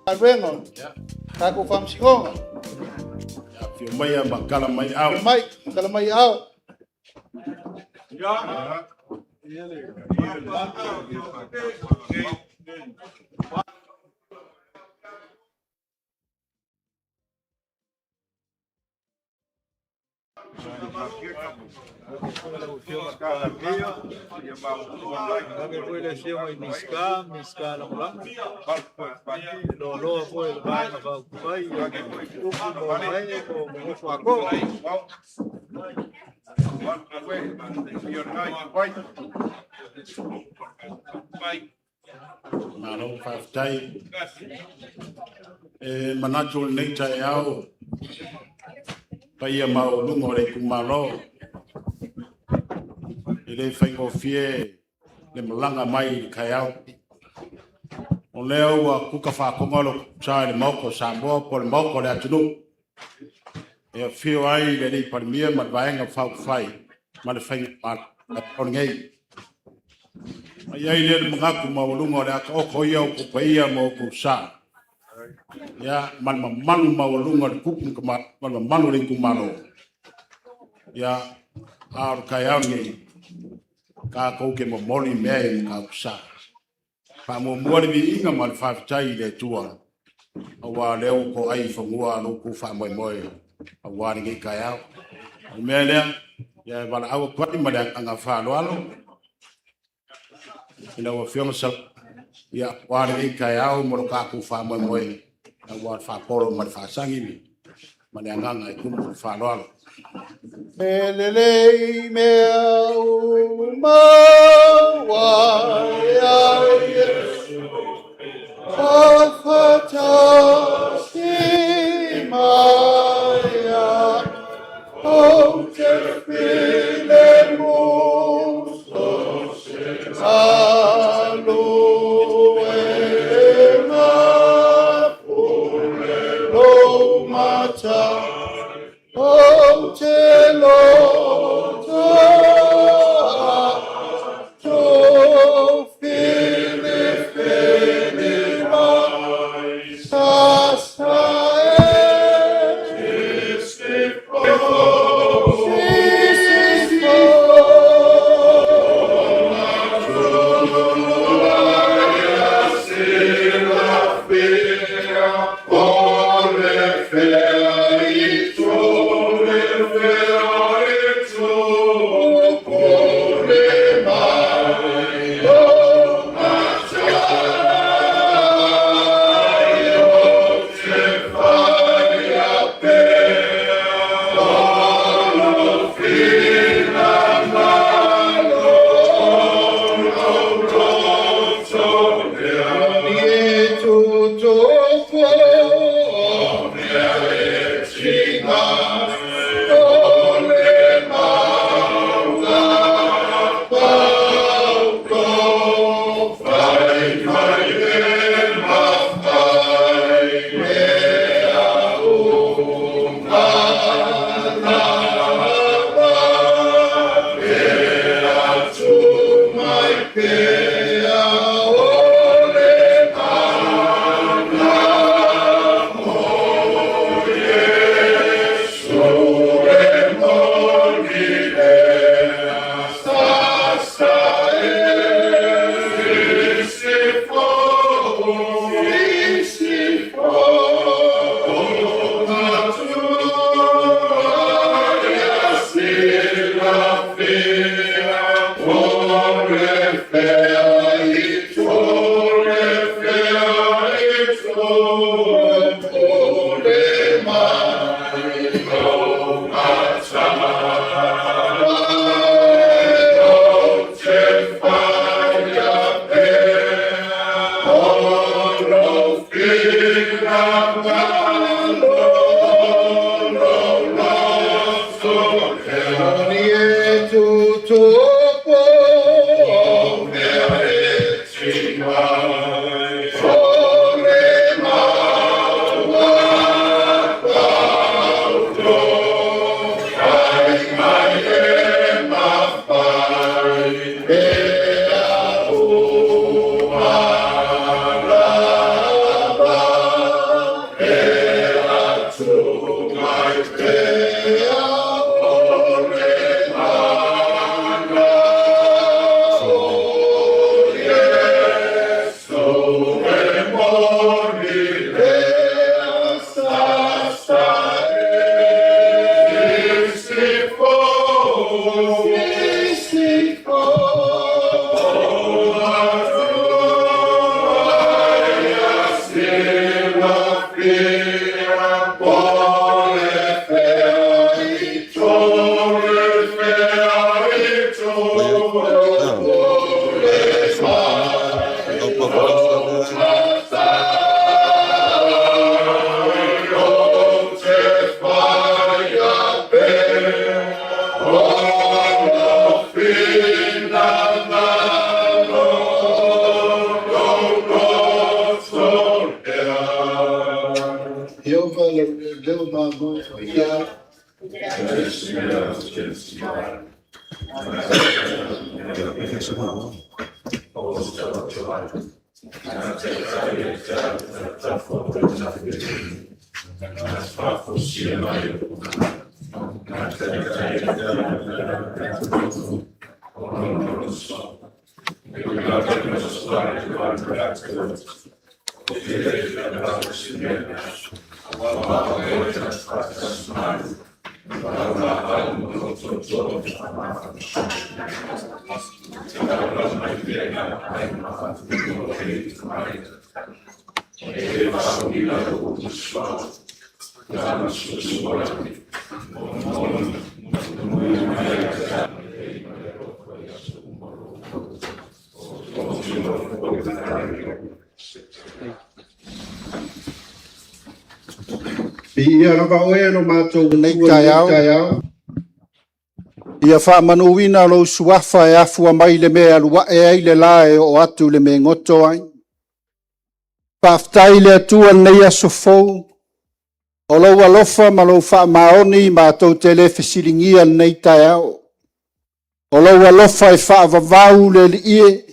Galuega o tatou faamasinoga. Afio mai ma tala mai ao. Mai, tala mai ao. Ave foi le afioga i Minisita, Minisita Lagolago, loaloa foi o le Vaega Faaupufai o Tupu ma Ee ma nofo a toa. Malo faafetai. E manatu o lenei taeao, paia maualuga o le itumalo, e le faigofie le malaga mai i le taeao. O lea ua tuta faatoga lo sa i le Maota o Samoa po o le Maota o le atunuu, e afio ai le alii Palemia ma le Vaega Faaupufai ma le Faigamalo lenei. Ma i ai lea le manatu maualuga o le a taoto ia outou paia ma outou sa, ia, ma le mamalu maualuga o le tupu ma le mamalu o le itumalo. Ia, a o le taeao lenei, tatou te momoli mea i Matautusa. Faamuamua le viiga ma le faafetai i le Atua, aua o lea ua toai i fanua lo outou faamoemoe aua lenei taeao. O le mea lea, ia e valaau atu ai ma le agaga faaaloalo i lau Afioga Sala, ia, aua lenei taeao ma lo tatou faamoemoe, aua le faapolo ma le faasagi ma le agaga e tumu le faaaloalo. E lelei mea uma ua ia Iesu Fafatasi mai Ou te filemu, alu e mapu lou mata, ou te loto atu filifili mai sasa e Sisifo. E tutupu o le mauga pauto fai mai pea o le sasa e sisifo Oni e tutupu Viia lava oe lo matou Lenei Atua i lenei taeao, taeao. ia faamanuina lou suafa e afua mai le mea e alu ae ai le la e oo atu i le mea e goto ai. Faafetai i le Atua i lenei aso fou, o lou alofa ma lou faamaoni matou te le fesiligia lenei taeao. O lou alofa e faavavau le Alii e,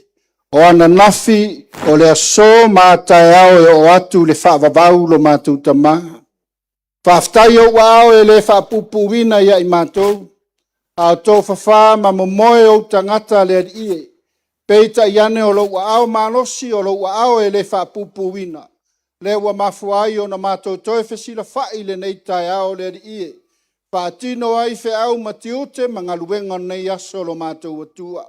o ananafi, o le aso ma a taeao e oo atu i le faavavau lo matou Tama. Faafetai ou aao e le faapuupuuina ia i matou, a o tofafa ma momoe ou tagata le Alii e. Peitai ane o lou aao malosi, o lou aao e le faapuupuuina, lea ua mafua ai ona matou toe fesilafai i lenei taeao le Alii e, faatino ai feau ma tiute ma galuega o lenei aso lo matou Atua.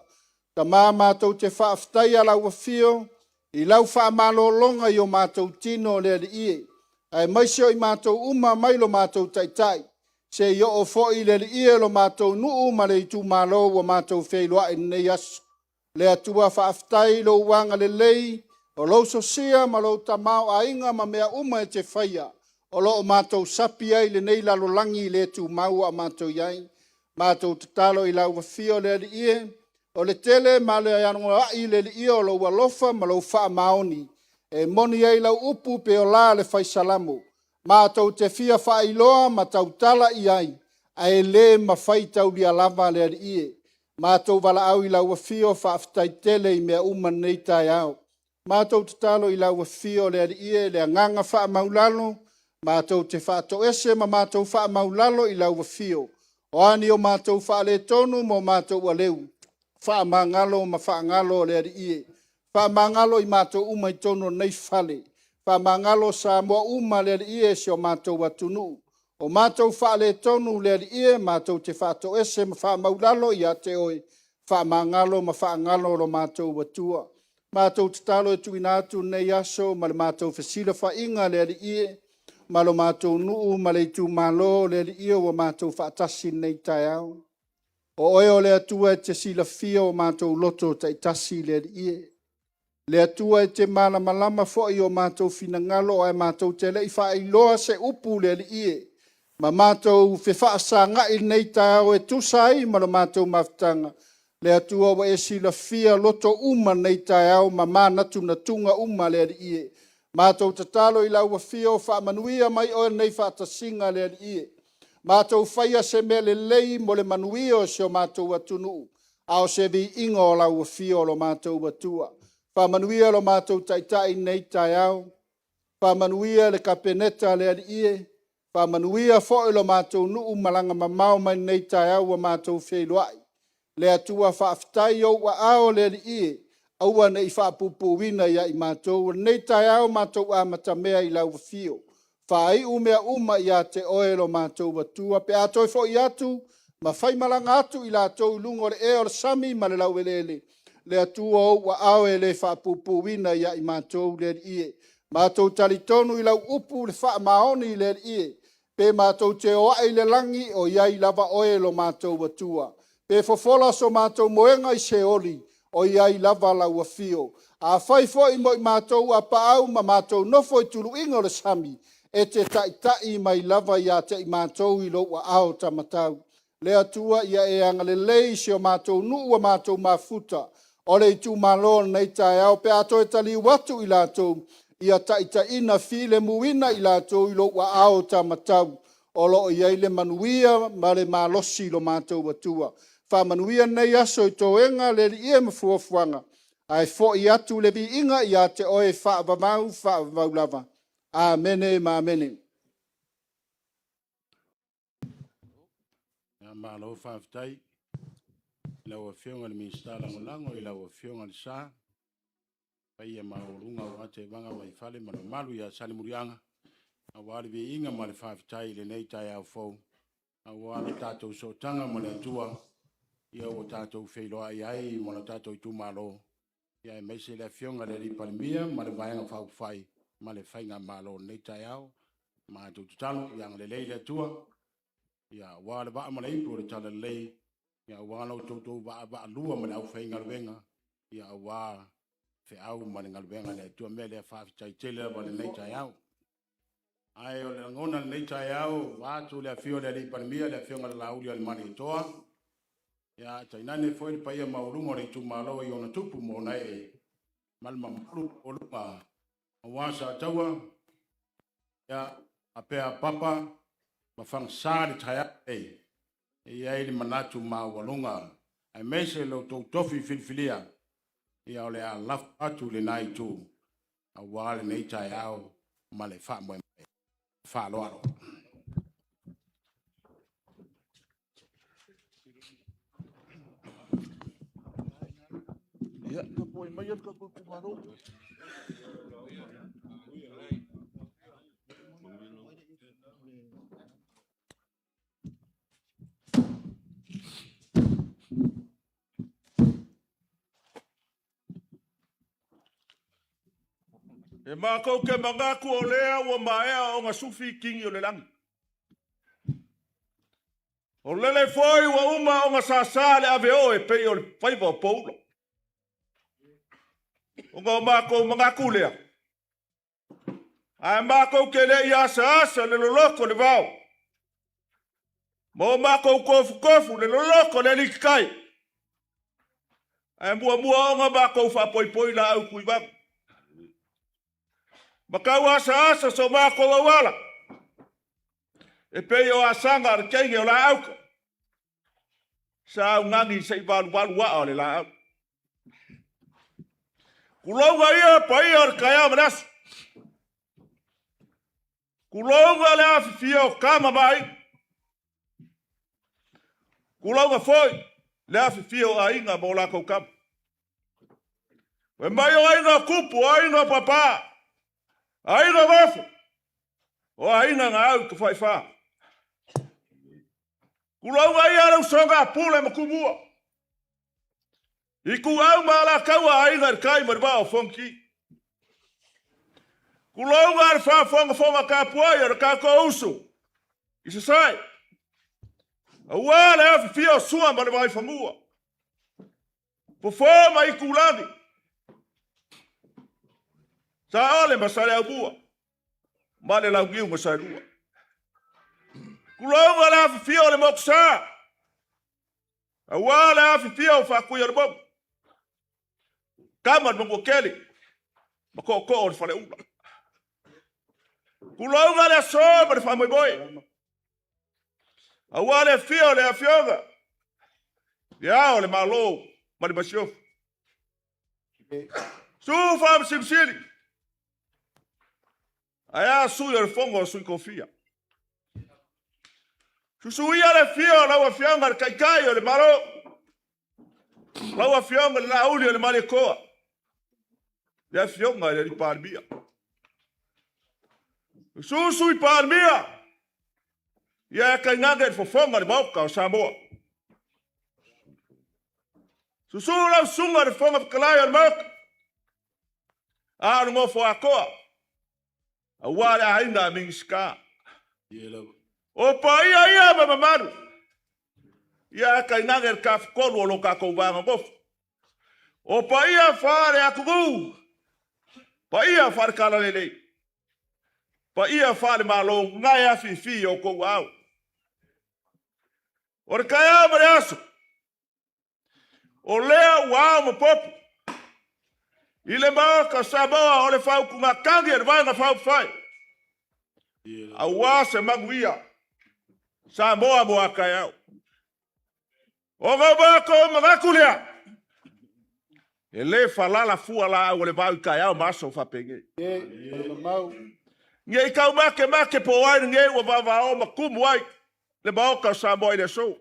Tama matou te faafetaia lau afio i lau faamalologa i o matou tino le Alii e, aemaise o i matou uma mai lo matou Taitai, seia oo foi le Alii e lo matou nuu ma le itumalo ua matou feiloai i lenei aso. Le Atua faafetai i lou agalelei, o lou sosia ma lou tamaoaiga ma mea uma e te faia, o lo o matou sapi ai i lenei lalolagi le tumau a o matou i ai. Matou tatalo i lau afio le Alii e, o le tele ma le anoa'i le Alii o lou alofa ma lou faamaoni, e moni ai lau upu pe o la le fai Salamo, matou te fia faailoa ma tautala i ai, ae le mafai taulia lava le Alii e. Matou valaau i lau afio, faafetai tele i mea uma lenei taeao. Matou tatalo i lau afio le Alii e, le agaga faamaulalo, matou te faatoese ma matou faamaulalo i lau afio. O a ni o matou faaletonu ma o matou aleu, faamagalo ma faagalo le Alii e. Faamagalo i matou uma i totonu o lenei fale, faamagalo Samoa uma le Alii e, si o matou atunuu. O matou faaletonu le Alii e, matou te faatoese ma faamaulalo ia te oe, faamagalo ma faagalo lo matou Atua. Matou tatalo e tuuina atu lenei aso ma le matou fesilafaiga le Alii e, ma lo matou nuu ma le itumalo le Alii e, ua matou faatasi i lenei taeao. O oe o le Atua e te silafia o matou loto taitasi le Alii e. Le Atua e te malamalama foi i o matou finagalo ae matou te le i faailoa se upu le Alii e, ma matou fefaasagai i lenei taeao e tusa ai ma lo matou mafutaga. Le Atua ua e silafia loto uma lenei taeao ma manatunatuga uma le Alii e. Matou tatalo i lau afio, faamanuia mai oe lenei faatasiga le Alii e. Matou faia se mea lelei mo le manuia o si o matou atunuu, a o se viiga o lau afio o lo matou Atua. Faamanuia lo matou Taitai i lenei taeao, faamanuia le Kapeneta le Alii e, faamanuia foi lo matou nuu malaga mamao mai lenei taeao ua matou feiloai. Le Atua faafetai i ou aao le Alii e, aua ne i faapuupuuina ia i matou. O lenei taeao matou amatamea i lau afio, faaiu mea uma ia te oe lo matou Atua, pe a toe foi atu ma faimalaga atu i latou i luga o le ea o le sami ma le laueleele. Le Atua o ou aao e le faapuupuuina ia i matou le Alii e. Matou talitonu i lau upu le faamaoni le Alii e, pe matou te o ae i le lagi, o i ai lava oe lo matou Atua. Pe fofola so matou moega i Seoli, o i ai lava lau afio. Afai foi mo i matou apaau ma matou nofo i tuluiga o le sami, e te taitai mai lava ia te i matou i lou aao taumatau. Le Atua ia e agalelei i si o matou nuu ua matou mafuta, o le itumalo o lenei taeao, pe a toe taliu atu i latou, ia taitaiina filemuina i latou i lou aao taumatau. o lo o i ai le manuia ma le malosi i lo matou Atua. Faamanuia lenei aso i toega le Alii e ma fuafuaga, ae foi atu le viiga ia te oe faavavau, faavavau lava. Amene ma amene. Ia, malo faafetai i lau Afioga i le Minisita Lagolago i lau Afioga i le Sa, paia maualuga aua Tevaga ma Ifale ma le mamalu ia Salemuliaga, aua le viiga ma le faafetai i lenei taeao fou, aua le tatou sootaga ma le Atua, ia ua tatou feiloai ai ma le tatou itumalo, ia aemaise le Afioga i le Palemia ma le Vaega Faaupufai ma le Faigamalo i lenei taeao. Matou tatalo, ia agalelei le Atua, ia aua le vaa ma le ipu o le talalelei, ia aua lo outou vaavaalua ma le aufaigaluega, ia aua feau ma le galuega a le Atua. O le mea lea, faafetai tele lava i lenei taeao. Ae o le lagona i lenei taeao, vaeatu le afio o le Alii Palemia, le Afioga i le Laaulialemalietoa, ia tainane foi le paia maualuga o le itumalo i ona tupu ma ona ee, ma le mamalu maualuga aua Sataua, ia faapea Papa ma Fagasa le taeao nei, e i ai le manatu maualuga, aemaise lo outou tofi filifilia, ia o le a lafo atu i lena itu, aua lenei taeao ma le faamoemoe faaaloalo. Ia, tapuai maia le tatou itumalo. E matou te manatu o lea ua maea ona sufi tini o le lagi. O lele foi ua uma ona sasa le aveo e pei o le faiva o poula. Ona o matou manatu lea, ae matou te le i asaasa le loloto o le vao, ma o matou tofutofu le loloto o le aliititai, ae muamua ona matou faapoipoi laau tuivanu. Ma tau asaasa so matou auala, e pei o asaga a le teine o laauta, sa augani se i valuvalu aa o le laau. Tulouna ia paia o le taeao ma le aso. Tulouna le afifio o Tama ma Aiga. Tulouna foi le afifio o Aiga ma o latou Tama. Fai mai o aiga o tupu, o aiga o papa, aiga o nofo, o aiga na au i tafaifa. Tulouna ia le usoga a Pule ma Tumua. Ituau ma Alataua, Aiga i le Tai ma le Vaa o Fonoti. Tulouna le faafogafoga tapuai a le tatou uso i Sasae, aua le afifio o Sua ma le Vaifanua, Fofo ma Itulagi, Saole ma Saleaaumua ma le Launiu na Saelua. Tulouna le afifio o le Motusa, aua le afifio o Faatuiolemotu, Tama le Manuatele ma Tootoo o le Faleula. Tulouna le aso ma le faamoemoe, aua le afio o le Afioga i Le Ao o le Malo ma le Masiofo. Su Faamasimasili, ae a sui o le Fono a Sui Tofia. Susu ia le afio o lau Afioga i le Taitai o le Malo, lau Afioga i le Laauli o le Malietoa, le Afioga i le Palemia. Susu Sui Palemia, ia tainane le fofoga o le Maota o Samoa. Susu lau Susuga i le Fofoga Fetalai o le Maota, a o le nofo atoa, aua le aiga a Minisita. O paia ia ma mamalu, ia ae tainane le tafatolu o lo tatou vaega nofo. O paia faale-atunuu, paia faale-talalelei, paia faale-Malo, gae afifi i outou aao. O le taeao ma le aso, o lea ua ao ma popo i le Maota o Samoa o le faautugatagi a le Vaega Faaupufai, aua se manuia. Samoa mo a taeao. O ga matou manatu lea, e le falala fua laau o le vao i taeao ma aso faapenei. Ne i tau makemake po o ai lenei ua vavao ma tumu ai le Maota o Samoa i le aso.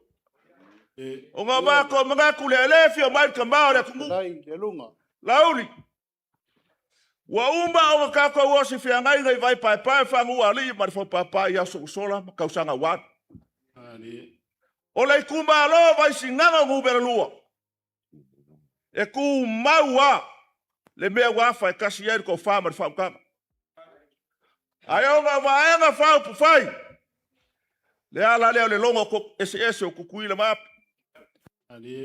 O ga matou manatu lea, e le fia mai le tama o le atunuu. Laauli, ua uma ona tatou osi feagaiga i Vaipaepae, Faguualii ma le Faupapa i aso ua sola ma tausaga ua alu. O le itumalo o Vaisigano Nu.2, e tumau lava le mea ua afa e tasi ai le tofa ma le faautaga. Ae ona o Vaega Faaupufai, le ala lea o le logo eseese o Tutuila ma Ape.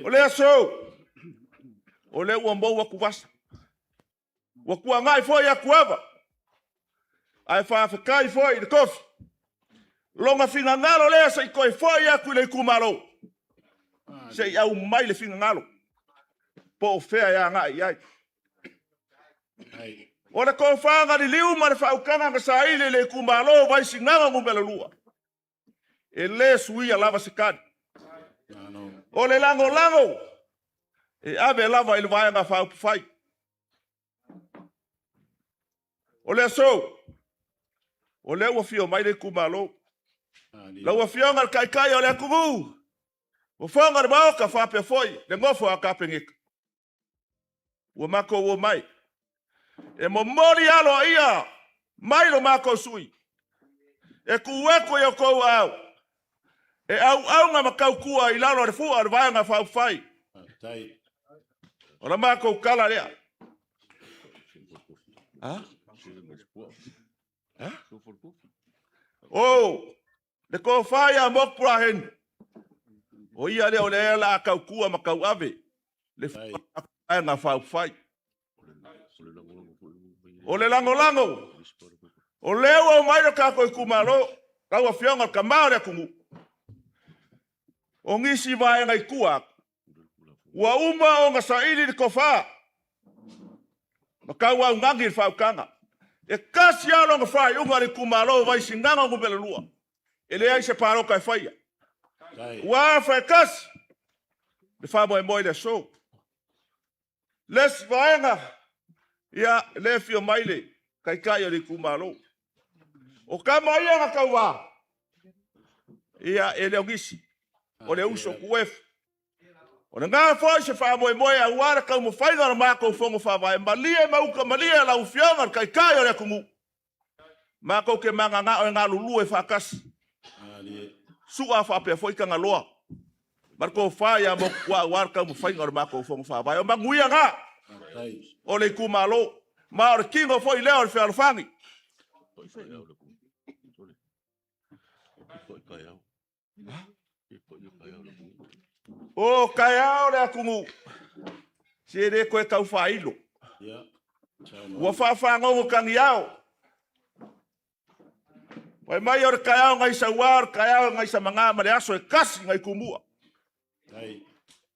O le aso, o lea ua mou atuvasa, ua tuanai foi atuava, ae faafetai foi i le tofi, lona finagalo lea se i toe foi atu i le itumalo, se i aumai le finagalo po o fea e agai i ai. O le tofa na liliu ma le faautaga na saili e le itumalo o Vaisigano Nu.2, e le suia lava se tali. O le lagolago e ave lava i le Vaega Faaupufai. O le aso, o lea ua afio mai le itumalo. Lau Afioga i le Taitai o le atunuu, Fofoga o le Maota faapea foi le nofo a Kapeneta, ua matou omai e momoli aloaia mai lo matou sui usufono e tuu atu i outou aao e auauna ma tautua i lalo o le fua o le Vaega Faaupufai. O la matou tala lea. O le tofa ia Motu Pulaheni, o ia lea o lea o le a tautua ma tauave le Vaega Faaupufai. O le lagolago, o lea ua omai lo tatou itumalo, lau Afioga i le Tama o le atunuu, o nisi vaega i tua atu, ua uma ona saili le tofa ma tauaugagi le faautaga. E tasi lava lona faaiuga a le itumalo o Vaisigano Nu.2, e leai se palota e faia. Ua afa e tasi le faamoemoe i le aso. Le isi vaega, ia, lea e afio mai le taitai o le itumalo. O tama ia na tauva, ia, e le o nisi, o le uso Tuuefu. O lena foi se faamoemoe aua le taumafaiga o le matou Fono Faavae, malie ma uta malie lau Afioga i le Taitai o le atunuu, matou te mananao e galulue faatasi, sua faapea foi Tagaloa ma le tofa ia Motuoa aua le taumafaiga o le matou Fono Faavae. O manuia na o le itumalo, ma o le tino foi lea o le fealofani. O taeao le atunuu, se le toe tau faailo. Ua faafagogo tagiao. Fai mai o le taeao nai Saua, o le taeao nai Samaga ma le aso e tasi nai Tumua.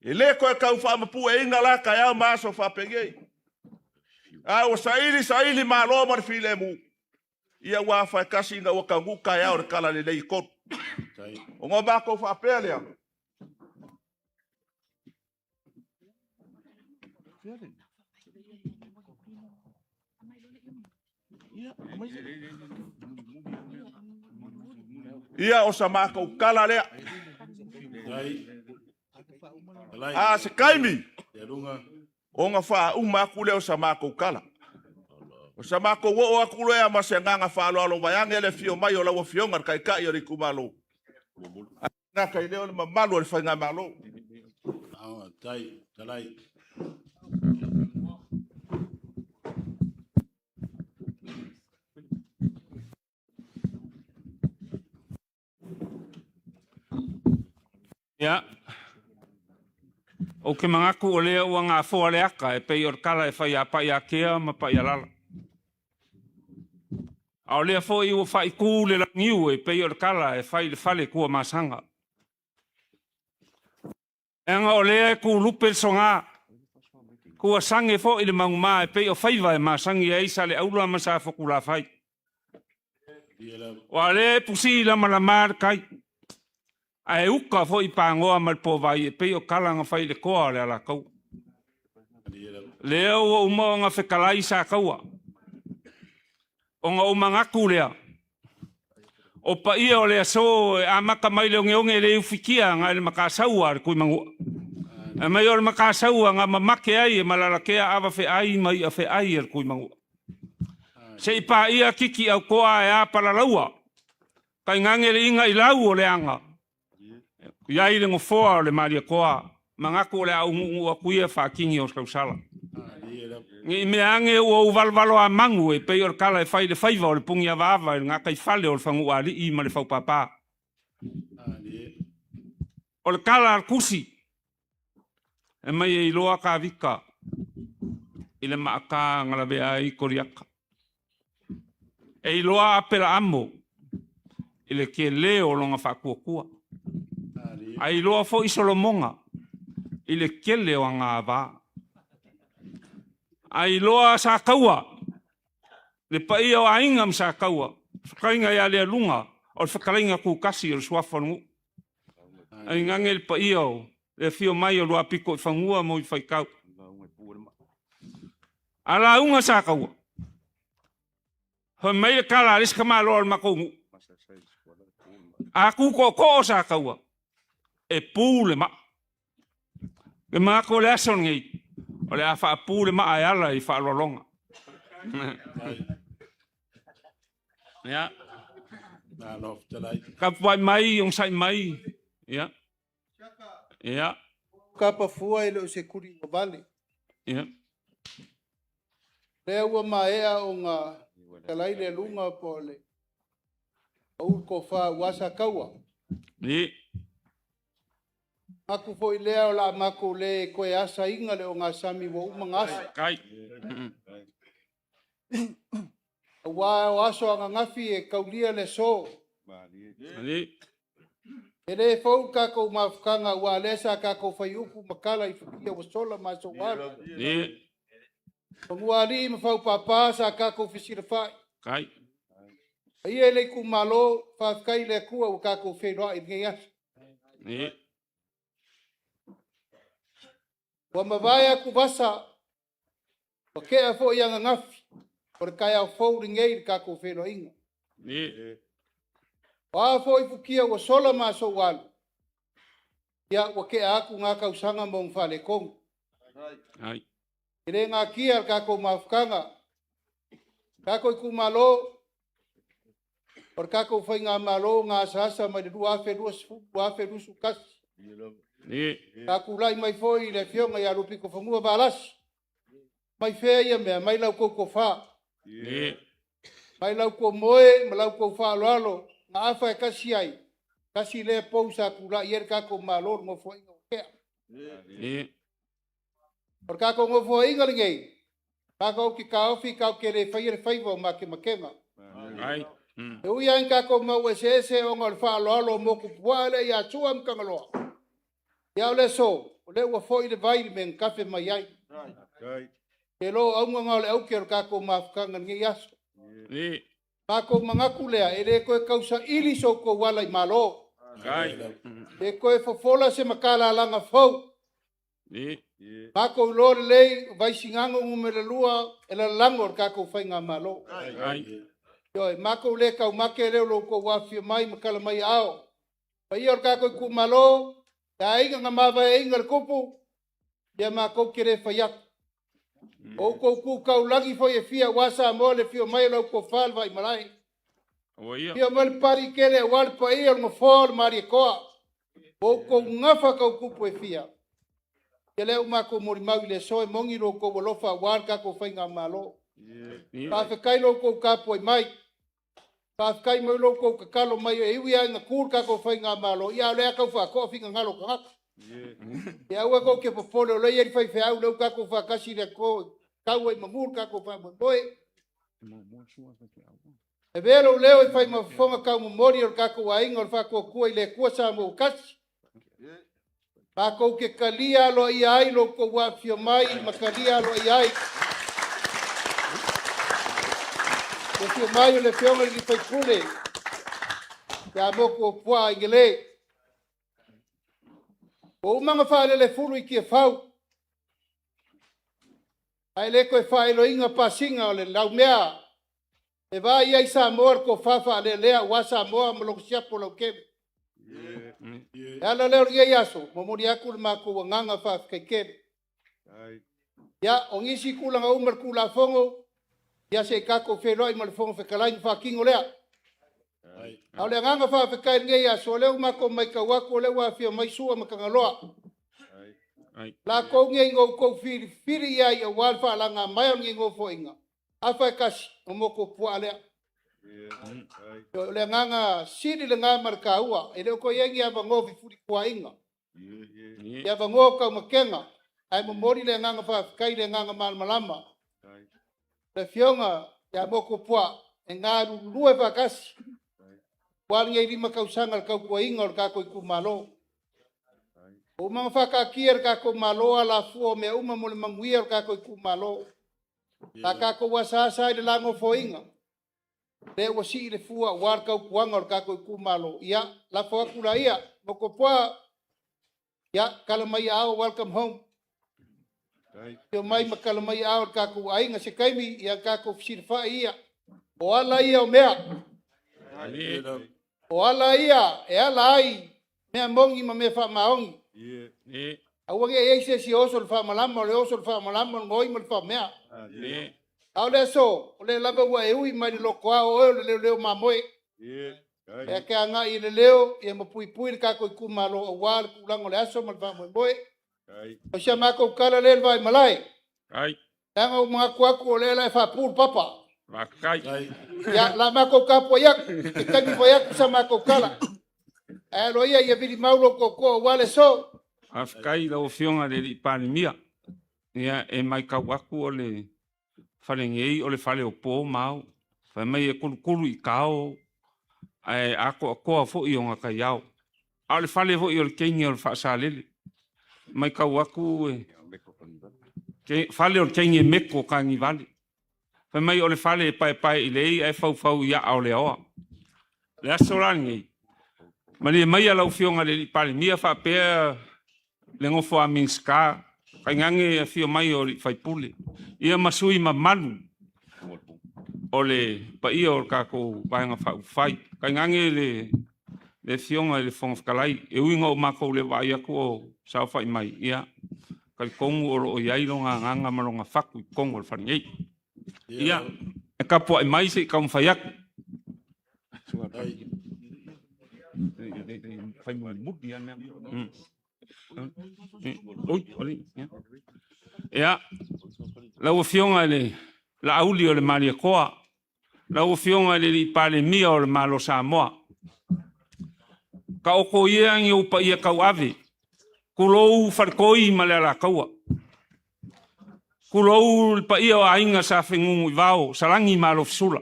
E le toe tau faamapueina la taeao ma aso faapenei. A ua saili saili malo ma le filemu. Ia ua afa e tasi ina ua taunuu taeao o le Talalelei i totonu. Ona matou faapea lea, Ia, o sa matou tala lea. A se taimi, ona faauma atu lea o sa matou tala. O sa matou oo atu lea ma se agaga faaaloalo vaeane le afio mai o lau Afioga i le Taitai o le itumalo. Ae gata i lea o le mamalu o le faigamalo. Ia, ou te manatu o lea ua gafoa le ata e pei o le tala e fai ia Paiākea ma Paialala. A o lea foi ua faaitu le launiu e pei o le tala e fai i le fale Tuamasaga. Leaga o lea e kulupe le soga, kuasage foi le maugma e pei o faiva e masani ai Saleaula ma Safotulafai. Ua lea e pusi lamalama le tai. Ae uka foi pagoa ma le povai e pei o tala na fai i le toa o le Alataua. Lea ua uma ona fetalai Sataua, ona ou manatu lea, o paia o le aso e amata mai le oneone le ufitia na i le Matasaua a le Tuimanua. E mai o le Matasaua na mamake ai e malalatea ava feai ma i'a feai a le Tuimanua. Se i paia titi autoa e a palalaua, tainane le iga i lau o le aga, i ai le nofoa o le Malietoa, manatu o le a ou nuunuu atu ia faatini o tausala. Ne i mea ane ua ou valovalo a manu e pei o le tala e fai i le faiva o le puniavaava i le gataifale o le Fanuualii ma le Faupapa. O le tala a le tusi, e mai e iloa Tavita i le maata na lavea ai Koliata. E iloa Apelaamo i le tele o lona faatuatua. Ae iloa foi Solomona i le tele o ana ava. Ae iloa Sataua, le paia o aiga ma Sataua, fetalaiga ia Lealuga, o le fetalaiga tutasi o le suafa o le nuu. Aigage le paia o le afio mai o Luapitoifanua ma Uifaitau. A lauga Sataua, fai mai le tala a le isi tamaloa o le matou nuu, a tu tootoo Sataua, e pu le maa. E manatu o le aso lenei, o le a faapu le maa e ala i faaaloaloga. Ia. Tapuai mai, onosai mai. Ia. Ia. Kapa fua e le o se tuli ua vale. Ia. Lea ua maea ona talai le aluga po o le ulu tofa ua Sataua. Ia. Manatu foi lea o le a matou le toe asaina le ogasami ua uma ona asa. Kai. Aua o aso ananafi e taulia le aso. Ia. E le fou le tatou mafutaga aua o lea sa tatou fai upu ma tala i futia ua sola ma aso ua alu. Ia. Manualii ma Faupapa sa tatou fesilafai. Kai. Paia i le itumalo, faafetai i le Atua ua tatou feiloai i lenei aso. Ia. Ua mavae atuvasa, ua tea foi ananafi, o le taeao fou lenei i le tatou feiloaiga. Ia. O a foi futia ua sola ma aso ua alu, ia ua tea atu na tausaga ma ona faaletonu. Ai. E le natia le tatou mafutaga, tatou itumalo, o le tatou faigamalo na asaasa mai le 2020, 2021. Ia. Sa tulai mai foi le afioga ia Luapitofanua Valasi. Mai fea ia mea, mai lau tou tofa. Ia. Mai lau tou moe ma lau tou faaaloalo, na afa e tasi ai, tasi lea pou sa tulai ai le tatou Malo i le Nofoaiga ua tea. Ia. O le tatou Nofoaiga lenei, tatou te taofi tatou te le faia le faiva o matematega. Ai. E ui lava ina tatou mau eseese ona o le faaaloalo o motupuaa lea ia Sua ma Tagaloa, ia o le aso, o lea ua foi le vai i le mea na tafe mai ai. Ke lo o auga na o le auke o le tatou mafutaga i lenei aso. Ia. Matou manatu lea, e le toe tausaili so outou ala i Malo. Ai. E toe fofola se matalalaga fou. Ia. Matou iloa lelei, o Vaisigano Nu.2 e lalago le tatou faigamalo. Ai. Ioe, matou le taumate lea o lo outou afifio mai ma tala mai aao. Paia o le tatou itumalo, le aiga na mavaeaina le tupu, ia matou te le fai atu. O outou tu taulagi foi e fia aua Samoa le afio mai o lau tofa le Vaimalae. Ua ia. Afio mai le Palikele aua le paia o le nofoa o le Malietoa. O outou gafa tau tupu e fia. Ia lea ua matou molimau i le aso e moni lo outou alofa aua le tatou faigamalo. Ia. Faafetai lo outou tapuai mai. Faafetai mai lo outou tatalo mai e iwi lava ina tu le tatou faigamalo, ia a o lea tau faatoa finagalo o tagata. Ia aua tou te popole o lea e i ai le faifeau lea ua tatou faatasi i le aso tau ai i manu le tatou faamoemoe. E avea lou leo e fai ma fofoga taumomoli o le tatou aiga o le Faatuatua i le Atua Samoa ua tasi. Matou te talia aloaia ai lo outou afifio mai ma talia aloaia ai le afio mai o le Afioga i le sui usufono ia Motuopuaa Igele. Ua uma ona faalelefulu i Tiafau, ae le toe faailoaina pasiga o le laumea e vaai ai Samoa i le tofa faalealea aua Samoa ma lona siapo lautele. E ala lea o lenei aso, momoli atu le matou agaga faafetai tele. Ia, o nisi tulaga uma i le Tulafono, ia se i tatou feiloai ma le Fofoga Fetalai ona faatino lea. A o le agaga faafetai i lenei aso, o lea ua matou matau atu o lea ua afio mai Sua ma Tagaloa, latou nei na outou filifili i ai aua le faalaga mai o lenei Nofoaiga, afa e tasi, o Motuopuaa lea. O le agaga sili lena ma le taua, e le o toe i ai ni avanoa fefulituaaiga, ni avanoa taumatega, ae momoli le agaga faafetai i le agaga malamalama. Le Afioga ia Motuopuaa, e galulue faatasi aua lenei 5 tausaga i le tautuaina o le tatou itumalo. Ua uma ona faataatia e le tatou Malo alafua o mea uma mo le manuia o le tatou itumalo. Sa tatou asaasa ai i le la Nofoaiga, lea ua sii le fua aua le tautuaina o le tatou itumalo. Ia, lafo atu laia, Motuopuaa, ia, tala mai aao, welcome home. Afio mai ma tala mai aao i le tatou aiga se taimi, ia tatou fesilafai ia. O ala ia o mea. O ala ia e ala ai mea moni ma mea faamaoni. Aua ne i i ai se isi e oso i le faamalama, o le oso i le faamalama o le gaoi ma le faamea. A o le aso, o lea lava ua e ui mai le lotoa o oe o le leoleo mamoe. E te agai i le leo ma puipui le tatou itumalo aua le tulaga o le aso ma le faamoemoe. O si a matou tala lea le vaimalae, leaga ua manatu atu o lea o le a e faapu le papa. Ia, o le a matou tapuai atu, se taimi fai atu sa matou tala. Ae aloaia ia vili mau lou tootoo aua le aso. Faafetai i lau Afioga i le Palemia. Ia, e matau atu o le fale nei o le fale o po ma ao. Fai mai e kulukulu i tao ae atoatoa foi ona taiao. A o le fale foi o le teine o le Faasalele. E matau atu e fale o le teine meko kanivale. Fai mai o le fale e paepaeilei ae faufau i aa o le aoa. Le aso la lenei, malie maia lau Afioga i le Palemia faapea le nofo a Minisita, tainane afio mai o alii faipule, ia ma sui mamalu o le paia o le tatou Vaega Faaupufai, tainane le Afioga i le Fofoga Fetalai. E ui ina o matou le vaai atu o saofai mai, ia talitonu o lo o i ai lona agaga ma lona fatu i totonu o le fale nei. Ia, e tapuai mai se i taumafai atu. Ia, lau Afioga i le Laauli o le Malietoa, lau Afioga i le Palemia o le Malo o Samoa, taoto ia ni ou paia tauave, tulou Faletoi ma le Alataua, tulou le paia o aiga sa Fenunuivao, Salani ma Alofisula,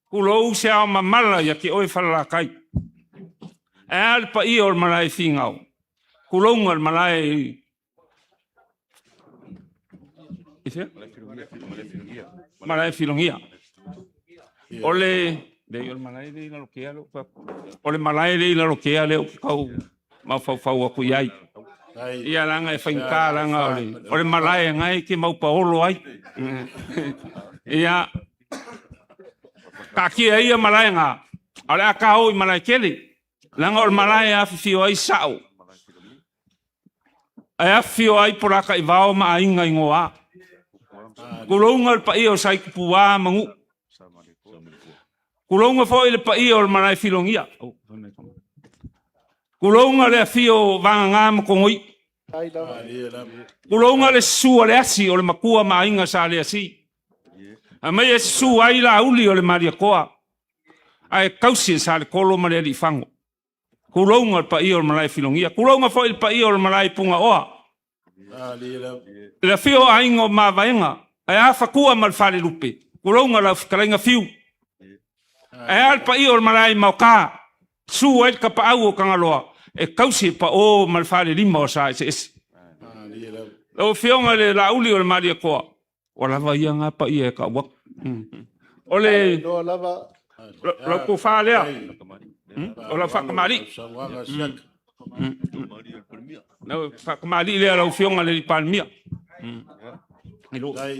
tulou se ao mamala ia te oe Falelatai. Ae a le paia o le malae i Finao, tulouna le malae i malae Filogia. O le leai o le malae lea i Lalotea lea ou te fai atu. O le malae lea i Lalotea lea ou te tau mafaufau atu i ai. Ia leaga e faigata leaga o le, o le malae na e te maupaolo ai. Ia, taatia ia malae na, a o le a ta o i Malaetele, leaga o le malae e afifio ai sao, ae afifio ai Polataivao ma Aiga i Goa. Tulouna le paia o Saitupua ma Nuu. Tulouna foi le paia o le malae Filogia. Tulouna le afio o Vagagā ma Togoiu. Tulouna le susu a le asi o le matua ma aiga sa Leasi. Aumai e susu ai Laauli o le Malietoa, ae tausi e Saletolo ma le Aliifago. Tulouna le paia o le malae Filogia. Tulouna foi le paia o le malae Pugaoa. Le afio o aiga o Mavaega, ae a Fatua ma le Falelupe. Tulouna lau fetalaiga Fiu. Ae a le paia o le malae Maoka, susu ai le tapaau o Tagaloa e tausi e Pao ma le falelima o Saeseese. Lau Afioga i le Laauli o le Malietoa, ua lava ia na paia e tau atu. O le lau tofa lea, o lau faatamalii. Lau faakamali'i lea lau Afioga i le Palemia. Tai.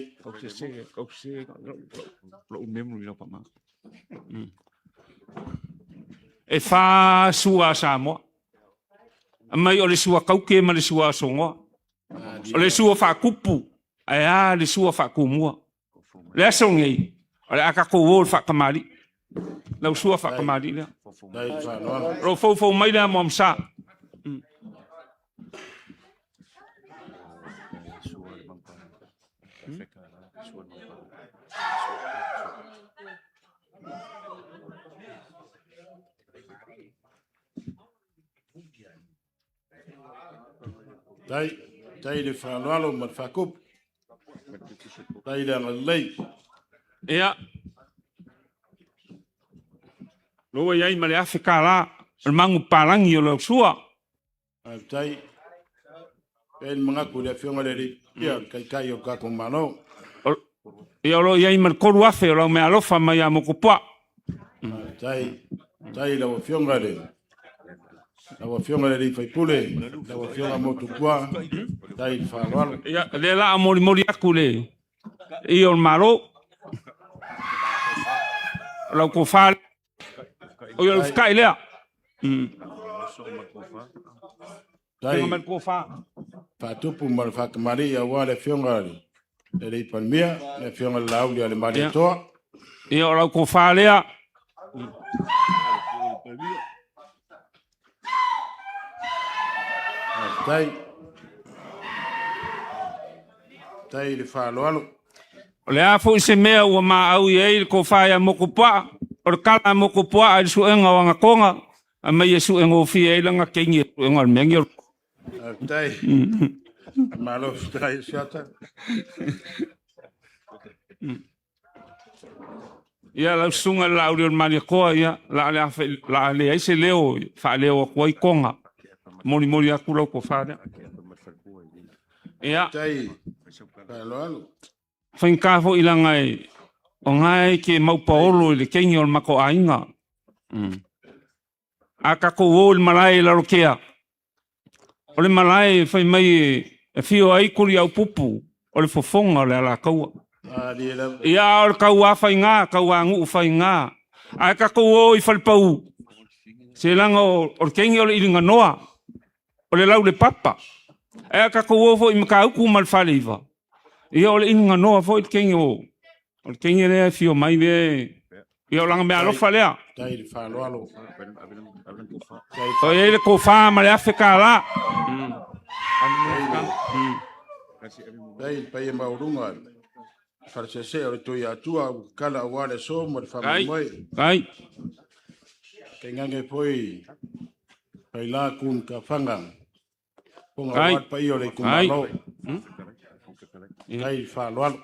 E fa sua a Samoa. Aumai o le sua kauke ma le sua asogoa. O le sua faatupu, ae a le sua faatumua. O le aso lenei, o le a tatou o i le faatamalii. Lau sua faatamalii lea. O lo o foufou mai le amo amasa. Tai, tai le faaaloalo ma le faakupu. Tai le agalelei. Ia. Lo ua i ai ma le $1,000 o le magu palagi o lau sua. Faafetai. E le manatu i le Afioga i le Alii, ia, le Taitai o le tatou Malo. Ia, o lo o i ai ma le 3,000 o lau meaalofa mai ia Motupuaa. Faafetai. Faafetai i lau Afioga i le lau Afioga i le Alii Faipule, lau Afioga Motupuaa, faafetai i le faaaloalo. Ia, lea la a molimoli atu le ia o le Malo. O lau tofa, o lau fetai lea. Tai faatupu ma le faatamalii aua le Afioga i le Alii Palemia, le Afioga i le Laauli a le Malietoa. Ia, o lau tofa lea. Faafetai. Faafetai i le faaaloalo. O le a foi se mea ua maau i ai le tofa ia Motupuaa, o le tala a Motupuaa i le suega o ana toga, aumai e suegofie ai lana keigi e suega o le mea nei. Faafetai. Malo faafetai Asiata. Ia, lau susuga i le Laauli o le Malietoa, ia, la le la leai se leo e faaleo atu ai toga. Molimoli atu lau tofa lea. Ia. Faafetai. Faaaloalo. Faigata foi laga e o na e te maupaolo i le keigi o le matou aiga. A tatou o i le malae i Lalotea, o le malae fai mai e afio ai Tuliaupupu o le fofoga o le Alataua. Ia, a o le tauā faiga, tauā nuu faiga. Ae tatou o i Falepau, se laga o le keigi o le iliganoa, o le laulepapa. Ae a tatou o foi i Matautu ma le Faleiva, ia o le iliganoa foi le keigi o le keigi lea e afio mai lea. Ia o lana meaalofa lea. Tai le faaaloalo. O i ai le tofa ma le $1,000. Tai le paia maualuga falesese o le Tuiatua ua tatala aua le aso ma le faamoemoe. Ai. Tainane foi faila ku tafanga ponga aua le paia o le itumalo. Tai le faaaloalo.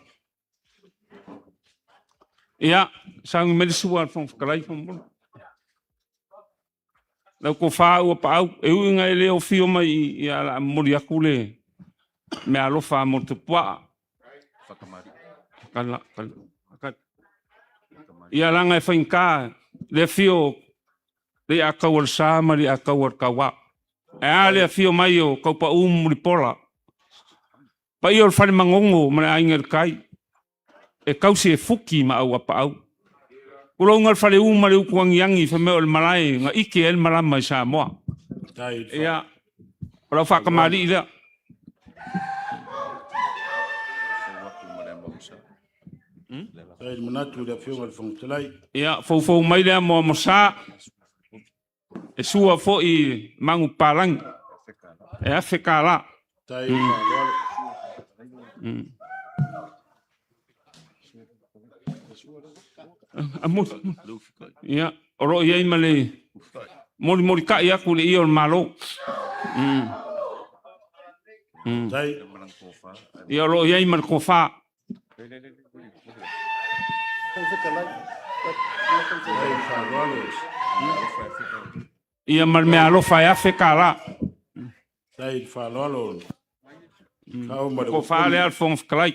Ia, sauni mai le sua a le Fofoga Fetalai faamolemole. Lau tofa ua paau, e ui ina e le ofio mai i, ia la momoli atu le meaalofa a Motupuaa. Kala, kala, kala. Ia laga e faigata le afio le Atau o le Sa ma le Atau o le Tauā. Ae a le afio mai o Taupau ma Mulipola. Paia o le Fale Magogo ma le Aiga i le Tai. E tausi e Fuki ma Auapaau. Tulouna le Faleu ma le Utuagiagi fai mai o le malae na ike ai le malama i Samoa. Ia, o lau faatamalii lea. Tai le manatu i le Afioga i le Fofoga Fetalai. Ia, foufou mai le amo amosa, e sua foi magu palagi, e $1,000. Tai le faaaloalo. Ia, o lo o i ai ma le molimolitai atu i le ia o le Malo. Tai. Ia, o lo o i ai ma le tofa. Tai le faaaloalo. Ia ma le meaalofa e $1,000. Tai le faaaloalo. Kau ma le Tofa lea a le Fofoga Fetalai.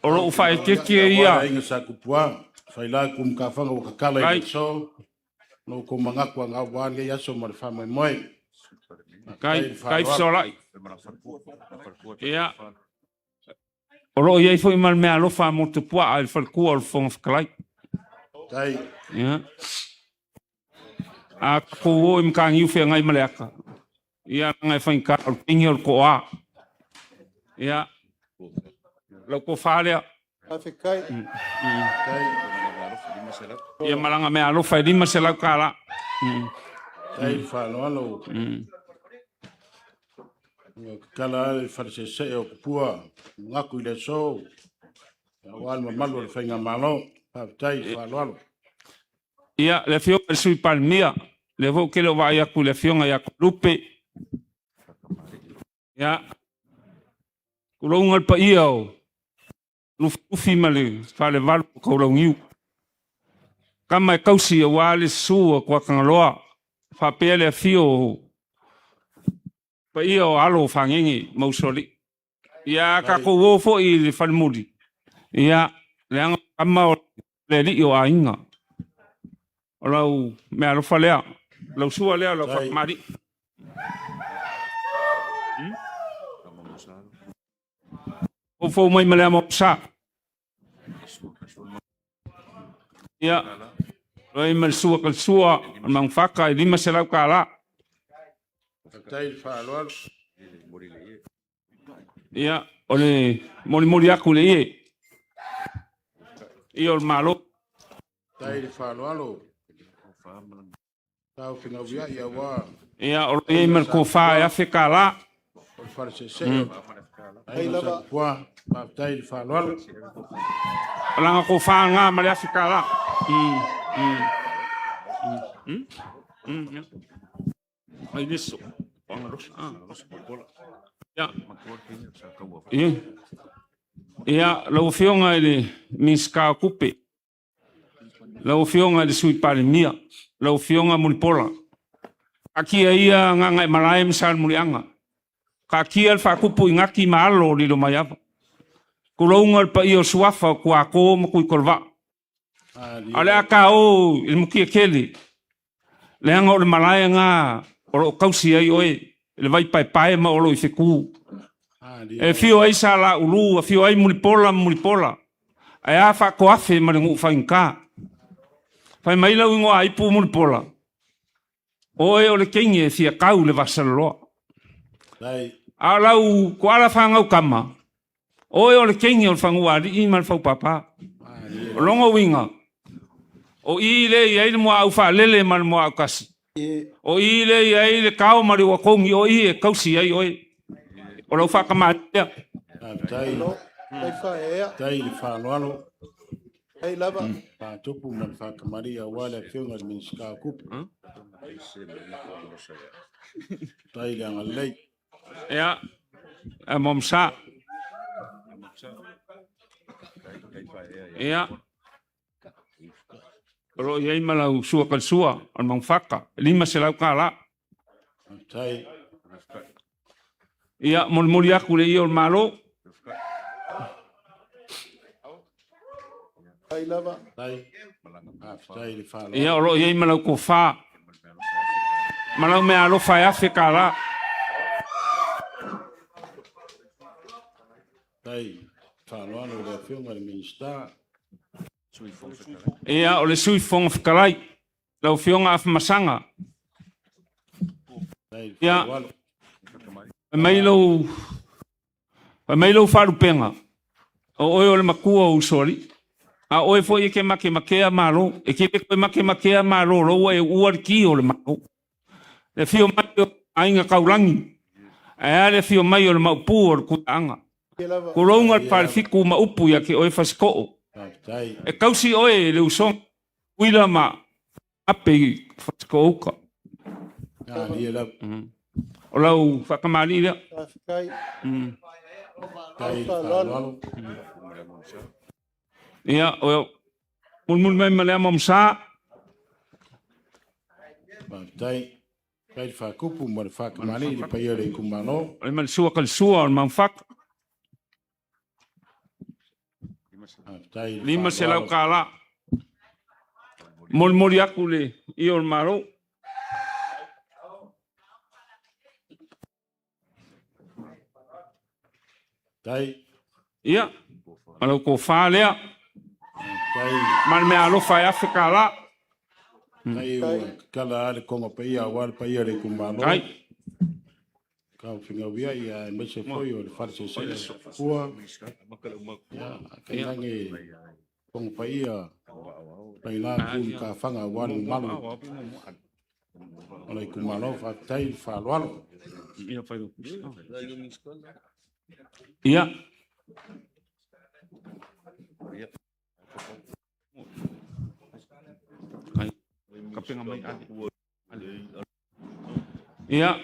O lou faaeteete ia. Aiga sa kupua, faila ku mkafanga ua kakala i le so, no ko mangaku a ngau wā nei aso ma le faamoemoe. Kai, kai fesoalai. Ia, o loo i ai foi ma le meaalofa a Motupuaa i le faletua o le Fofoga Fetalai. Tai. Ia. A tatou o i Mataniu Feagai ma le Ata, ia leaga e faigata o le teine o le toa. Ia, lau tofa lea. Faafetai. Tai. Ia ma lana meaalofa e $500. Tai le faaaloalo. Ua tatala lava le faleseesee o Tupua manatu i le aso aua le mamalu o le faigamalo. Faafetai le faaaloalo. Ia, le Afioga i le Sui Palemia, lea foi ou te le o vaai atu i le Afioga ia Toelupe. Ia, tulouna le paia o Lufilufi ma le Falevalu o Taulauniu. Tama e tausi aua le susu a Tuatagaloa, faapea le afio o paia o alo o Fagege ma Usoalii. Ia, a tatou o foi i le falemuli, ia, leaga o tama o le alii o aiga. O lau meaalofa lea, lau sua lea, lau faatamalii. Foufou mai ma le ama o sa. Ia, loi ma le sua kalsua, o le mangufaka e $500. Faafetai le faaaloalo. Ia, o le molimoli atu i le ie. Ia o le Malo. Faafetai le faaaloalo. Taofinauviai aua Ia, o lo o i ai ma le tofa e $1,000. o le faleseesee o Aiga Sa Tupua. Faafetai le faaaloalo. O lana tofa lena ma le $1,000. Ai leso. Ia. Ia. Ia, lau Afioga i le Minisita o Tupe, lau Afioga i le Sui Palemia, lau Afioga Mulipola, taatia ia Gagaemalae ma Salemuliaga, taatia le faatupu i Gati ma alo o Lilomaiava. Tulouna le paia o Suafa o Tuato ma Tuitolovaa. A o le a ta o i le Mutiatele, leaga o le malae lena o lo o tausi ai oe i le vai paepae ma olo i fetu. E afio ai Salaulu, afio ai Mulipola ma Mulipola, ae a Faatoafe ma le nuu faigata. Fai mai lau igoa ipu Mulipola, oe o le teine e fia tau le vasaloloa. A o lau tuala fanau tama, oe o le teine o le fagualii ma le faupapa. O lona uiga, o i lea e i ai le muaau faalele ma le muaau kasi. O i lea e i ai le kao ma le uakogi, o i e tausi ai oe. O lau faatamalii lea. Faafetai. Faafetai le faaaloalo. Faatupu ma le faatamalii aua le Afioga i le Minisita o Tupe. Faafetai le agalelei. Ia, Momsa. Ia, o lo o i ai ma lau sua kalesua o le Maungafaka, e $500. Faafetai. Ia, molimoli atu le ia o le Malo. Faafetai le faaaloalo. Ia, o lo o i ai ma lau tofa ma lau meaalofa e $1,000. Faafetai le faaaloalo i le Afioga i le Minisita. Ia, o le Sui Fofoga Fetalai, lau Afioga Afamasaga. Faafetai le Ia, faaaloalo. fai mai lou, fai mai lou faalupega, o oe o le matua o Usoalii. A o oe foi e te makemakea Malo, e te le toe makemakea Malo, o lou ua e uua le ki o le Malo. Le afio mai o Aiga Taulagi, ae a le afio mai o le Maopu o le Tuiaana. Tulouna le Falefitu ma upu ia te oe Fasitoo. Faafetai. E tausi oe e le usoga Tutuila ma Ape i Fasitoouta. Alia lava. O lau faatamalii lea. Faafetai. Faafetai le faaaloalo. Ia, o mulimuli mai ma le ama o Masa. Faafetai. Faafetai le faatupu ma le faatamalii i le paia o le itumalo. O le ma le sua kalesua o le Maungafaka. Faafetai le $500 faaaloalo. tala. Molimoli atu le ia o le Malo. Tai. Ia, ma lau tofa lea. Tai. Ma le meaalofa e $1,000. Tai ua tatala lava le koga paia aua le paia o le itumalo. Tai. Taofinauia ia aemaise foi o le fale sese'e o Tupua ia tainane Fono Paia mai la itu i matafaga aua le mamalu o le itumalo. Faafetai le faaaloalo. Ia. Ia,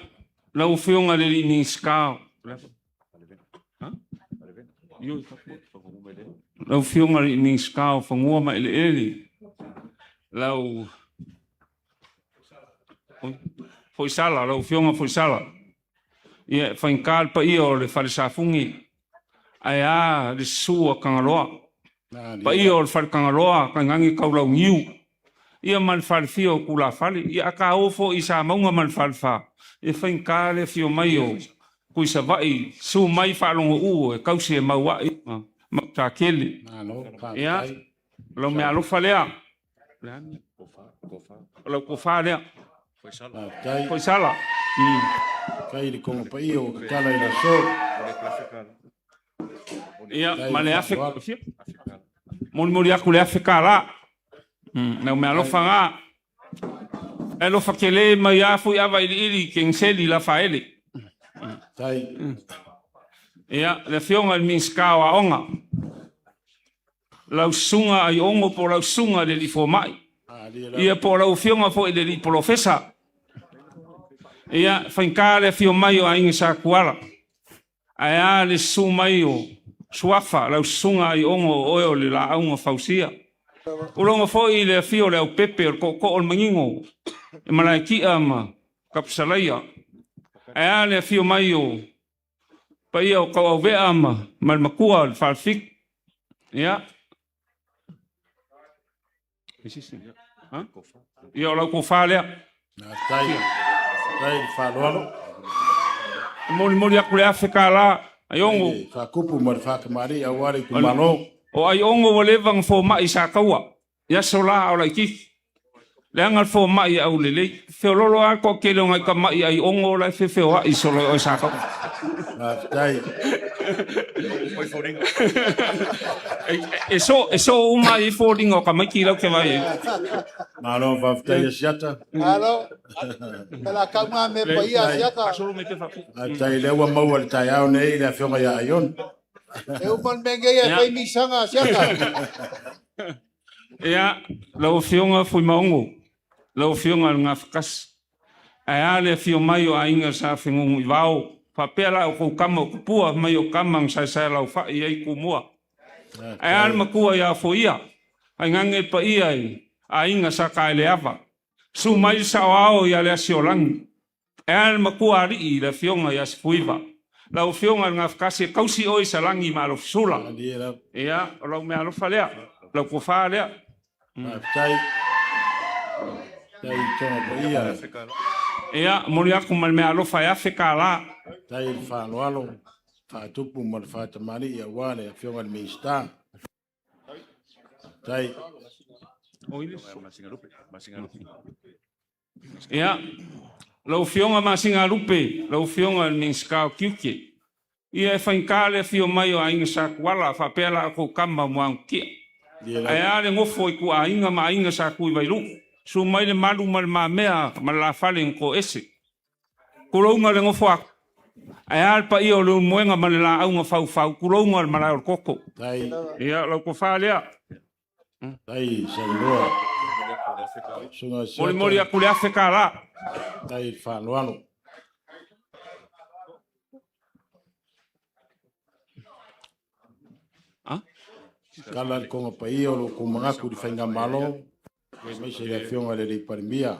lau Afioga i le alii Minisita, lau Afioga i le Minisita o Fanua ma Eleele, lau Foisala, lau Afioga Foisala, ia e faigata le paia o le Fale Safune, ae a le susu a Tagaloa, paia o le Fale Tagaloa, tainane Taulauniu, ia ma le falefia o Tulafale, ia a ta o foi i Samauga ma le Falefa, e faigata le afio mai o Tuisavaii, susu mai Faalogouu e tausi e Mauai ma Mausatele. Ia, o lau meaalofa lea. O lau tofa lea. Faafetai. Foisala. Faafetai i le toga paia ua tatala i le aso. Ia, ma le afe, molimoli atu le $1,000. Lau meaalofa na. E alofa tele mai a fui ava iliili keniseli Lafaele. Tai. Ia, le Afioga i le Minisita o Aoga, lau Susuga Aiogo po o lau Susuga i le Alii Fomai, ia po o lau Afioga foi i le Alii Polofesa. Ia, faigata le afio mai o Aiga Sa Tuala, ae a le susu mai o Suafa, lau Susuga Aiogo o oe o le Laau na Fausia. Uloga foi i le afio o Leaupepe o le Tootoo o le Manino, e Malaetia ma Tapusalaia. Ae a le afio mai o paia o Tauauvea ma le Matua o le Falefitu. Ia. Ia o lau tofa lea. Tai, tai le faaaloalo. E molimoli atu le $1,000 Aiogo. Faakupu ma le faatamalii aua le itumalo. O Aiogo ua leva ona fomai sa taua i aso la a o laitiiti. Leaga le fomai e aulelei. Feololo lava le toatele o nai tamai Aiogo la e feofeoai solo e oe sa taua. Faafetai. E soo uma ai foliga o tamaiti la ou te vaai ai. Malo faafetai Asiata. Malo. Pela kauga me paia Asiata. Faafetai lea ua maua i le taeao nei le afioga ia Aion. E uma le mea nei e fai misaga Asiata. Ia, lau Afioga Fuimaogo, lau Afioga i le Gafatasi, ae a le afio mai o aiga sa fenunuivao, faapea la outou tama o tupua mai o tama na saesae laufai ai Tumua. Ae a le matua ia Foia, tainane le paia i aiga sa Taeleava, susu mai le saoao ia Leasiolagi, ae a le matua alii i le Afioga ia Sefuiva. Lau Afioga i le Gafatasi, e tausi oe i Salagi ma Alofisula. Ia, o lau meaalofa lea, lau tofa lea. Faafetai. Tai i toga paia. Ia, momoli atu ma le meaalofa e $1,000. Tai i le faaaloalo, faatupu ma le faatamalii aua le Afioga i le Minisita. Tai. Ia, lau Afioga Masinalupe, lau Afioga i le Minisita o Tiute, ia e faigata le afio mai o Aiga Sa Tuala faapea la outou tama o Muagututia. Ae a le nofo i tuaaiga ma aiga sa Tuivailuu, susu mai le malu ma le mamea ma le lafale na toese. Tulouna le nofo a Ae a le paia o Leulumoega ma le laau na faufau, tulouna le malae o le toto. Ia, lau tofa lea. Tai saunoa. Susuga Siata. Molimoli atu le $1,000. Tai i le faaaloalo. Tala le toga paia o lo outou manatu i le faigamalo, aemaise le Afioga i le Alii Palemia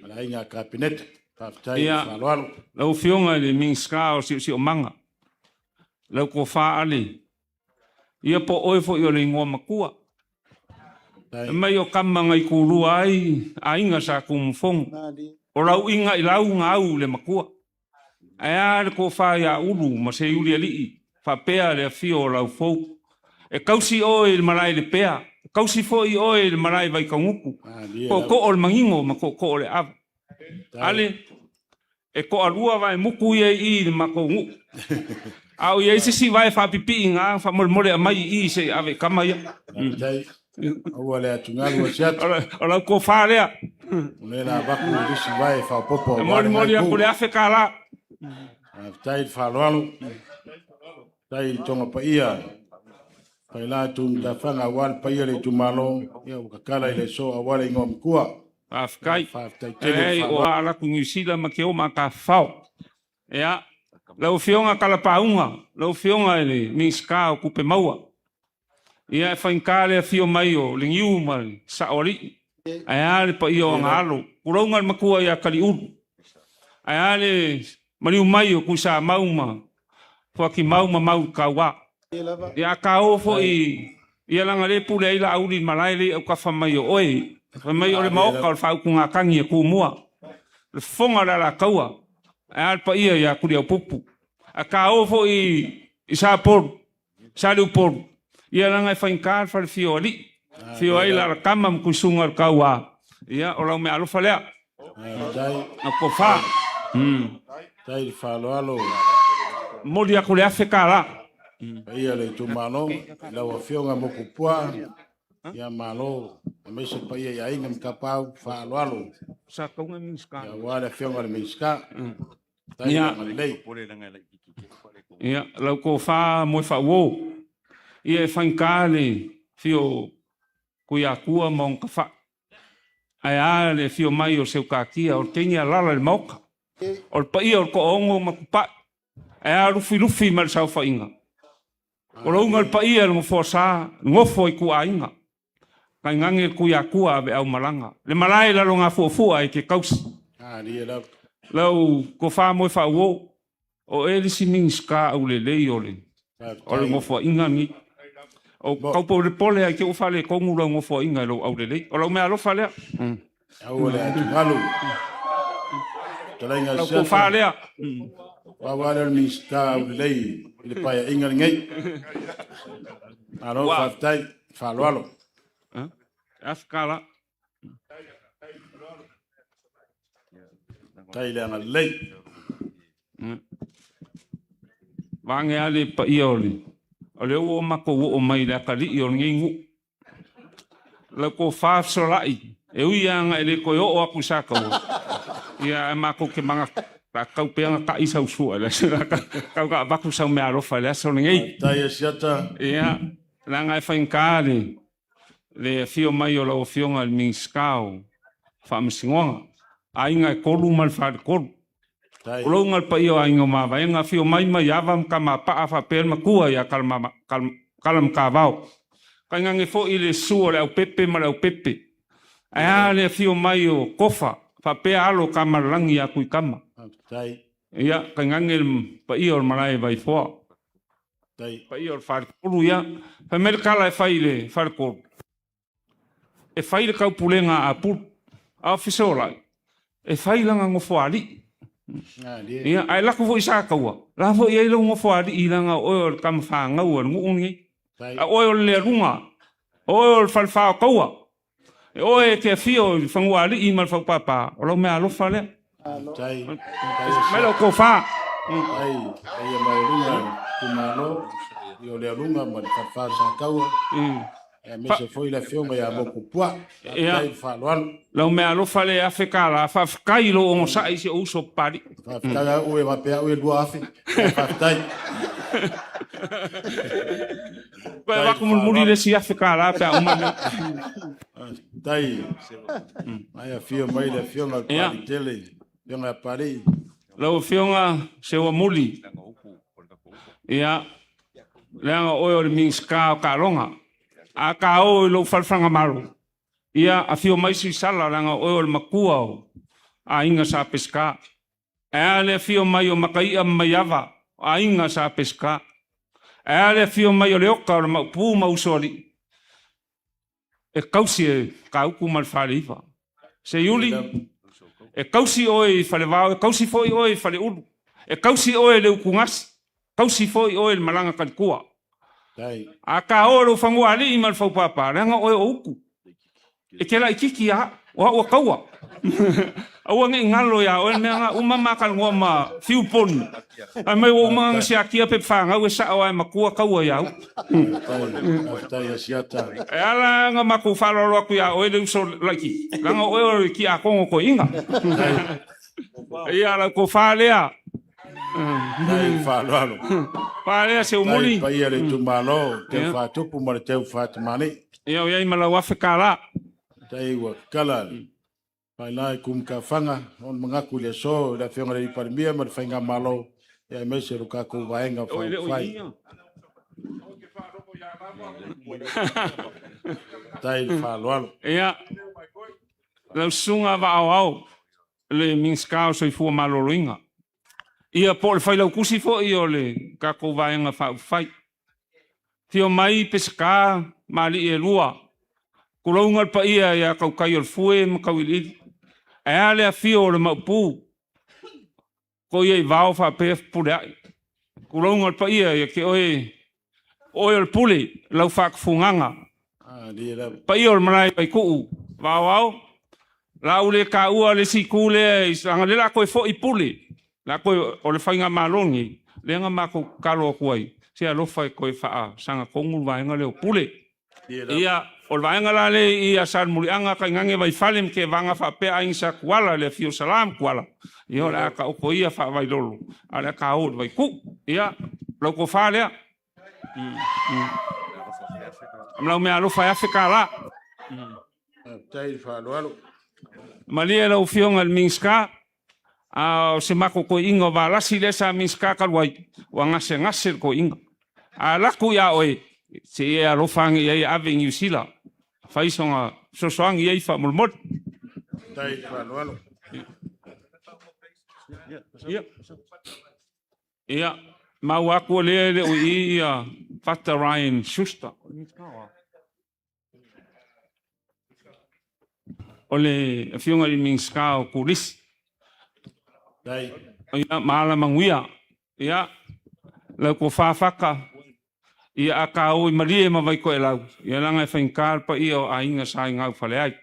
ma le Aiga Kapeneta. Faafetai i le faaaloalo. Lau Afioga i le Minisita o Siosiomaga, lau tofa Ale, Ia po o oe foi o le igoa matua. E mai o tama na i kulua ai aiga sa Tumufono. O lau iga i lau na au le matua. Ae a le tofa ia Ulu ma Seiuli alii Faapea le afio o Laufou. E kausi oe i le malae Lepea, e kausi foi oe i le malae Vaikagutu, tootoo o le Manino ma tootoo o le Ava. Ale, e toalua vaemutu ia i i i le matou nuu. A o i ai se isi vae faapipii i ina, faamolemole aumai i i se i ave i tama ia. Faafetai. Aua le atugalu o se atu. O lau tofa lea. O lea la avatu i lisi vae faaopoopo E aua le molimoli atu naiku. le $1,000. Faafetai le faaaloalo. Faafetai i toga paia. Faila tu matafaga aua le paia o le itumalo. Ia ua tatala i le aso aua le igoa matua. Faafetai. Faafetai tele le Leai, o faaaloalo. a alu atu Niu Sila ma ke o matafafao. Ia, lau Afioga Kalapauga, lau Afioga i le Minisita o Tupe Maua, ia e faigata le afio mai o Legiu ma le Saoalii, ae a le paia o Agaalo, tulouna le matua ia Kaliulu, ae a le maliu mai o Tuisamau ma Fuatimau ma Mauletaua. Ia a taoa foi ia leaga le pule ai Laauli i le malae lea i autafa mai o oe, fai mai o le maota o le faautugatagi a Tumua, le fofoga o le Alataua, ae a le paia ia Tuliaupupu. A taoa foi i Sapolu, Saleupolu, ia leaga e faigata le falefia o alii, afio ai Laalatama ma Tuisuga o le Taua, ia o lau meaalofa lea. Faafetai. Na tofa. Faafetai le faaaloalo. Momoli atu le $1,000. Paia le itumalo i lau Afioga Mokupua. Ia malo, aemaise paia i aiga ma tapaau faaaloalo. Sa tauga Minisita. Ia aua le Afioga i le Minisita. Faafetai Ia. le agalelei. Ia, lau tofa Moefaauo, ia e faigata le afio o Tuiatua ma ona tafai. Ae a le afio mai o Seukatia, o le teine alala i le maota, o le paia o le toaono ma Tupai, ae a Lufilufi ma le saofaiga. O louga le paia i le Nofoa-sa, nofo i ituaiga, tainane le Tuiatua aveau malaga, le malae i Lalogafuafua e te tausi. Lau tofa Moefaauo, o oe le isi Minisita aulelei o le o le nofoaiga lenei. O taupolepole lava i te i ua faaletonu lau nofoaiga i lou aulelei. O lau meaalofa lea. Aua le atugalu. Fetalaiga Lau tofa lea. Pau lava lea o le Minisita aulelei i le Paeaiga lenei. Malo faafetai, faaaloalo. $1,000. Faafetai le agalelei. Vaeane lava le paia o le o lea ua matou oo mai i le atalii o lenei nuu. Lau tofa fesolai, e ui lava ina e le toe oo atu i Sataua, ia ae matou te manatu, pe a tatau pea ona ta'i sau sua i le aso, tau ina avatu sau meaalofa i le aso lenei. Faafetai Asiata. Ia, leaga e faigata le le afio mai o lau Afioga i le Minisita o Faamasinoga, aiga e tolu ma le faletolu. Tulouna le paia o aiga o Mavaega, afio mai Maiava ma Tamapaa faapea le matua ia Kalamatavao. Tainane foi le susu o Leaupepe ma Leaupepe. Ae a le afio mai o Tofa faapea alo o Tamalelagi ia Tuitama. Ia, tainane le paia o le malae Vaifoa. Paia o le faletolu, ia, fai mai le tala e fai i le faletolu, e fai le taupulega a Apulu, a o Fesolai, e fai lana nofoalii. Ia, ae lako foi Sataua, la foi e i ai lou nofoalii leaga o oe o le tama fanau a le nuu lenei. A oe o le Lealuga, o oe o le falefa o Taua, e oe e te afio i le fanuaalii ma le faupapa, o lau meaalofa lea. Mai lau tofa. Ai, paia maualuga itumalo, i o Lealuga ma le falefa o Sataua, aemaise foi le afioga ia Mokupua. Faafetai le faaaloalo. Lau meaalofa lea e $1,000, faafetai i lou onosai i si ou uso Papalii. Faafetai au e faapea au e 2,000. Faafetai. Toe avatu mulimuli le isi $1,000 pe a uma le mea. Faafetai. Mai afio mai le afioga i le Papalii tele, afioga ia Papalii. Lau Afioga Seuamuli, ia, leaga o oe o le Minisita o Taaloga. A ta o i lou falefagamalo, ia, afio mai Suisala leaga o oe o le matua o aiga Sa Peseta. Ae a le afio mai o Makaia ma Maiava, o aiga Sa Peseta. Ae a le afio mai o Leoka o le Maopu ma Usoalii, e tausi e Kauku ma le Faleiva. Seiuli, e tausi oe i Falevao, e tausi foi oe i Faleulu, e tausi oe i le Utugasi. Tausi foi oe i le malaga talitua. A ka o lou fanua alii ma le faupapa, leaga oe o utu. E te laititi a, o au a taua. Aua nei galo ia oe le mea na uma ma talanoa ma Fiu Poni. Fai mai ua uma ona siakia pepa fanau e sao a e matua taua ia au. E ala ona matou faaaloalo atu ia oe le uso laititi, leaga o oe o le tiakono toeaina. Ia lau tofa lea. Dai faaaloalo. Fa lea se umuli. Dai paia le itumalo, teu faatupu ma le teu faatamalii. Ia o iai ma lau $1000. Dai ua kala faila i kumakafaga ona manatu i le aso i le Afioga i le Palemia ma le Faigamalo, ia aemaise lo tatou vaega faaupufai. Dai le faaaloalo. Ia, lau susuga Vaaoao, le Minisita o Soifua Maloloina, ia po o le Failautusi foi o le tatou Vaega Faaupufai. Afio mai Peseta ma alii e lua, tulouna le paia ia Tautai o le Fue ma Tauiliili. Ae a le afio o le Maopu, ko ia i vao faapea Fepuleai. Tulouna le paia ia te oe, oe o le pule, lau faatufugaga. Paia o le malae Vaitu'u, Vaoao, la ua le taua le isi itu lea, leaga o lea o le a toe foi pule, le a toe, o le faigamalo lenei, lea na matou tatalo atu ai, se alofa e toe faasaga tonu le vaega lea o pule. Ia, o le vaega la lea i ia Salemuliaga, Tainane, Vaifale ma Tevaga faapea Aiga Sa Tuala, le afio o Sala ma Tuala, ia o le a taoto ia faavailolo, a o le a ta o i le Vaitu'u. Ia, lau tofa lea. Ma lau meaalofa e $1000. Faafetai le faaaloalo. Malie lau Afioga i le Minisita, a o se matou toeaina o Valasi lea sa Minisita talu ai, ua gasegase le toeaina. A alu atu ia oe, se i e alofa ane i ai e ave i Niu Sila, fai sona fesoasoani i ai faamolemole. Faafetai le faaaloalo. Ia. Ia, maua atu o lea e le o i i ia Fata Ryan Schuster. O le Afioga i le Minisita o Turisi. Ia, ma Alamanuia. Ia, lau tofa Fata, ia a ta o i Malie ma Vaitoelau, ia leaga e faigata le paia o aiga sa i Gaufale ai.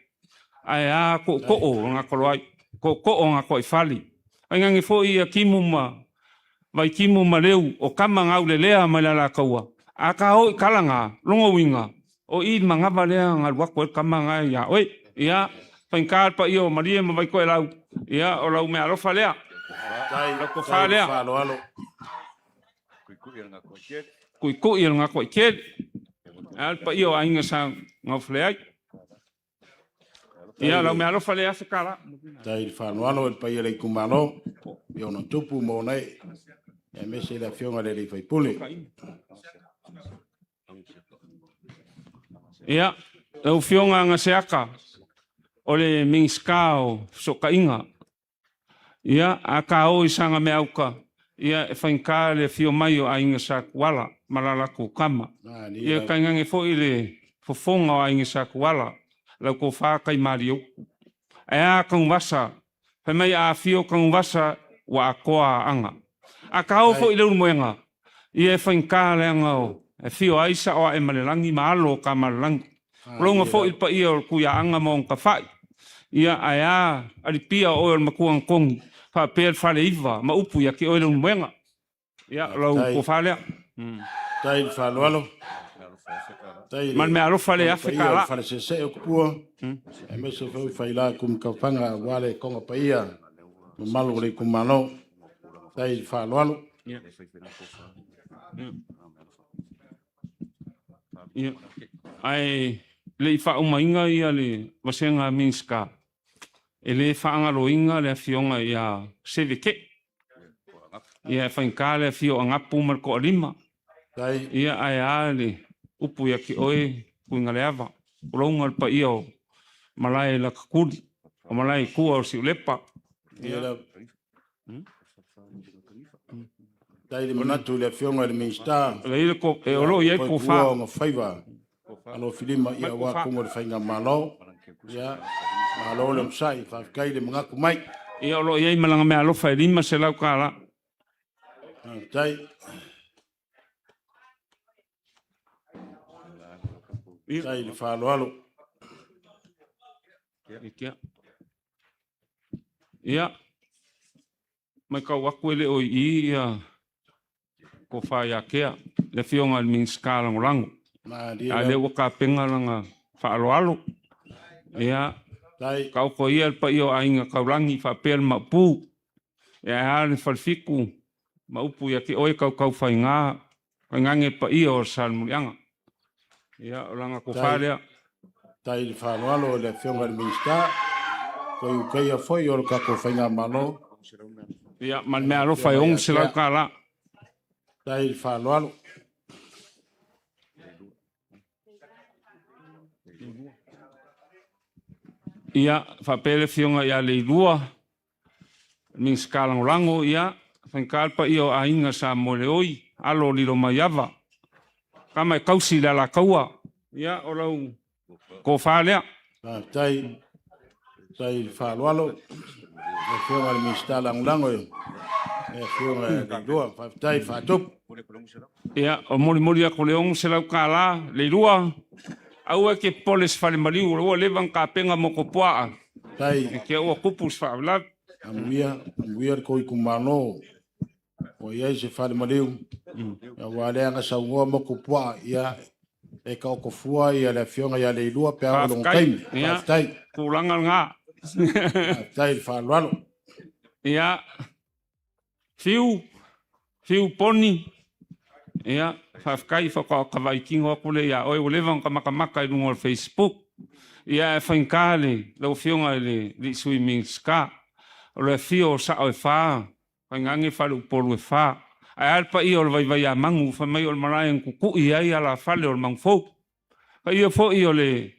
Ae a tootoo o Gatoloai, tootoo o Gatoaifale. Tainane foi ia Timu ma Vaitimu ma Leu o tama gaulelea mai le Alataua, a ta o i tala na, lona uiga, o i le manava lea na alu atu ai le tama na ia oe. Ia, faigata le paia o Malie ma Vaitoelau, ia, o lau meaalofa lea, lau tofa lea. Tuitui o le Gatoaitele. Ae a le paia o aiga sa gaofale ai. Ia, lau meaalofa lea $1000. Tai le faaaloalo i le paia o le itumalo i ona tupu ma ona ee, aemaise le Afioga i le sui usufono. Ia, lau Afioga Agaseata, o le Minisita o Fesootaiga. Ia, a ta o i Sagameauta, ia e faigata le afio mai o Aiga Sa Tuala ma la latou tama. Ia tainane foi le fofoga o Aiga Sa Tuala, lau tofa Taimalieutu. Ae a Tanuvasa, fai mai a afio Tanuvasa ua atoa Aana. A ta o foi i Leulumoega, ia e faigata leaga o e afio ai Saoaemalelagi ma alo o Tamalelagi. Loga foi le paia o le Tuiaaga ma ona tafai. Ia, ae a Alipia o oe o le matua na togi, faapea le Faleiva ma upu ia te oe Leulumoega. Ia, o lau tofa lea. Tai le faaaloalo. Tai Ma le meaalofa le $1000. Fale seesee o Tupua, aemaise foi faila kumakafaga aua le toga paia mamalu o le itumalo. Tai le faaaloalo. Ia, ae le i faaumaina ia le vasega a Minisita, e le faagaloina le afioga ia Seve Kee. Ia e faigata le afio o Agapu ma le Toalima. Ia ae a le upu ia te oe Tuigaleava, tulouna le paia o Malae Latatuli, o Malae i tua o Siulepa. Ia. Tai le manatu i le Afioga i le Minisita. E o lo o i ai tofa. Ua ona faiva alofilima ia aua tonu o le faigamalo. Ia, malo le onosai, faafetai le manatu mai. Ia o lo o i ai ma lana meaalofa e $500. Faafetai. Faafetai i le faaaloalo. Ia. Ia, matau atu e le o i i ia Tofa ia Tea, le Afioga i le Minisita Lagolago. Malie A lea lava. ua tapena lana faaaloalo. Ia, Faafetai. taoto ia le paia o Aiga Taulagi faapea le Maopu. Ia ae a le Falefitu ma upu ia te oe Tautaufaiga, tainane le paia o le Salemuliaga. Ia, o lana tofa Faafetai. lea. Faafetai i le faaaloalo i le Afioga i le Minisita, toe Ukaia foi o le tatou Faigamalo. Ia, ma le meaalofa e Afioga ia Tea. $600. Faafetai i le faaaloalo. Ia, faapea le Afioga ia Leilua, Minisita Lagolago, ia, faigata le paia o aiga sa Moeleoi, alo o Lilomaiava, tama e tausi i le Alataua, ia, o lau tofa lea. Faafetai. Faafetai i le faaaloalo i le Afioga i le Minisita Lagolago le Afioga ia Leilua. Faafetai faatupu. Ia, o molimoli atu le $600, Leilua, aua e te popole i se falemaliu, ua leva ona tapena mo Kopuaa, Faafetai. e te ua tupu se faalavelave. Amuia, amuia le tou itumalo ua i ai se falemaliu, aua lea na saunoa motu puaa, ia e taoto fua ia le afioga ia Leilua pe a oo i lona Faafetai. taimi. Ia. Faafetai. Tulaga lena. Faafetai i le faaaloalo. Ia, Fiu, Fiu Poni, ia, faafetai faatoa kavaai tino atu lea ia oe, ua leva ona matamata i luga o le Facebook. Ia, e faigata le, lau Afioga i le alii Sui Minisita, o le afio o sao e fa, tainane faleupolu e fa. Ae a le paia o le Vaivaiamanu, fai mai o le malae na tutui ai alafale o le Magufou. Paia foi o le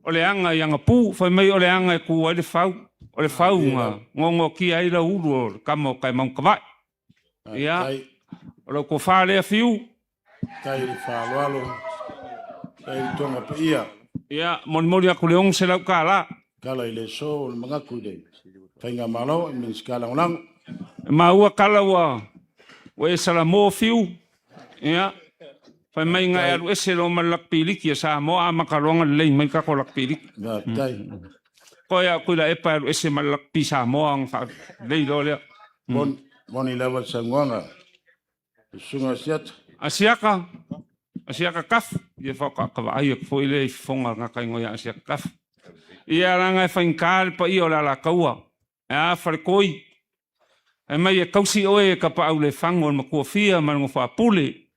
o le aga i Agapu, fai mai o le aga e tu ai le fau, o le fau na gogotia ai lau ulu o le tama o Taemautavae. Ia, Faafetai. o lau tofa lea Fiu. Faafetai i le faaaloalo. Faafetai i le toga paia. Ia, molimoli atu le $600. Tala i le aso o le manatu i le Faigamalo i Minisita Lagolago. E maua tala ua ua e salamo Fiu. Ia, fai mai na e alu ese loa ma le lakipiliki a Samoa amata loa ona lelei mai le tatou lakipiliki. Faafetai. Koe a Tuilaepa e alu ese ma le lakipi Samoa ona faalelei loa lea. Moni lava le saunoaga le Susuga Asiata. Asiaka, Asiaka Kafu, ia faatoa vaai atu foi lea i fofoga o le tagata igoa ia Asiaka Kafu. Ia leaga e faigata le paia o le Alataua, e a Faletoi, fai mai e tausi oe e Tapaaulefaga o le Matuafia ma le Nofoapule.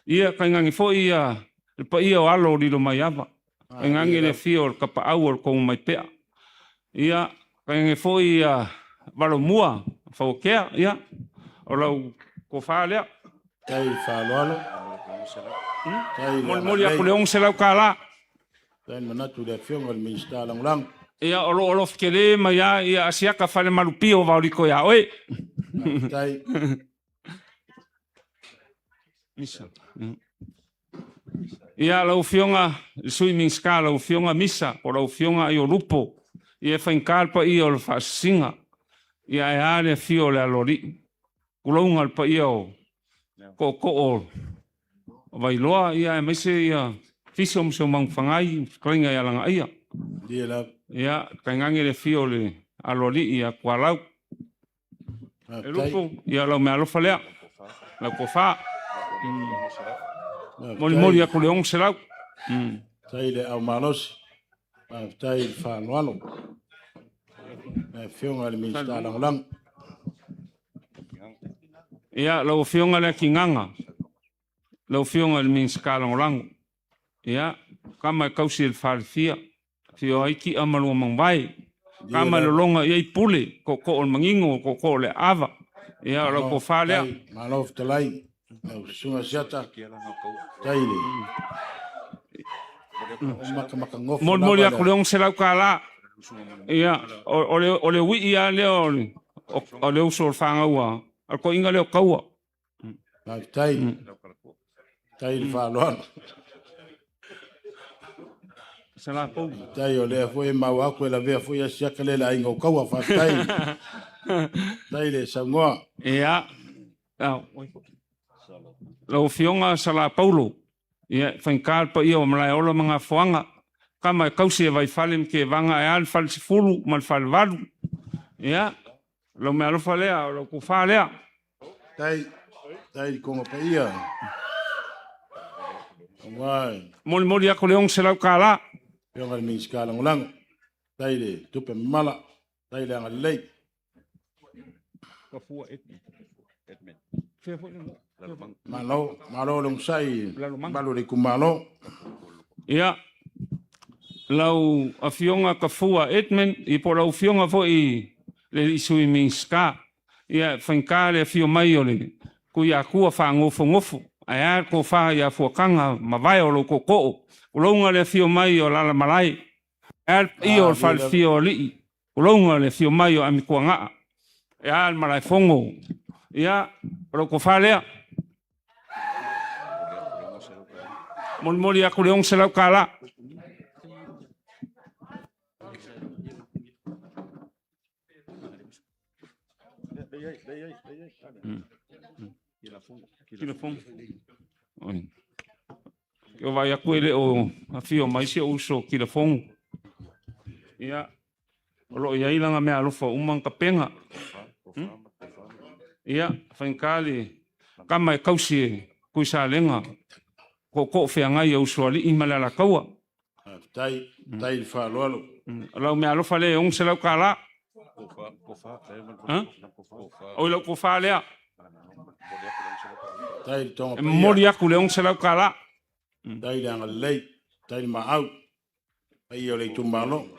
Ia tainane foi ia le paia o alo o Lilomaiava, tainane le afio o le Tapaau o le Togomaipea. Ia tainane foi ia Valomua Fauatea, ia o lau tofa lea. Faafetai i le faaaloalo. Faafetai i le Molimoli atu agalelei. le $600. Faafetai le manatu i le Afioga i le Minisita Lagolago. Ia o lo o alofa tele mai lava ia Asiata Falemalupio Vaoliko ia oe. Faafetai. Misa. Ia lau Afioga i le Sui Minisita, lau Afioga Misa, po o lau Afioga Aiolupo, ia e faigata le paia o le faasisiga, ia ae a le afio o le Aloalii, tulouna le paia o tootoo o Vailoa, ia aemaise ia Fiso ma Seumanufagai, fetalaiga ia Lagaia. Ia tainane le afio o le Aloalii ia Tualau. E Lupu, ia lau meaalofa lea, lau tofa. Molimoli atu le 600. Faafetai i le au malosi, faafetai i le faaaloalo. Le Afioga i le Minisita Lagolago. Ia, lau Afioga Leatigaga, lau Afioga i le Minisita Lagolago, ia, tama e tausi e le falefia, afio ai Tia ma lua mauvae, tama e lologa i ai pule, tootoo o le manino, tootoo o le aava, ia, o lau tofa lea. Malo fetalai, lau Susuga Siata, faafetai i le makamakagofo. Molimoli atu le $600. Ia, o le uii lava lea o le uso o le fanau a le toeaina lea o Taua. Faafetai. Faafetai i le faaaloalo. Salapou. Faafetai o lea foi e maua atu e lavea foi Asiata lea i le aiga o Taua. Faafetai. Faafetai le saunoa. Ia, lau Afioga Salapaulo. Ia, e faigata le paia o Malaeola ma Gafoaga, kama e kausi e Vaifale ma Kevaga ae a le Falesefulu ma le Falevalu. Ia, o lau meaalofa lea, o lau tofa lea. Tai, tai i konga paia. Aua e Molimoli atu le $600. Afioga i le Minisita Lagolago. Tai le tupe mamala, tai le agalelei. Malo, malo le onosai, malu o le itumalo. Ia, lau Afioga Tafua Edmund, ia po o lau Afioga foi le alii Sui Minisita. Ia, e faigata le afio mai o le Tuiatua faanofonofo, ae a le tofa ia Fuataga ma vae o lou tootoo. Tulouna le afio mai o Alalamalae, ae a le paia o le falefia o alii, tulouna le afio mai o Amituanaa, ae a le Malaefono. Ia, o lau tofa lea. Molimoli atu le $600. Oi. Ke vaai atu e le o afio mai si ou uso Kilafogo. Ia, o lo o i ai lana meaalofa uma na tapena. Ia, faigata le kama e tausi e Tuisalega, tootoo feagai a Usoalii ma le Alataua. Faafetai, faafetai i le faaaloalo. O lau meaalofa lea e $600. Oi lau tofa lea. Faafetai i le toga E paia. momoli atu le $600. Faafetai le agalelei, faafetai le maau, paia o le itumalo.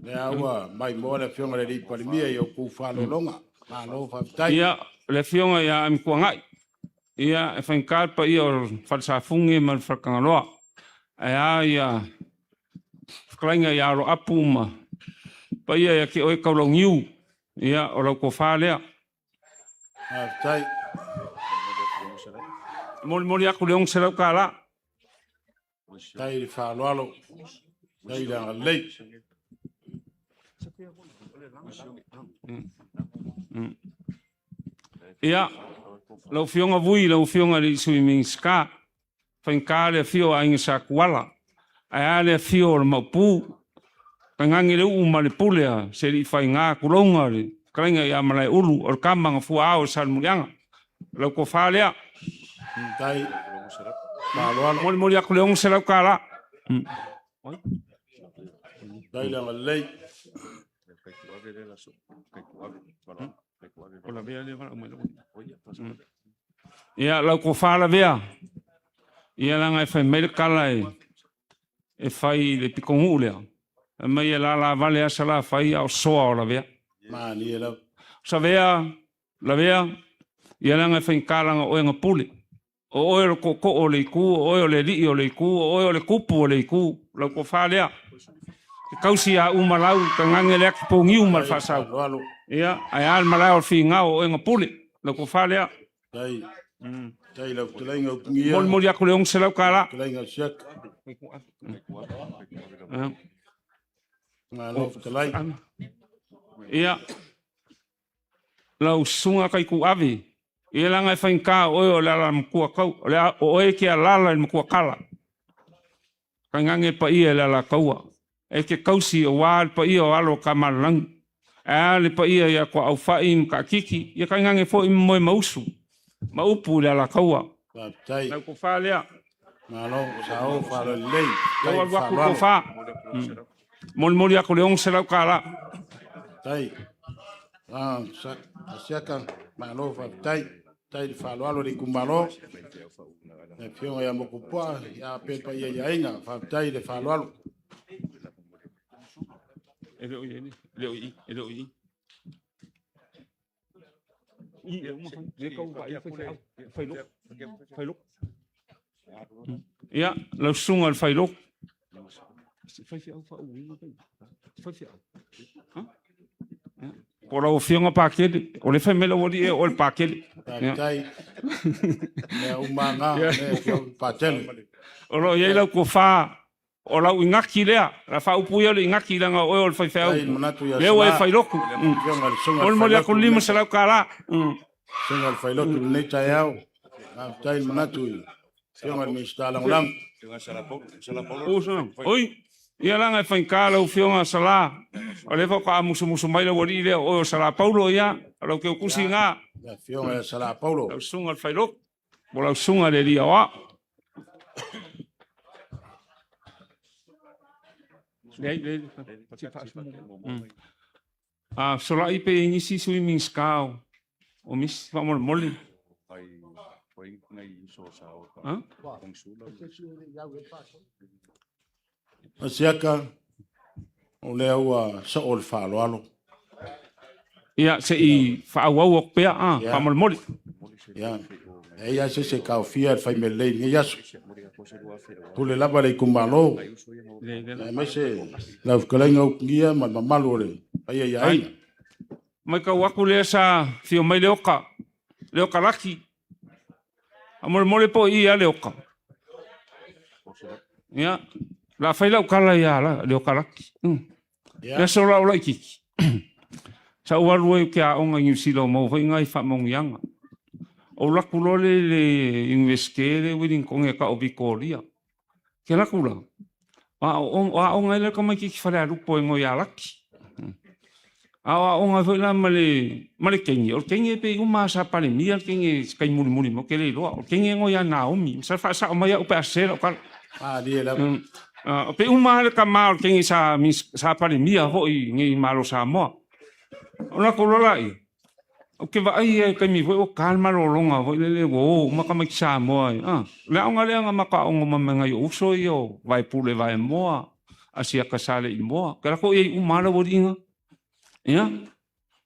Lea ua maimoa le Afioga i le Palemia i outou faaaloaloga. Malo faafetai. Ia, le Afioga ia Amituanai, ia, e faigata le paia o le Falesafune ma le Faletagaloa. Ae a ia fetalaiga ia Aloapu ma paia ia te oe Taulauniu, ia, o lau tofa lea. Faafetai. E molimoli atu le $600. Faafetai i le faaaloalo, faafetai i le agalelei. Ia, lau Afioga Vui, lau Afioga i le Sui Minisita, faigata le afio o Aiga Sa Tuala, ae a le afio o le Maopu, tainane le uu ma le pule a Seliifaiga, tulouna le fetalaiga ia Malaeulu, o le tama na fuaao e Salemuliaga. Lau tofa lea. Faafetai, faaaloalo. Molimoli atu le $600. Faafetai le agalelei. Ia, lau tofa lavea, ia leaga e fai mai le tala e fai i le pitonuu lea, fai mai e lala vale lava Salafai a o soa o Lavea. Malie lava. Savea, Lavea, ia leaga e faigata leaga o oe na pule. O oe o le tootoo o le itu, o oe o le alii o le itu, o oe o le tupu o le itu, lau tofa lea. E tausi ia Umalau, tainane le ati pouniu ma le faasau. Faaaloalo. Ia, ae a le malae o le finao, o oe na pule, lau tofa lea. Faafetai. Faafetai i lau fetalaiga Upugia. Molimoli atu le $600. Fetalaiga Siaka. Malo fetalai. Ia, lau susuga Taituave, ia leaga e faigata o oe o le alamatua tau, o, le, o oe e te alala i le matuakala. Tainane paia i le Alataua. E te tausi aua le paia o alo o Tamaalelagi. Ae a le paia ia Tuaaufai ma Taatiti, ia tainane foi ma Moemausu ma upu i le Alataua. Faafetai. Lau tofa lea. Malo, sao faaaloalo. Lau alu atu le tofa. Molimoli atu le $600. Faafetai. Ah, Siaka, malo faafetai. Faafetai i le faaaloalo i le itumalo. Le afioga ia Mokupuaa, ia pe paia i aiga. Faafetai i le faaaloalo. E le o i ai, e le o i, e le o i. I e uma fai, le tau vaai fai feau, fai loku, fai loku. Ia, lau susuga i le fai loku. Fai feau faauuina kai. Fai feau. Ha? Po o lau afioga Pakele, o le fai mai lau alii e o le Pakele. Faafetai. Mea uma na, mea afioga Patele. O lo o i ai lau tofa, o lau inaki lea, la faaupu ia o le inaki leaga o oe o le faifeau. Faafetai i le manatu ia Lea ua e Sala. fai lotu. Afioga i le susuga i le Molimoli atu Failotu le $500. Susuga i le Failotu i lenei taeao. Faafetai le manatu i le Afioga i le Minisita Lagolago. Uso, oi, ia laga e faigata lau Afioga Sala, o lea faatoa musumusu mai le aualii lea o oe o Sala Paulo, ia, o lau teutusi lena. Le Afioga ia Sala Paulo. Lau susuga i le Failotu, po o lau susuga i le Alii Aoao. Leai, leai, A fesolai pe i ai nisi sui Minisita o misi, faamolemole. Ha? Asiata, o lea ua soo le faaaloalo. Ia, se i faaauau atu pea, a, faamolemole. Ia, e leai lava se isi e taofia le fai mea lelei i lenei aso. Pule lava le itumalo, aemaise lau fetalaiga Ulugia ma le mamalu o le paia i aiga. Matau atu lea sa afio mai Leoka, Leoka Laki. Faamolemole po o i lea Leoka. Ia, o le a fai lau tala ia Leoka Laki. Le aso la o laitiiti, sa ou alu ai ou te aoga i Niu Sila o maua foi nai faamanuiaga. Ou alu atu loa lea i le Iunivesite lea i Ueligitone e tau o Vitoria. Ke alu atu la, o aoga ai la le tamaitiiti falealupo e igoa ia Laki. A o aoga ai foi la ma le ma le teine, o le teine pei uma lava sa Palemia le teine i se taimi mulimuli mai, ou te le iloa. O le teine e igoa ia Naomi, masalo faasao mai au pe a sese lau tala. Malie lava. Pei uma lava le tama o le teine sa sa Palemia foi i nei Malo Samoa. Ona latou loa laia, ou te vaai lava i taimi foi ua ta le malologa foi lele ua o uma tamaiti Samoa i, a, le aoga lea na matou aoga uma mai ai nai ou uso ia o Vaepule Vaemoa, Asiata Saleimoa, ke latou i ai uma lava le aualiiga. Ia,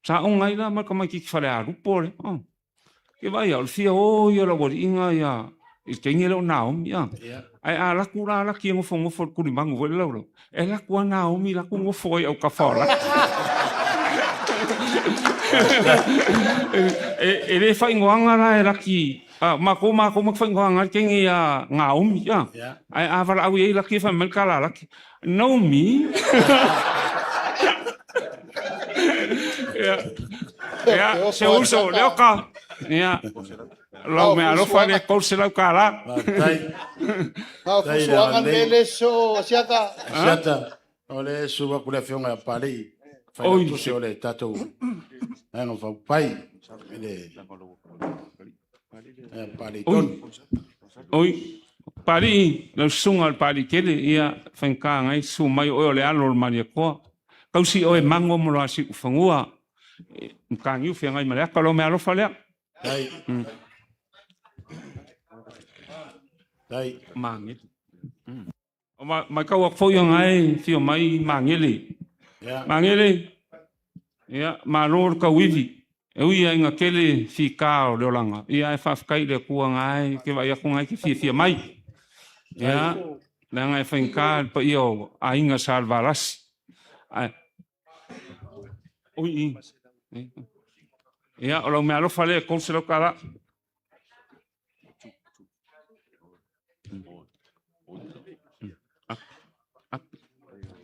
sa aoga ai la ma le tamaitiiti falealupo lea. Oh. Ke vaai o le fia o ia o le aualiiga ia i le teine lea o Naomi. Ah. Ae a laku la laki e nofonofo i le tulimanu foi le laulau, e laku a Naomi laku nofo ai autafa o laki. E le faaigoaga la e laki, matou matou ma te faaigoaga ai le teine ia Naomi. Ae a valaau i ai laki e fai mai le tala a laki, Naomi. Ia, se uso, Leoka. Ia, lau mea alofa le $300. Faafetai. Na o fusuaga le mea lea soo Asiata. Asiata, o le susu atu le Afioga ia Papalii, failautusi o le tatou Vaega Faaupufai i le Papalii Tonu. Oi, Papalii, lau susuga o le Papalii tele, ia, faigata nai susu mai o oe o le alo o le Malietoa. Tausi oe mago ma loa siufanua, mataniu feagai ma le ata, o lau meaalofa lea. Dai. Dai. Magele. Matau atu foi ona e afio mai Magele. Magele, ia, malo le tauivi. E ui lava ina tele fita o le olaga, ia ae faafetai i le Atua na e te vaai atu na e te fiafia mai. Ia, leaga e faigata le paia o aiga sa Valasi. Ae, oi, ia, o lau meaalofa lea e $300.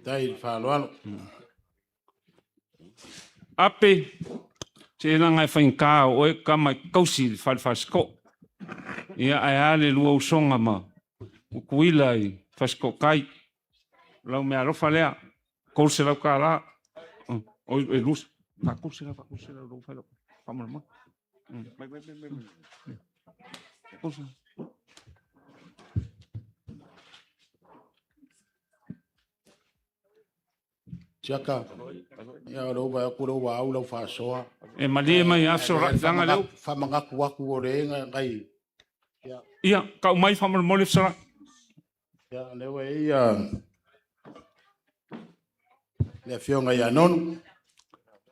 Tai i le faaaloalo. Ape, seiloga e faigata o oe tama e tausi i le fale fasitoo. Ia, ae a le lua usoga ma Tutuila i Fasitootai. O lau meaalofa lea, $300. Oi, e lua, faa-300, faa-300 lou fale, faamolemole. Siaka, ia o lou vaai atu lea ua au lau faasoa. E malie mai lava fesolai leaga lea ua. Faamanatu atu o le nai. Ia, tau mai faamolemole fesolai. Ia, o lea ua i ai ia le Afioga ia Nonu.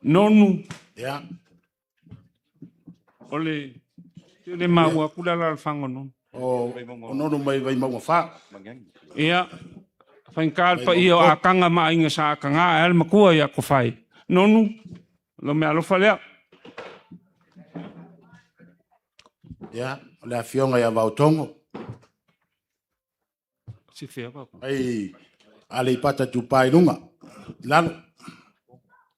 Nonu. Ia. O le le maua atu le alaalafaga o Nonu. O Nonu mai Vaimauga 4. Ia, faigata le paia o Ataga ma aiga sa Ataga ae a le matua ia Tofae. Nonu, lau meaalofa lea. Ia, o le Afioga ia Vaotogo. Mai Aleipata Itupa i Luga, i Lalo.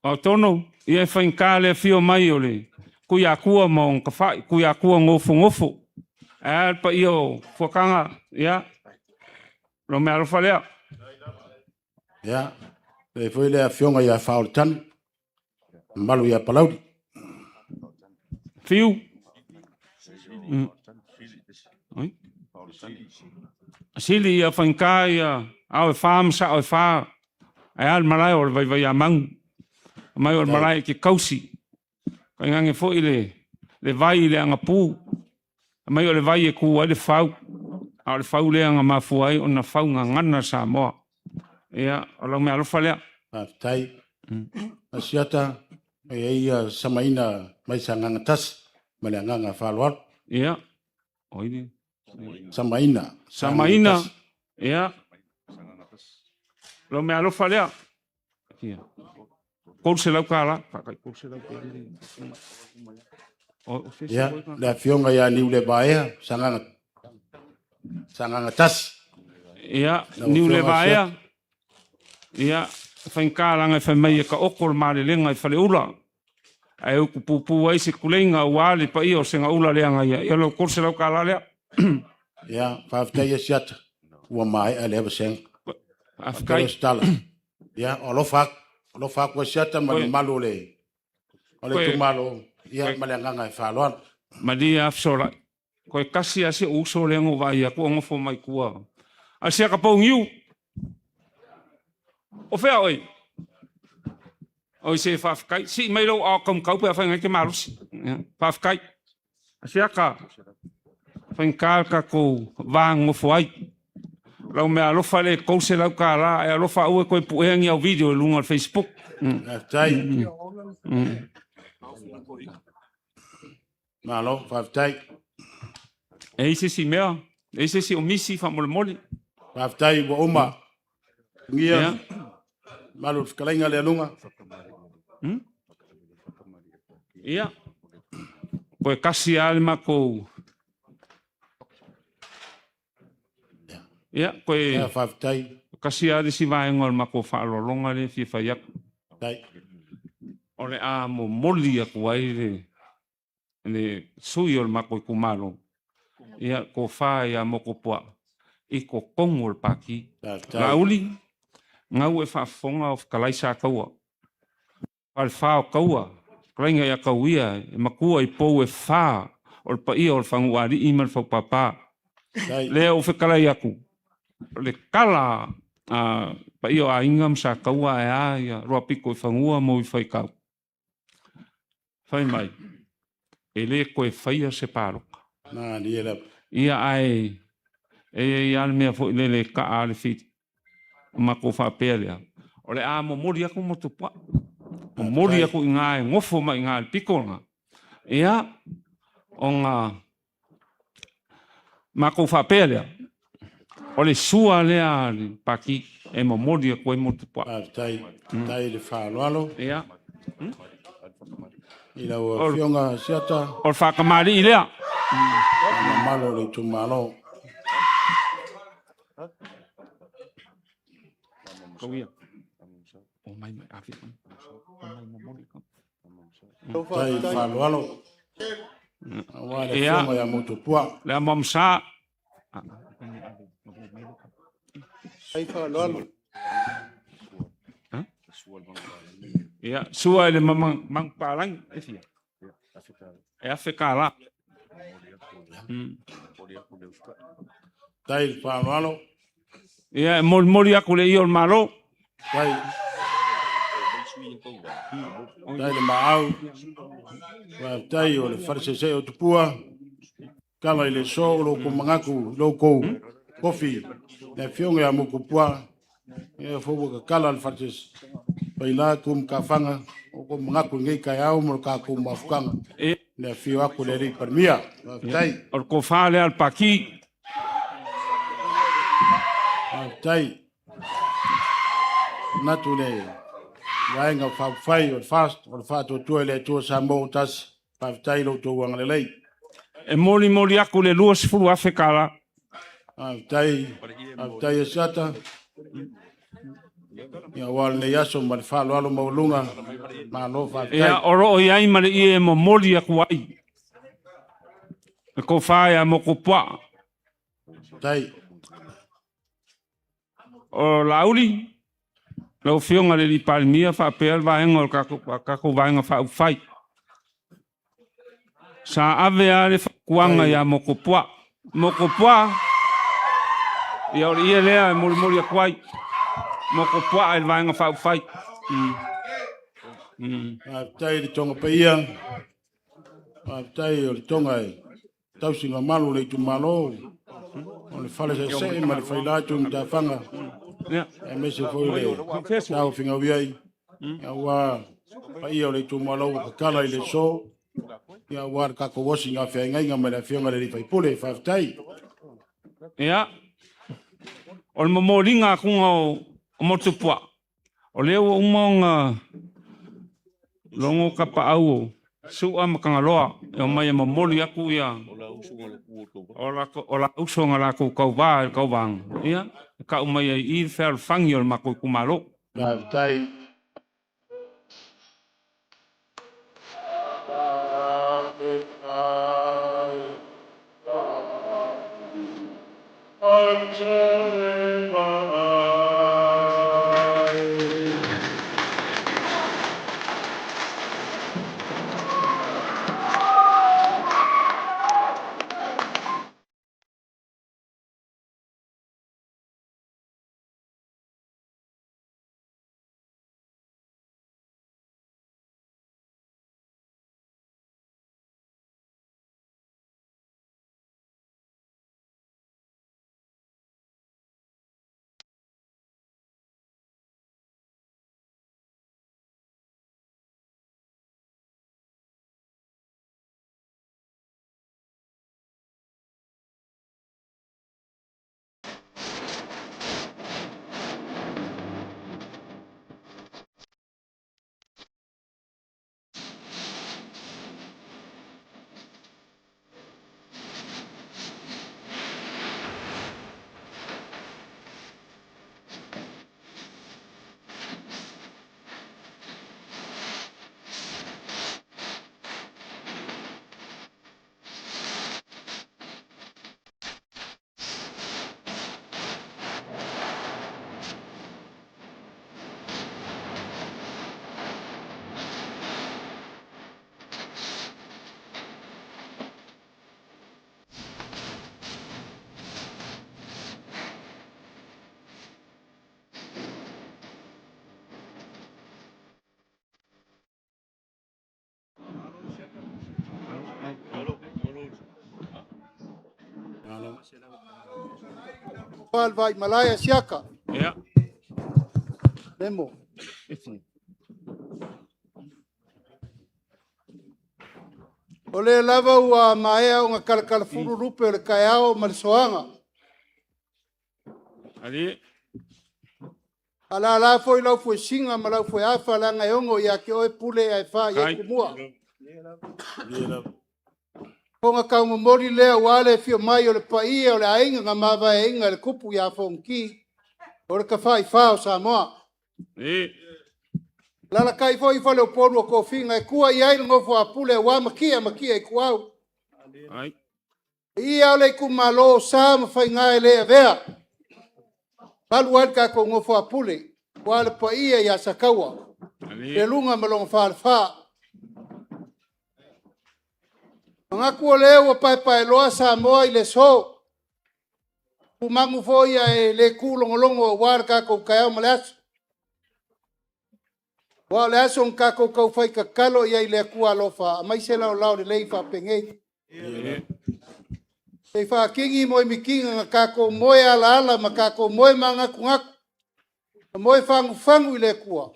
Vaotono, ia e faigata le afio mai o le Tuiatua ma ona tafai, Tuiatua nofonofo. Ae a le paia o Fuakaga, ia, lo mea alofa lea. Ia, le foi le afioga ia Faaolotani, mamalu ia Palauli. Fiu. Oi. Sili ia faigata ia ao e fa ma sao e fa, ae a le malae o le Vaivaiamanu. Mai o le malae e te kausi. Tainane foi le, le vai i le agapu, mai o le vai e ku ai le fau, a o le fau lea na mafua ai ona fau gagana Samoa. Ia, o lau meaalofa lea. Faafetai. Asiata, e ai ia samaina mai Sagaga Tasi ma le agaga faaaloalo. Ia, o ai le... Samaina. Samaina, ia. Lau meaalofa lea. Ia. $300. Faakai $300 pe le. O, o se Ia, le afioga ia Niulevaea, Sagaga, Sagaga Tasi. Ia, Niulevaea. Ia, faigata laga e fai mai e taoto le malelega i Faleula. Ae utu pupu ai se tuleiga aua le paia o Segaula le agaia. Ia, lau $300 lea. Ia, faafetai e Siata, ua maea lea vasega. Faafetai. Tala. Ia, o alofa atu, alofa atu e Siata ma le mamalu o le o le itumalo, ia, ma le agaga e faaaloalo. Malie lava fesolai. Toe tasi lava si ou uso lea na ou vaai atu o nofo mai tua. A siaka pouniu. O fea oe? Oi se faafetai. Sii mai lou ao kaumukau pe afai ngai te malosi. Faafetai. A siaka faigata le tatou va nonofo ai. Lau mea alofa le $300 ae alofa aua e toe puea ni au video i luga o le Facebook. Faafetai. Malo, faafetai. E i se isi mea, e i se isi o misi faamolemole. Faafetai ua uma. Gia, malu le fetalaiga lea luga. Ia. Koe kasi lava le matou. Ia, koe Ia, faafetai. kasi lava le isi vaega o le matou faaaloaloga lea e fia fai atu. Faafetai. O le a momoli atu ai le le sui o le matou itumalo, ia, tofa ia Motuopuaa i totonu o le Pati. Faafetai. Laauli, gau e faafofoga o fetalai Sataua. Falefa o Taua, fetalaiga ia Tauia e matua i pou e fa o le paia o le Faguualii ma le Faupapa. Faafetai. Lea ua fetalai atu, o le tala a paia o aiga ma Sataua ae a ia Roapito i fanua ma Uifaitau. Fai mai, e le toe faia se palota. Malie lava. Ia ae e i ai lava le mea foi lele e taa lava le fili. Matou faapea lea, o le a momoli atu Motuopuaa. Momoli atu i ina e nofo mai i ina i le pito lena. Ia, ona matou faapea lea, o le sua lea a le Pati e momoli atu ai Motuopuaa. Faafetai. Faafetai i le faaaloalo Ia, i lau Afioga Siata, o le faatamalii lea. le mamalu o le itumalo. Tauia. O mai mai ave mai. O mai momoli. Faafetai i le faaaloalo aua le Ia. Afioga ia Motuopuaa. Le amo amsa. Ai faaaloalo. Ia, sua i le manupālagi. E fia? E $1,000. Faafetai i le faaaloalo. Ia, e molimoli atu le ia o le Malo. Faafetai. Faafetai le maau. Faafetai o le falesese o Tupua. Tala i le so o lo outou manatu i lo outou kofi le afioga ia Motuopuaa. Ia foi ua tatala le falesese. Faila tu matafaga o outou manatu i lenei taeao ma le tatou mafutaga. E, Le afio atu o le alii Palemia. Faafetai. o le tofa lea a le Pati. Faafetai. Manatu le vaega faaupufai o le FAST o le Faatuatua i le Atua Samoa ua tasi. Faafetai i lo outou agalelei. E molimoli atu le $20,000. Faafetai, faafetai Asiata. Ia, aua lenei aso ma le faaaloalo maualuga. Malo faafetai. Ia, o lo o i ai ma le ie e momoli atu ai. Le tofa ia Mokopuaa. Tai. O Laauli, lau Afioga i le Palemia faapea le vaega o le tatou Vaega Faaupufai. Sa ave lava le fautuaga ia Mokopuaa. Mokopuaa, ia o le ie lea e molimoli atu ai. Mokopuaa i le Vaega Faaupufai. Faafetai i le Toga Paia, faafetai o le Toga e tausi mamalu o le itumalo, o le fale seesee ma le faila Tuimatafaga, aemaise foi le taofiga ai, aua paia o le itumalo ua tatala i le aso, aua le tatou osi feagaiga ma le afioga i le sui usufono. Faafetai. Ia, o le momoliga atuga o Motupuaa, o lea ua uma ona logo tapaau o Sua ma Tagaloa e omai e momoli atu ia o la uso na latou tauva i le tauvaga, ia, e tau mai ai i le fealofani o le matou itumalo. Faafetai. Vaimalae Asiata. Ia. Nemo. O lea lava ua maea ona talatalafulu lupe o le taeao ma le soaga. Ali. Alala foi lau fuesiga ma lau fueafa leaga e ono ia te oe pule ae fā i ai tumua. Fofoga taumomoli lea aua le afio mai o le paia o le aiga na mavaeaina e le tupu ia Fonoti, o le Tafaifa o Samoa. Alalatai foi faleupolu o tofiga e tua i ai le nofo a pule aua Matia Matia Ituau. Ia o le itumalo o sa ma faiga e le avea. Malu ai le tatou nofo a pule, aua le paia ia Sataua, Feluga ma lona falefa. Manatu o lea ua paepaeloa Samoa i le aso. Tumagu foi ae le tulogologo aua le tatou taeao ma le aso. Aua o le aso na tatou taufai tatalo i ai i le Atua alofa, aumai se laolao lelei faapenei. Se i faatini moemitiga na tatou moe alaala ma tatou moe manatunatu, ma moe fagufagu i le Atua,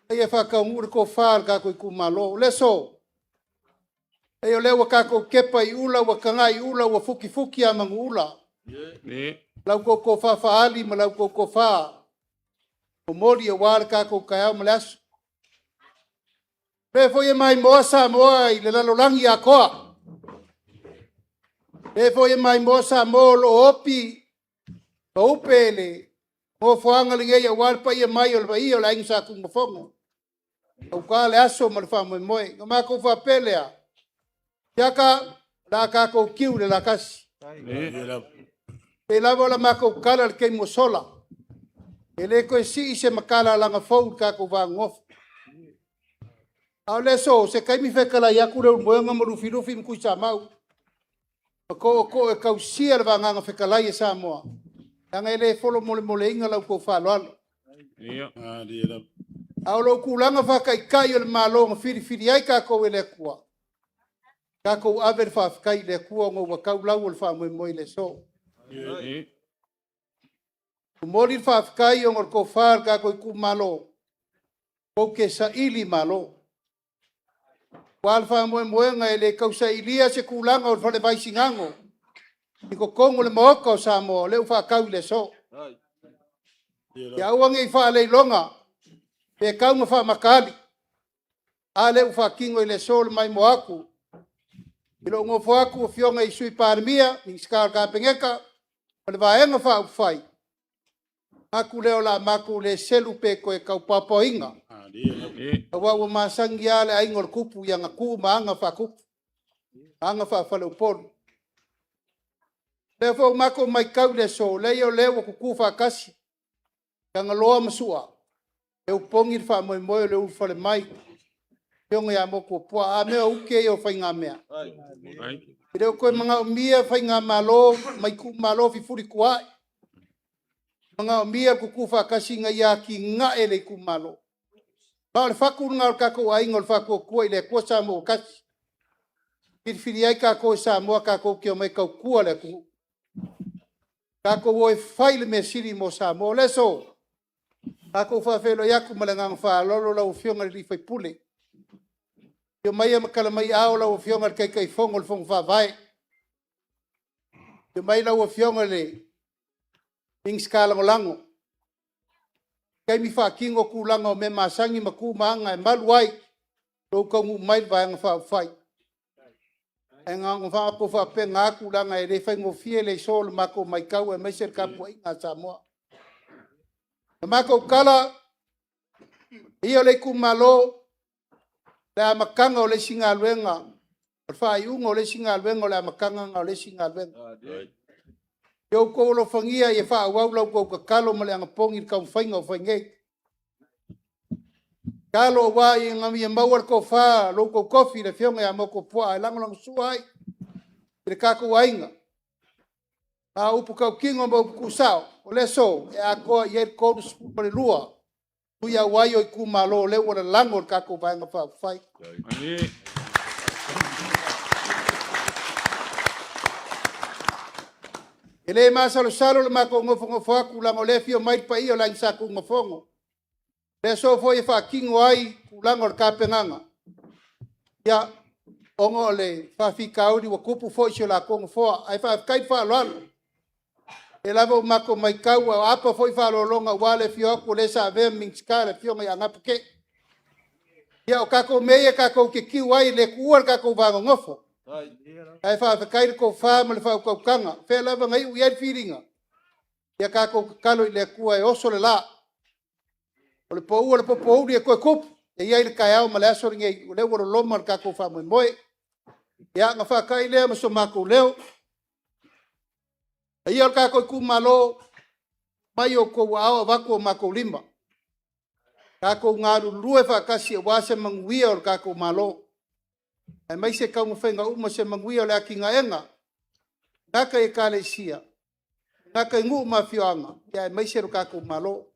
ia faataunuu le tofa a le tatou itumalo. O le aso, o lea ua tatou tepa i ula, ua tagai i ula, ua futifuti a manuula. Lau tou tofa faali ma lau tou tofa momoli aua le tatou taeao ma le aso. O lea foi e maimoa Samoa i le lalolagi atoa. O lea foi e maimoa Samoa o lo o opi ma upe le nofoaga lenei aua le paia mai o le paia o le Aiga Sa Tunumafono. Tauta le aso ma le faamoemoe. Ona matou faapea lea, Asiata, le a tatou tiu i le lakasi. Pei lava o la matou tala i le taimi ua sola, e le toe sii se matalalaga fou i le tatou va nonofo. A o le aso, o se taimi fetalai atu Leulumoega ma Lufilufi ma Tuisamau ma tootoo e tausia le vagaga fetalai a Samoa, leaga e le folomolemoleina la outou faaaloalo. A o lou tulaga faa-Taitai o le Malo na filifili ai tatou e le Atua, tatou ave le faafetai i le Atua ona ua tau lau o le faamoemoe i le aso. Momoli le faafetai ona o le tofa a le tatou itumalo, tou te saili malo. Aua o le faamoemoega e le tau sailia se tulaga o le Falevai Sinago i totonu o le Maota o Samoa, o lea ua faatau i le aso. Ia aua ne i faaleiloga pe tau ina faamatali, a lea ua faatino i le aso le maimoa atu i lou nofo atu Afioga i le Sui Palemia, Minisita o le Kapeneta ma le Vaega Faaupufai, manatu lea o le a matou le selu pe toe tau paopaoina, aua ua masani lava le aiga o le Tupu i ana tu ma aga faatupu, aga faafaleupolu. O lea foi ua matou matau i le aso, leai o lea ua tutu faatasi Tagaloa ma Sua, lea ua opogi le faamoemoe o le ulufale mai o le Afioga ia Motuopuaa. A mea o ute ia o faigamea. E le o toe manaomia faigamalo ma itumalo fefulituaai, e manaomia le tutu faatasi ina ia atinae le itumalo. Ma o le fatu lena o le tatou aiga o le Faatuatua i le Atua Samoa ua Tasi, filifili ai tatou e Samoa tatou te omai e tautua le atunuu. Tatou o e fai le mea sili mo Samoa. O le aso, matou faafeiloai atu ma le agaga faaaloalo lau Afioga i le sui usufono. Afio maia ma tala mai aao lau Afioga i le Taitaifono o le Fono Faavae, afio mai lau Afioga i le Minisita Lagolago, taimi faatino tulaga o mea masani ma tu ma aga e malu ai lou taunuu mai i le Vaega Faaupufai. Ae na ona matou faapena atu leaga e le faigofie le aso i le matou matau aemaise le tapuaiga a Samoa. O le matou tala, le paia o le itumalo, o le amataga o le isi galuega, o le faaiuga o le isi galuega, o le amataga lena o le isi galuega. Ia outou alofagia ia faaauau la outou tatalo ma le anapogi i le taumafaiga o fai nei. Tatalo aua ina ia maua le tofa a lo outou tofi le Afioga ia Motuopuaa e lagolagosua ai i le tatou aiga. A o upu tautino ma upu tuusao, o le aso, e atoa i ai le 32 sui auai o itumalo o lea ua lalago e le tatou Vaega Faaupufai. E le masalosalo le matou nofonofo atu leaga o lea e afio mai le paia o le Aiga Sa Tunumafono. O le aso foi e faatino ai tulaga o le tapenaga, ia, ona o le faafitauli ua tupu foi i si o latou nofoa. Ae faafetai le faaaloalo, o lea lava ua matou matau a o aapa foi faaaloaloga aua le afio atu o le sa avea ma Minisita le Afioga ia Napotee. Ia o tatou mea ia tatou te tiu ai, e le tuua le tatou va nonofo, ae faafetai le tofa ma le faautautaga. O fea lava na iu i ai le filiga, ia tatou tatalo i le Atua e oso le la. O le pau o le popouli e toe tupu, e i ai le taeao ma le aso lenei, o lea ua loloma le tatou faamoemoe. Ia, ona faatai lea ma so matou leo. Le paia o le tatou itumalo, mai i outou aao avatu o matou lima, tatou galulue faatasi aua se manuia o le tatou Malo, aemaise taumafaiga uma o se manuia o le atinaeina, e le gata i Ekalesia, e le gata i nuu ma afioaga, aemaise lo tatou Malo.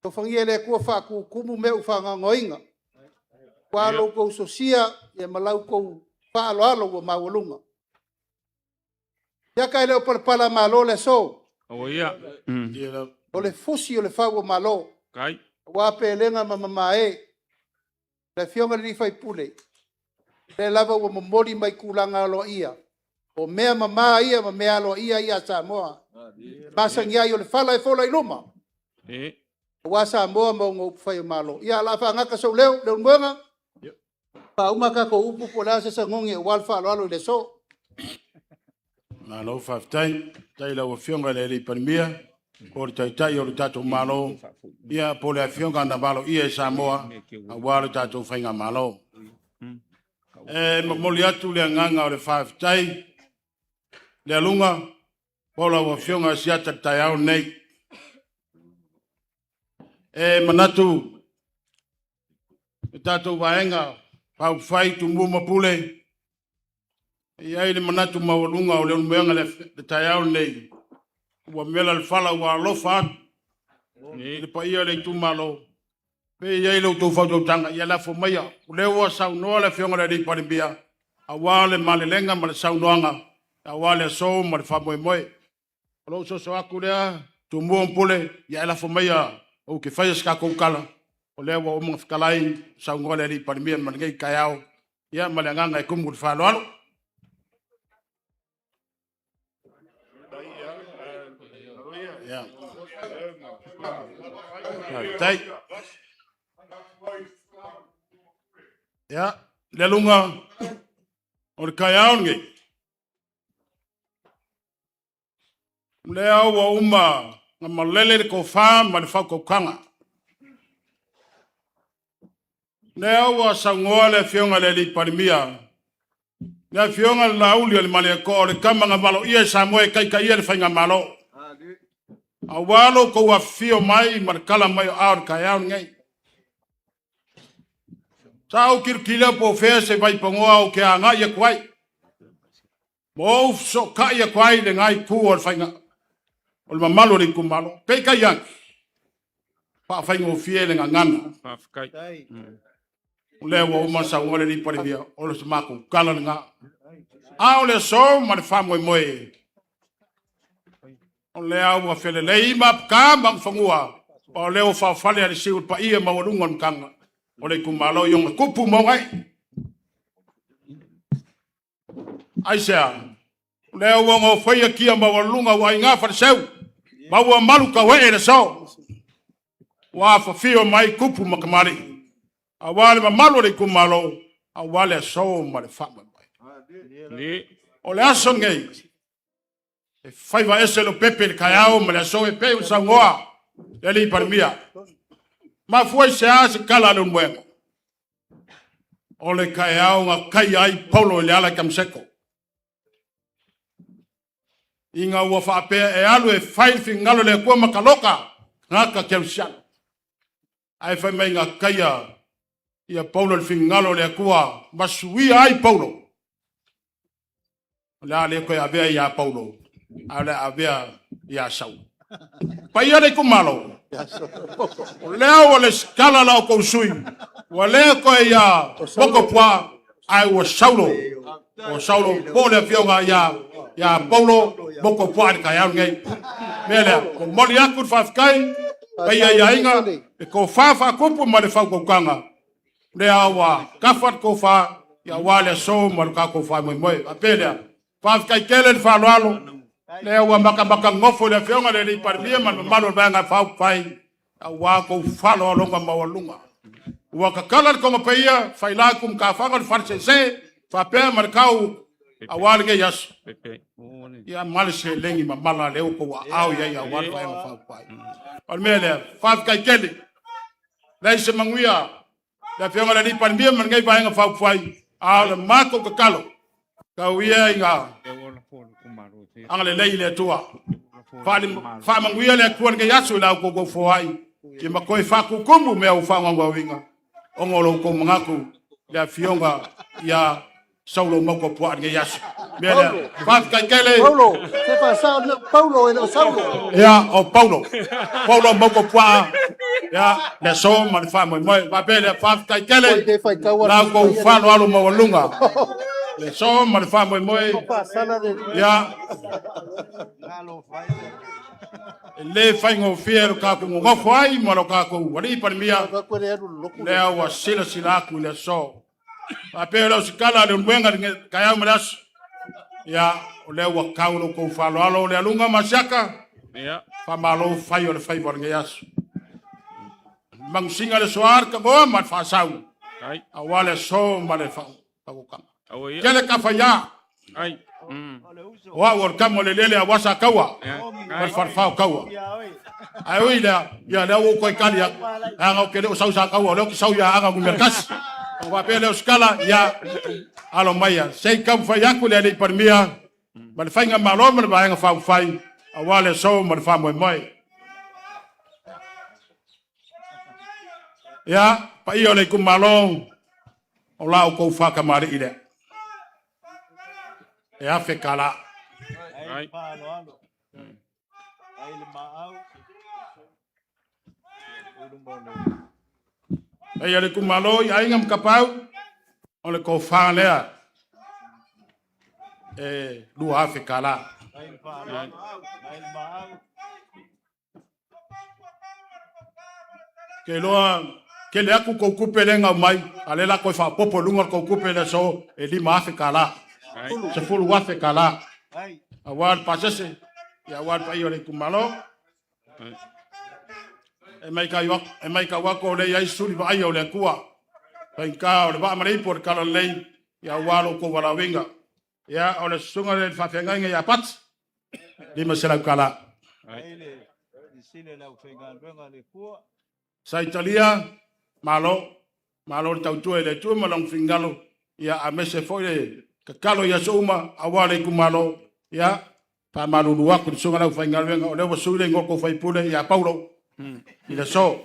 Alofagia e le Atua faatutumu mea ua faanoanoaina, aua lo outou sosia ma la outou faaaloalo ua maualuga. Ia e le o palapalamalo le aso, o le fusi o le fau o Malo, aua Pelega ma Mamae. Le Afioga i le sui usufono, o lea lava ua momoli mai tulaga aloaia, o mea mama ia ma mea aloaia ia a Samoa e masani ai, o le fala e fola i luma aua Samoa ma ona upufai o Malo. Ia o le a faagata sou leo Leulumoega, faauma a tatou upu po o le a se sagogi aua le faaaloalo i le aso. Malo faafetai. Faafetai i lau Afioga i le Palemia, po o le Taitai o le tatou Malo, ia po o le Afioga na valoia e Samoa aua le tatou Faigamalo. E momoli atu le agaga o le faafetai le aluga po o lau Afioga Asiata i le taeao lenei. E manatu le tatou Vaega Faaupufai Tumua ma Pule, e i ai le manatu maualuga o Leulumoega le taeao lenei, ua mela le fala ua alofa atu i le paia o le itumalo. Pe i ai lo outou faautautaga, ia lafo maia. O lea ua saunoa le Afioga i le Alii Palemia, aua le malelega ma le saunoaga, aua le aso ma le faamoemoe. O lou soso atu lea, Tumua ma Pule, ia e lafo maia ou te faia se tatou tala, o lea ua uma ona fetalai saunoa le Alii Palemia ma lenei taeao, ia ma le agaga e tumu i le faaaloalo. Ia. Faafetai. Ia, le aluga o le taeao lenei, lea ua uma na malele le tofa ma le faautautaga. Lea ua saunoa le Afioga i le Alii Palemia, le Afioga i le Laauli o le Malietoa, o le tama na valoia e Samoa e taitaia le Faigamalo. Aua lo outou afifio mai ma le tala mai o ao i le taeao lenei. Sa ou tilotilo po o fea se vaipanoa ou te agai atu ai, ma ou fesootai atu ai i lena itu o le faiga o le mamalu o le itumalo. Peitai ane, faafaigofie le gagana. Faafetai. O lea ua uma saunoa le Alii Palemia, o le matou tala lena. A o le aso ma le faamoemoe, o lea ua felelei ma apuka ma fanua, o lea ua faafale a le siu le paia maualuga o le matanga o le itumalo i ona tupu ma ona ee. Aisea? O lea ua gofaia kia maualuluga ua aiga faleseu, ma ua malu tauee i le aso. Ua afafio mai tupu ma kamali'i, aua le mamalu o le itumalo, aua le aso ma le faamoemoe. O le aso lenei, e faiva ese lo pepe i le taeao ma le aso e pei ona saunoa le Alii Palemia. Mafua i se a se tala a Leulumoega? O le taeao na taia ai Paulo i le ala i Tamaseko. Ina ua faapea e alu e fai le finagalo o le Atua ma taloka tagata kerisiano. Ae fai mai na taia ia Paulo i le finagalo o le Atua ma suia ai Paulo. O le a le toe avea ia Paulo, a o le a avea ia Saulo. Paia le itumalo, o lea ua lesitala la outou sui, ua le toe ia Motopua, ae ua Saulo. O Saulo po o le afioga ia Paulo Motopua i le taeao lenei. Mea lea, momoli atu le faafetai, paia i aiga, le tofa faatupu ma le faautautaga, lea ua tafa le tofa aua le aso ma le tatou faamoemoe. Faapea lea, faafetai tele le faaaloalo, lea ua matamata nofo i le Afioga i le Alii Palemia ma le mamalu o le Vaega Faaupufai, aua tou faaaloaloga maualuluga. Ua tatala le togapaia, faila atu matafaga o le faleseese, faapea ma le tau aua lenei aso. Ia ma le seleni mamala lea ua tou aao i ai aua le Vaega Faaupufai. O le mea lea, faafetai tele. Leai se manuia le Afioga i le Alii Palemia ma lenei Vaega Faaupufai, a o le matou tatalo, tau ia ina agalelei i le Atua. Faamanuia le Atua lenei aso i la outou foai, ia ma toe faatutumu mea ua faagaugauina, ona o lo outou manatu le Afioga ia Saulo Mauta Puaa i lenei aso. Mea lea, faafetai tele. Paulo, se faasao le Paulo e le o Saulo. Ia, o Paulo. Paulo Mauta Puaa. Ia, le aso ma le faamoemoe. Faapea lea, faafetai tele. La outou faaaloalo maualuga. Le aso ma le faamoemoe. Ia, e le faigofie lo tatou nonofo ai ma lo tatou Alii Palemia. Lea ua silasila atu i le aso. Faapea o lea o se tala a Leulumoega i le taeao ma le aso. Ia, o lea ua tau lo outou faaaloalo le aluga ma asiaka. Faamalo fai o le faiva o lenei aso. Mangusiga le soa le tagoa ma le faasau. Aua le aso ma le faautaga. Tele ka faia. O au o le tama o le lele aua sa taua ma le falefao taua. Ae ui lea, ia lea ua ou toe tali atu, leaga ou te le o sau sa taua, o lea ou te sau ia Aana 1. Ona faapea lea o Sikala, ia, alo maia, se i taumafai atu le alii Palemia ma le Faigamalo ma le Vaega Faaupufai aua le aso ma le faamoemoe. Ia, paia o le itumalo, o la outou faatamalii lea. E $1,000. Ai le faaaloalo. Ai le maau. I luma o le Paia o le itumalo i aiga ma tapaau, o le tofa lea e $2,000. Ai le faaaloalo. Ai le maau. Ke iloa tele atu tou tupe lea na aumai, a o lea o le a toe faaopoopo i luga le tou tupe i le aso e $5,000. $10,000. Aua le pasese, ia aua le paia o le itumalo. E matau atu o lea e i ai suli vaaia o le Atua. Faigata o le vaa ma le ipu o le talalelei, ia aua lo outou valaauina. Ia, o le susuga lea i le faafeagaiga ia Pati, $500. Ai le sile le aufaigaluega a le Atua. Sa Italia, malo, malo le tautua i le Atua ma lona finagalo, ia aemaise foi le tatalo i aso uma aua le itumalo. Ia, faamalulu atu i le susuga i le aufaigaluega, o lea ua sui le igoa o le tou faipule ia Paulo i le aso.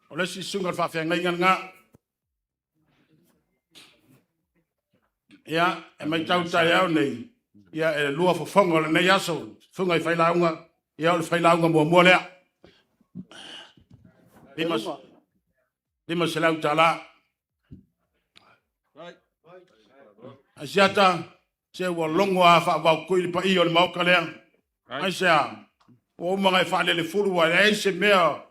O le isi susuga i le faafeagaiga lena. Ia, e matau taeao nei, ia e lua fofoga o lenei aso, susuga i failauga, ia o le failauga muamua lea. $500. Asiata, se ua logo a faavaokui le paia o le maota lea. Aisea, ua uma ona e faalelefulu, ua leai se mea,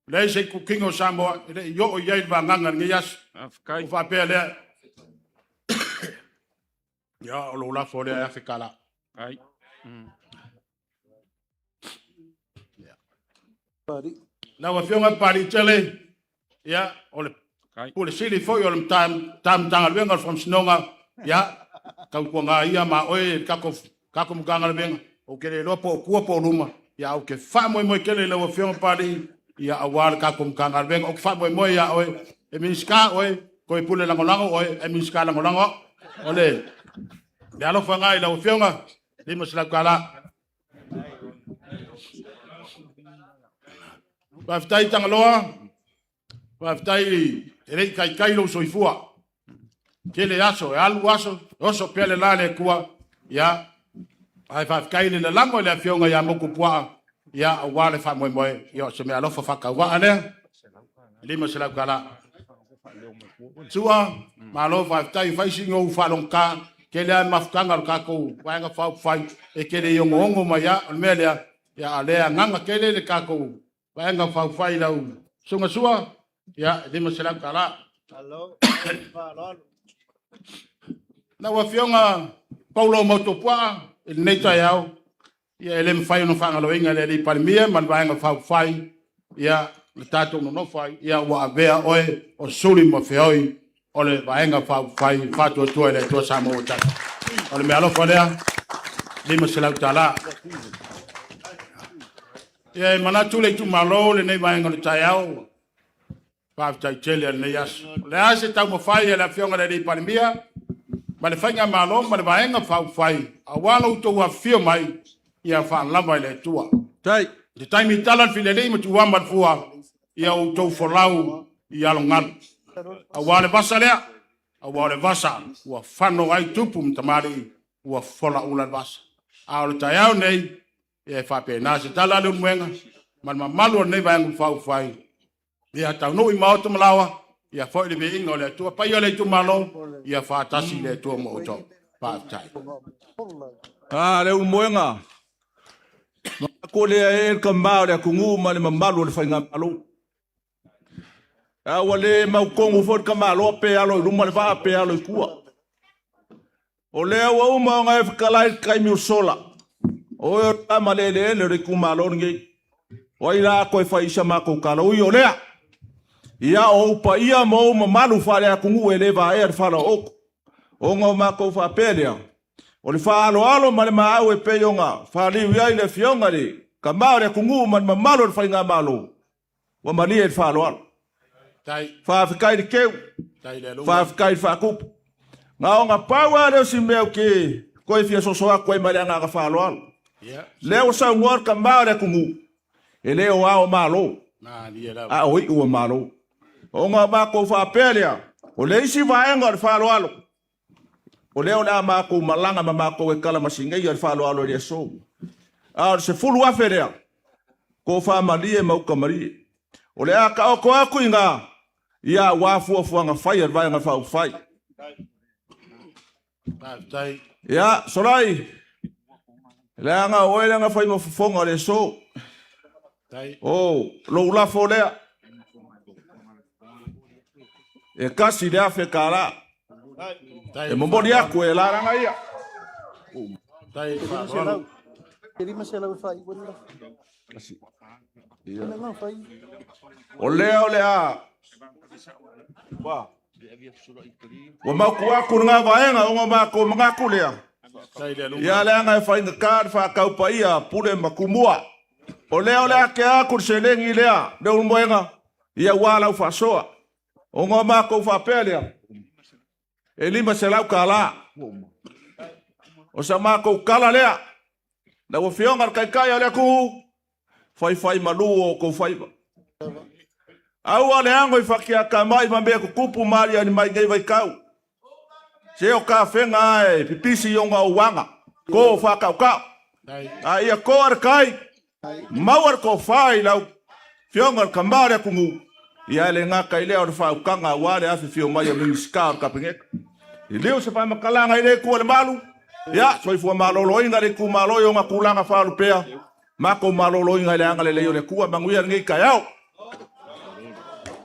leai se itutino o Samoa e le i oo i ai le vagaga i lenei aso. Faafetai. Ua faapea lea, ia, o lou lafo lea e $1,000. Ai. Lau Afioga Papalii Tele, ia, o le Pule Sili foi o le Matagaluega o le Faamasinoga, ia, tautuana ia ma oe le tatou Matagaluega, ou te le iloa po o tua po o luma, ia, ou te faamoemoe tele i lau Afioga Papalii, ia, aua le tatou Matagaluega. Ou te faamoemoe ia oe, e Minisita oe, toe Pule Lagolago oe, e Minisita Lagolago au. O le alofa lena i lau Afioga, $500. Faafetai Tagaloa, faafetai e le i taitai lou soifua. Tele aso, e alu aso, e oso pea le la le Atua. Ia, ae faafetai le lalago i le Afioga ia Motupuaa, ia, aua le faamoemoe, ia, o se mea alofa faatauvaa lea, $500. Sua, malo faafetai, fai sina ou faalogogata, tele lava mafutaga o le tatou Vaega Faaupufai, e te le i ogoogo mai lava, o le mea lea, ia, a o lea e agaga tele le tatou Vaega Faaupufai i lau susuga Sua, ia, $500. Malo. Faaaloalo. Lau Afioga Paulo Mautopuaa, i lenei taeao, ia e le mafai ona faagaloina e le alii Palemia ma le Vaega Faaupufai, ia, le tatou nonofo ai, ia ua avea oe o suli ma feoi o le Vaega Faaupufai Faatuatua i le Atua Samoa ua tasi. O le mea alofa lea, $500. Ia e manatu le itumalo lenei vaega o le taeao, faafetai tele a lenei aso. O le a se taumafai a le Afioga i le alii Palemia ma le Faigamalo ma le Vaega Faaupufai aua lo outou afifio mai, ia faalava i le Atua. Tai. Le taimi tala le filelei ma tuama le fua, ia outou folau i alogalu. Aua le vasa lea, aua o le vasa ua fano ai tupu ma tamalii, ua fola ula le vasa. A o le taeao nei, ia e faapena se tala a le Ulumuega ma le mamalu o lenei Vaega Faaupufai. Ia taunuu i maota ma laoa, ia foi le viiga o le Atua, paia o le itumalo, ia faatasi le Atua ma outou. Faafetai. A le Ulumoega, manatu lea e le tama o le atunuu ma le mamalu o le faigamalo. A ua le mautonu foi le tamaloa pe alo i luma le vaa pe alo i tua. O lea ua uma ona e fetalai le taimi o sola. O oe o le tama le eleele o le itumalo lenei. O ai la a toe fai i sa matou tala? Ui o lea, ia o ou paia ma ou mamalu faale-atunuu e le vaea le fala o oto. Ona o matou faapea lea, o le faaaloalo ma le maau e pei ona faaliu i ai le Afioga i le Tama o le atunuu ma le mamalu o le faigamalo. Ua malie i le faaaloalo. Faafetai i le keu, faafetai i le faakupu. Na ona pau lava lea o si mea ou te toe fia soso atu ai ma le agaga faaaloalo. Lea ua saunoa le tama o le atunuu, e le o ao o Malo, a o iu o Malo. Ona matou faapea lea, o le isi vaega o le faaaloalo, o lea o le a matou malaga ma matou e talamasinei le faaaloalo i le aso. A o le 10,000 lea, toafamalie ma utamalie. O le a taoto atu i ina, ia aua fuafuaga fai a le Vaega Faaupufai. Ia, Solai, leaga o oe lea na fai ma fofoga o le aso. O lou lafo lea, e $1,000. E momoli atu e lalaga ia. O lea o le a ua mautu atu lena vaega ona matou manatu lea. Ia leaga e faigata le faataupaia pule ma tumua. O lea o le a tea atu le seleni lea, Leulumoega, ia ua lau faasoa. Ona matou faapea lea, e $500. O sa matou tala lea, lau Afioga i le Taitai o le atunuu, faifai malu o outou faiva. Aua le ago i fatiatamai ma mea tutupu ma aliali mai nei vaitau. Se o tafega e pipisi ona o uaga, to faataotao. A ia toa le tai, maua le tofa i lau Afioga i le tama o le atunuu, ia e le gata i lea o le faautaga aua le afifio mai o Minisita o le Kapeneta. Liliu se faamatalaga i le Itu o le Malu, ia, soifua maloloina le itumalo i ona tulaga faalupea, matou maloloina i le agalelei o le Atua, manuia lenei taeao.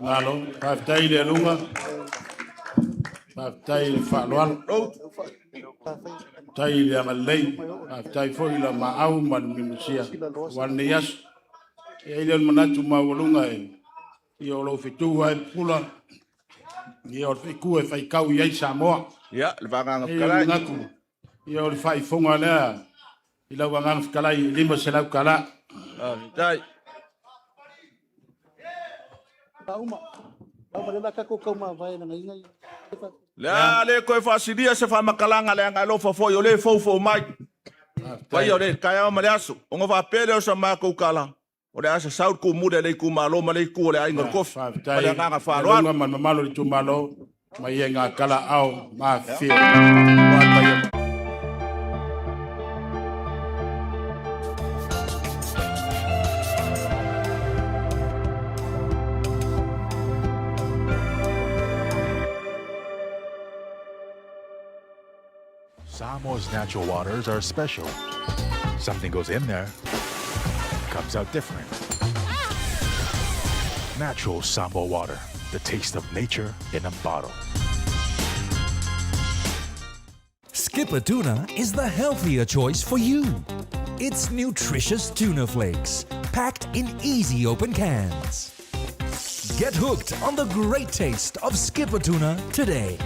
Malo, faafetai i le aluga, faafetai i le faaaloalo, faafetai i le agalelei, faafetai foi i le maau ma le mimosia aua lenei aso. E i ai lea o le manatu maualuga e ia o lou fetu ai le pula, ia o le fetu e faitau i ai Samoa. Ia, le vagaga E i ai le manatu, ia o le faaifoga lea i lau agaga fetalai e $500. Faafetai. Le a le toe faasilia se faamatalaga leaga alofa foi o le foufou mai. Paia o le taeao ma le aso. Ona faapea lea o sa matou tala, o le a sasau le tumuli a le itumalo ma le itu o le aiga o le Kofi. Ma le agaga faaaloalo. Faafetai ma le mamalu o le itumalo ma ia ngā kala ao ma whio. Wa paia. Samoa's natural waters are special. Something goes in there, comes out different. Natural Samoa water, the taste of nature in a bottle. Skippa Tuna is the healthier choice for you. It's nutritious tuna flakes, packed in easy open cans. Get hooked on the great taste of Skippa Tuna today.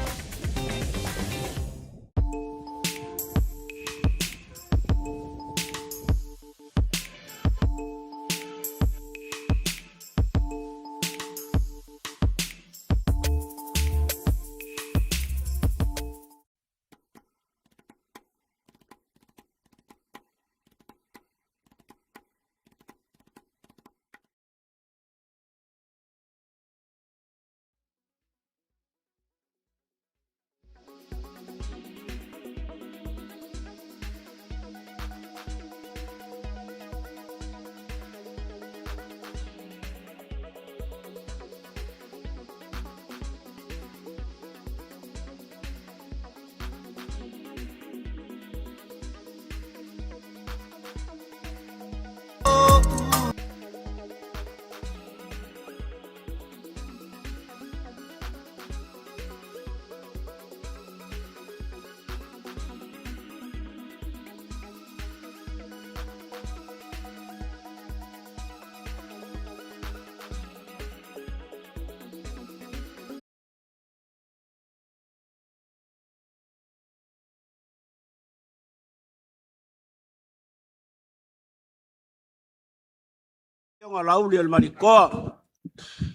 Afioga Laauli o le Malietoa.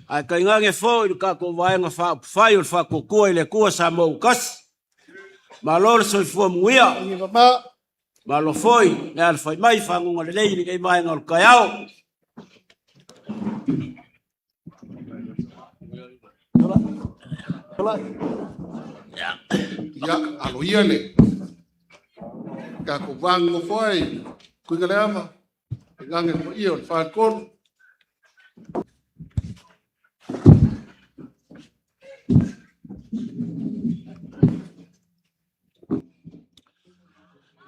Ae tainane foi i le tatou Vaega Faaupufai o le Faatuatua i le Atua Samoa ua Tasi. Malo le soifua manuia. Malo foi le alafai mai i faguga lelei i lenei vaega o le taeao. Ia, alo ia le tatou va nonofo ai Tuigaleava, tainane le paia o le Faletolu.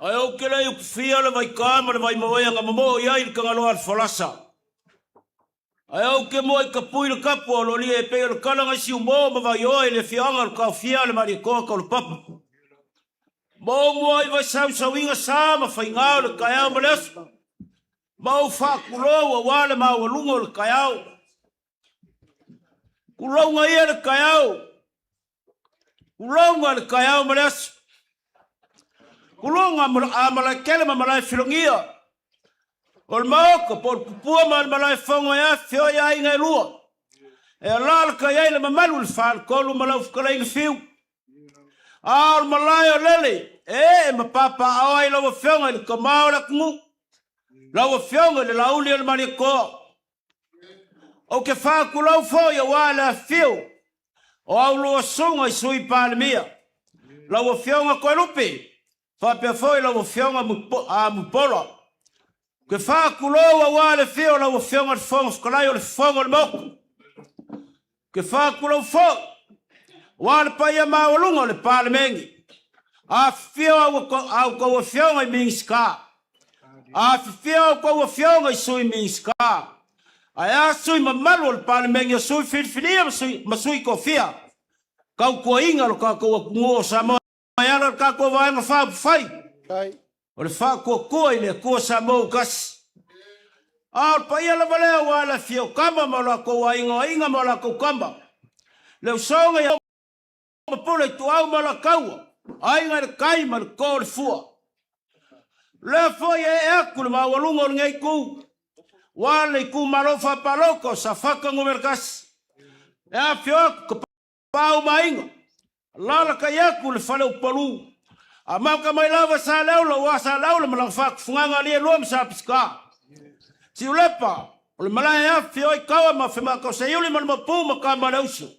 Ae ou te le i utufia le vaita ma le vaimoea na momoo i ai le Tagaloa a le folasa. Ae ou te mua i tapui le tapu a Oloalia e pei o le tala nai Siumo ma Vaioa i le afioaga o le Taofia le Malietoa Taulapapa. Ma ou mua i vaisausauiga sa ma faiga o le taeao ma le aso. Ma ou faatulou aua le maualuga o le taeao. Tulouna ia le taeao. Tulouna le taeao ma le aso. Tulouna a Malaetele ma Malaefilogia. O le Maota po o le Tupua ma le Malaefono e afifio ai aiga e lua. E alalatai ai le mamalu i le Faletolu ma lau fetalaiga Fiu. A o le malae o Lele e ee ma papaaao ai lau Afioga i le Tama o le atunuu, lau Afioga i le Laauli o le Malietoa. Ou te faatulou foi aua le afifio o au lua susuga i Sui Palemia, lau Afioga Toelupe faapea foi lau Afioga Mulipola. Ou te faatulou aua le afio o lau Afioga i le Fofoga Fetalai o le Fono o le Maota. Ou te faatulou foi aua le paia maualuga o le Palemene. Afifio a outou Afioga i Minisita. Afifio a outou Afioga i Sui Minisita. Ae a sui mamalu o le Palemene o sui filifilia ma sui tofia. Tautuaina lo tatou atunuu o Samoa e ala i le tatou Vaega Faaupufai o le Faatuatua i le Atua Samoa ua Tasi. A o le paia lava lea aua le afio o Tama ma o latou aiga o Aiga ma o latou Tama, le usoga i ma Pule Ituau ma Alataua, Aiga i le Tai ma le Too o le Fua. Lea foi e ee atu le maualuga o lenei itu, aua le itumalo faapalota o Safata 1. E afifio atu Tapaau ma Aiga, alalatai atu le fale Upalu, amata mai lava Saleaula aua Saleaula ma lana faatufugaga alii e lua ma Sapisika. Siulepa, o le malae e afifio ai Taua ma Femakauseuli ma le Maopu ma Tama a le Uso.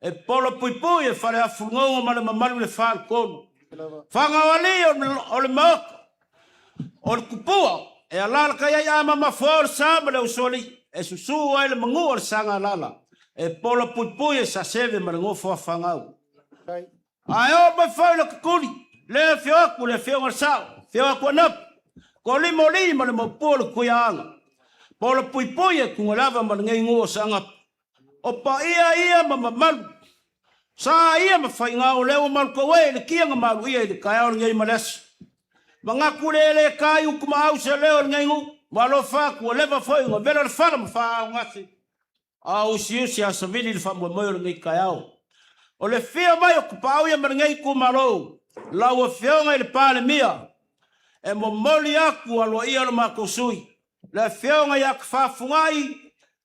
E pola puipui e Faleafulugogo ma le mamalu i le Faletolu. Fagaoalii o le Maota, o le Tupua, e alalatai ai Amamafoa o le Sa ma le Usoalii, e susu ai le manu o le Sagalala, e pola puipui e Saseve ma le nofo a Fagau. Ae oo mai foi le tutuli, le afio atu le afioga i le Sao, afio atu Anapu, Kolimo alii ma le Maopu o le Tuiaaga, pola puipui e Tugalava ma lenei nuu o Saanapu. O paia ia ma mamalu, sa ia ma faiga o lea ua malutou e i le tia na maluia i le taeao lenei ma le aso. Manatu le le ta i utu ma au se leo o lenei nuu, ua alofa atu ua leva foi ona vela le fala ma faaaaogase, a o usiusi a savili le faamoemoe o lenei taeao. O le fia mai o Tapaau ia ma lenei itumalo, lau Afioga i le Palemia, e momoli atu aloaia lo matou sui, le Afioga ia Tafafugai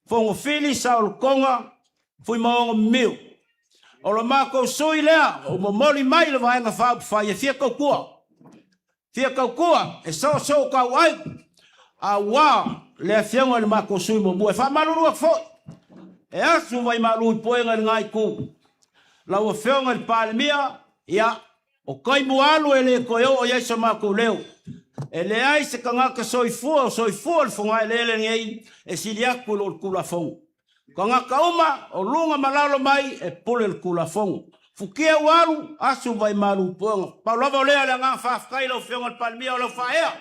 Fogofili Saolotoga Fuimaoga Mimiu. O lo matou sui lea ua momoli mai le Vaega Faaupufai e fia tautua. Fia tautua e soosoo tauai aua le Afioga i le matou sui muamua. E faamalulu atu foi, e asu vaimalu i puega i lena itu. Lau Afioga i le Palemia, ia, O taimi ua alu e le toe oo i ai so matou leo. E leai se tagata soifua o soifua i le fogaeleele lenei e sili atu i lo le Tulafono. Tagata uma, o luga ma lalo mai, e pule le Tulafono. Futia ua alu, asu vaimalu puega. Pau lava o lea le agaga faafetai i lau Afioga i le Palemia o lau faaea.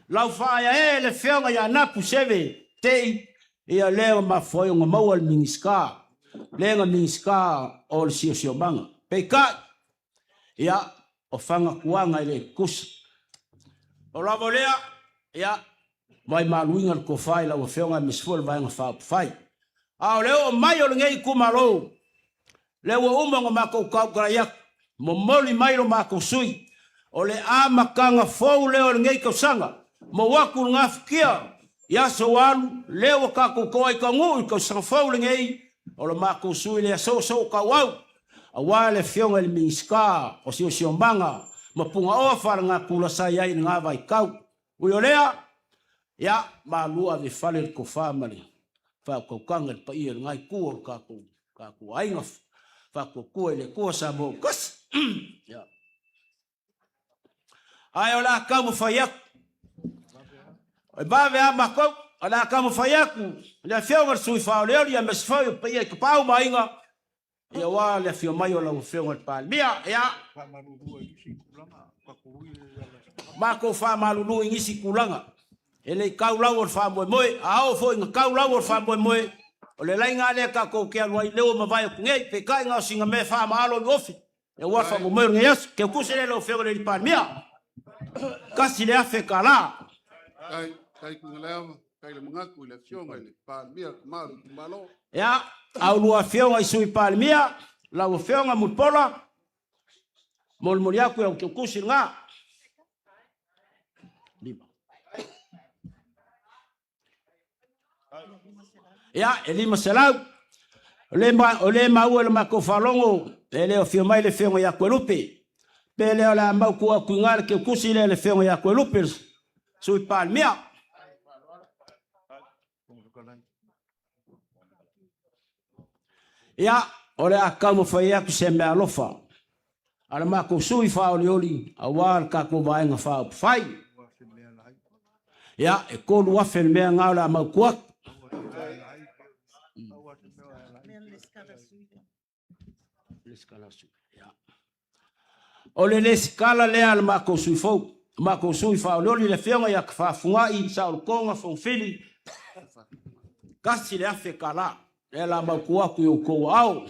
Lau faaea e le Afioga ia Napu Seve Tei, ia lea ua mafua ai ona maua le Minisita, lea na Minisita o le Siosiomaga. Peitai, ia, o fagatuaga e le tutusa. Pau lava o lea, ia, vaimaluina le tofa i lau Afioga aemaise foi o le Vaega Faaupufai. A o le oo mai o lenei itumalo, lea ua uma ona matou tautalai atu, momoli mai lo matou sui, o le amataga fou lea o lenei tausaga, mou atu le gafatia. I aso ua alu, lea ua kakou toa i Taunuu i le tausaga fou lenei, o lo matou sui le aso sootauau, aua le Afioga i le Minisita o Siosiomaga ma Punaoa Faalenatura sa i ai i lena vaitau. Ui o lea, ia, malu ave i fale le tofa ma le faautautaga i le paia i lena itu o le tatou, tatou aiga faatuatua i le Atua Samoa ua tasi. Ia. Ae o le a taumafai atu. E vave lava matou, o le a taumafai atu le Afioga i le Sui Faaolioli aemaise foi o paia i Tapaau ma Aiga, ia aua le afio mai o lau Afioga i le Palemia. Ia, matou faamalulu i nisi tulaga, e le i tau lau o le faamoemoe, a oo foi ina tau lau o le faamoemoe, o le laina lava lea tatou te alu ai, lea ua mavae atu nei, peitai na o sina mea e faamaalo i ofi, Aua le faamoemoe o lenei aso. Keukusi lea lau Afioga i le Palemia. $1,000. Tai, tai Kuigaleava, tai le manatu i le Afioga i le Palemia, le tama o le itumalo. Ia, a ulua Afioga i Sui Palemia, lau Afioga Mulipola, molimoli atu i au keukusi lena. 5. Ia, e 500. O le, o le maua i le matou faalogo, e le afio mai le afioga ia Kuelupe. Pe le o le a mau tuu atu i ina le keukusi lea i le afioga ia Kuelupe, le Sui Palemia. Ia, o le a taumafai atu se meaalofa a le matou sui faaolioli aua le tatou Vaega Faaupufai. Ia, e 3,000 le mea lena o le a mautu atu. O le lesitala lea a le matou sui fou, le matou sui faaolioli, le Afioga ia Tafafunai Saolotoga Fongafili, $1,000. Lea la mautu atu i outou aao.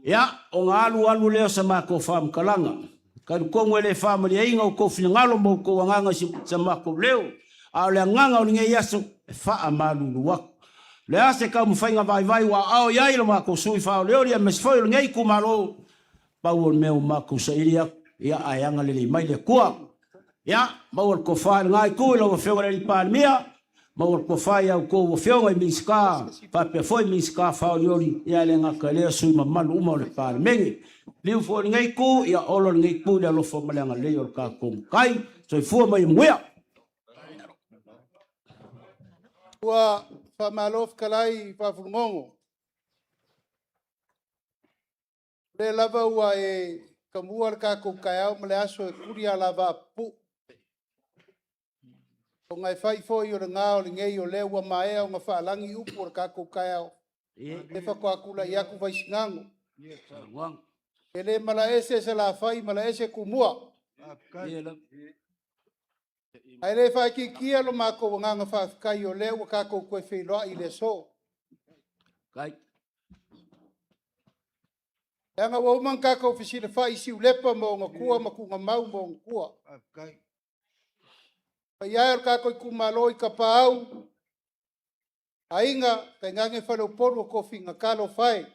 Ia, ona alu alu lea o sa matou faamatalaga. Talitonu e le faamalieina outou finagalo ma outou agaga i sa matou leo, a o le agaga o lenei aso, e faamalulu atu. O le a se taumafaiga vaivai ua aao i ai lo matou sui faaolioli aemaise foi o lenei itumalo, pau o le mea ua matou saili atu, ia ae agalelei mai le Atua. Ia, maua le tofa i lena itu i lau Afioga i le Palemia, maua le tofa i a outou Afioga i Minisita, faapea foi Minisita faaolioli, ia e le gata i lea o sui usufono mamalu uma o le Palemene. Liu foi i lenei itu, ia ola lenei itu i le alofa ma le agalelei o le tatou Matai. Soifua ma ia manuia. Ua faamalo fetalai i faafulugogo. O lea lava ua e tamua le tatou taeao ma le aso e tuli alavaa pupuu. Ona e fai foi o lena o lenei o lea ua maea ona faalagi upu o le tatou taeao. E faatoa tulai atu Vaisigano. E le malaese Salafai, malaese Tumua. Ae le faaitiitia lo matou agaga faafetai o lea ua tatou toe feiloai i le aso. Leaga ua uma ona tatou fesilafai i Siulepa ma ona tua ma Tuugamau ma ona tua. Paia e o le tatou itumalo i Tapaau, Aiga, tainane Faleupolu o tofiga, talofa e.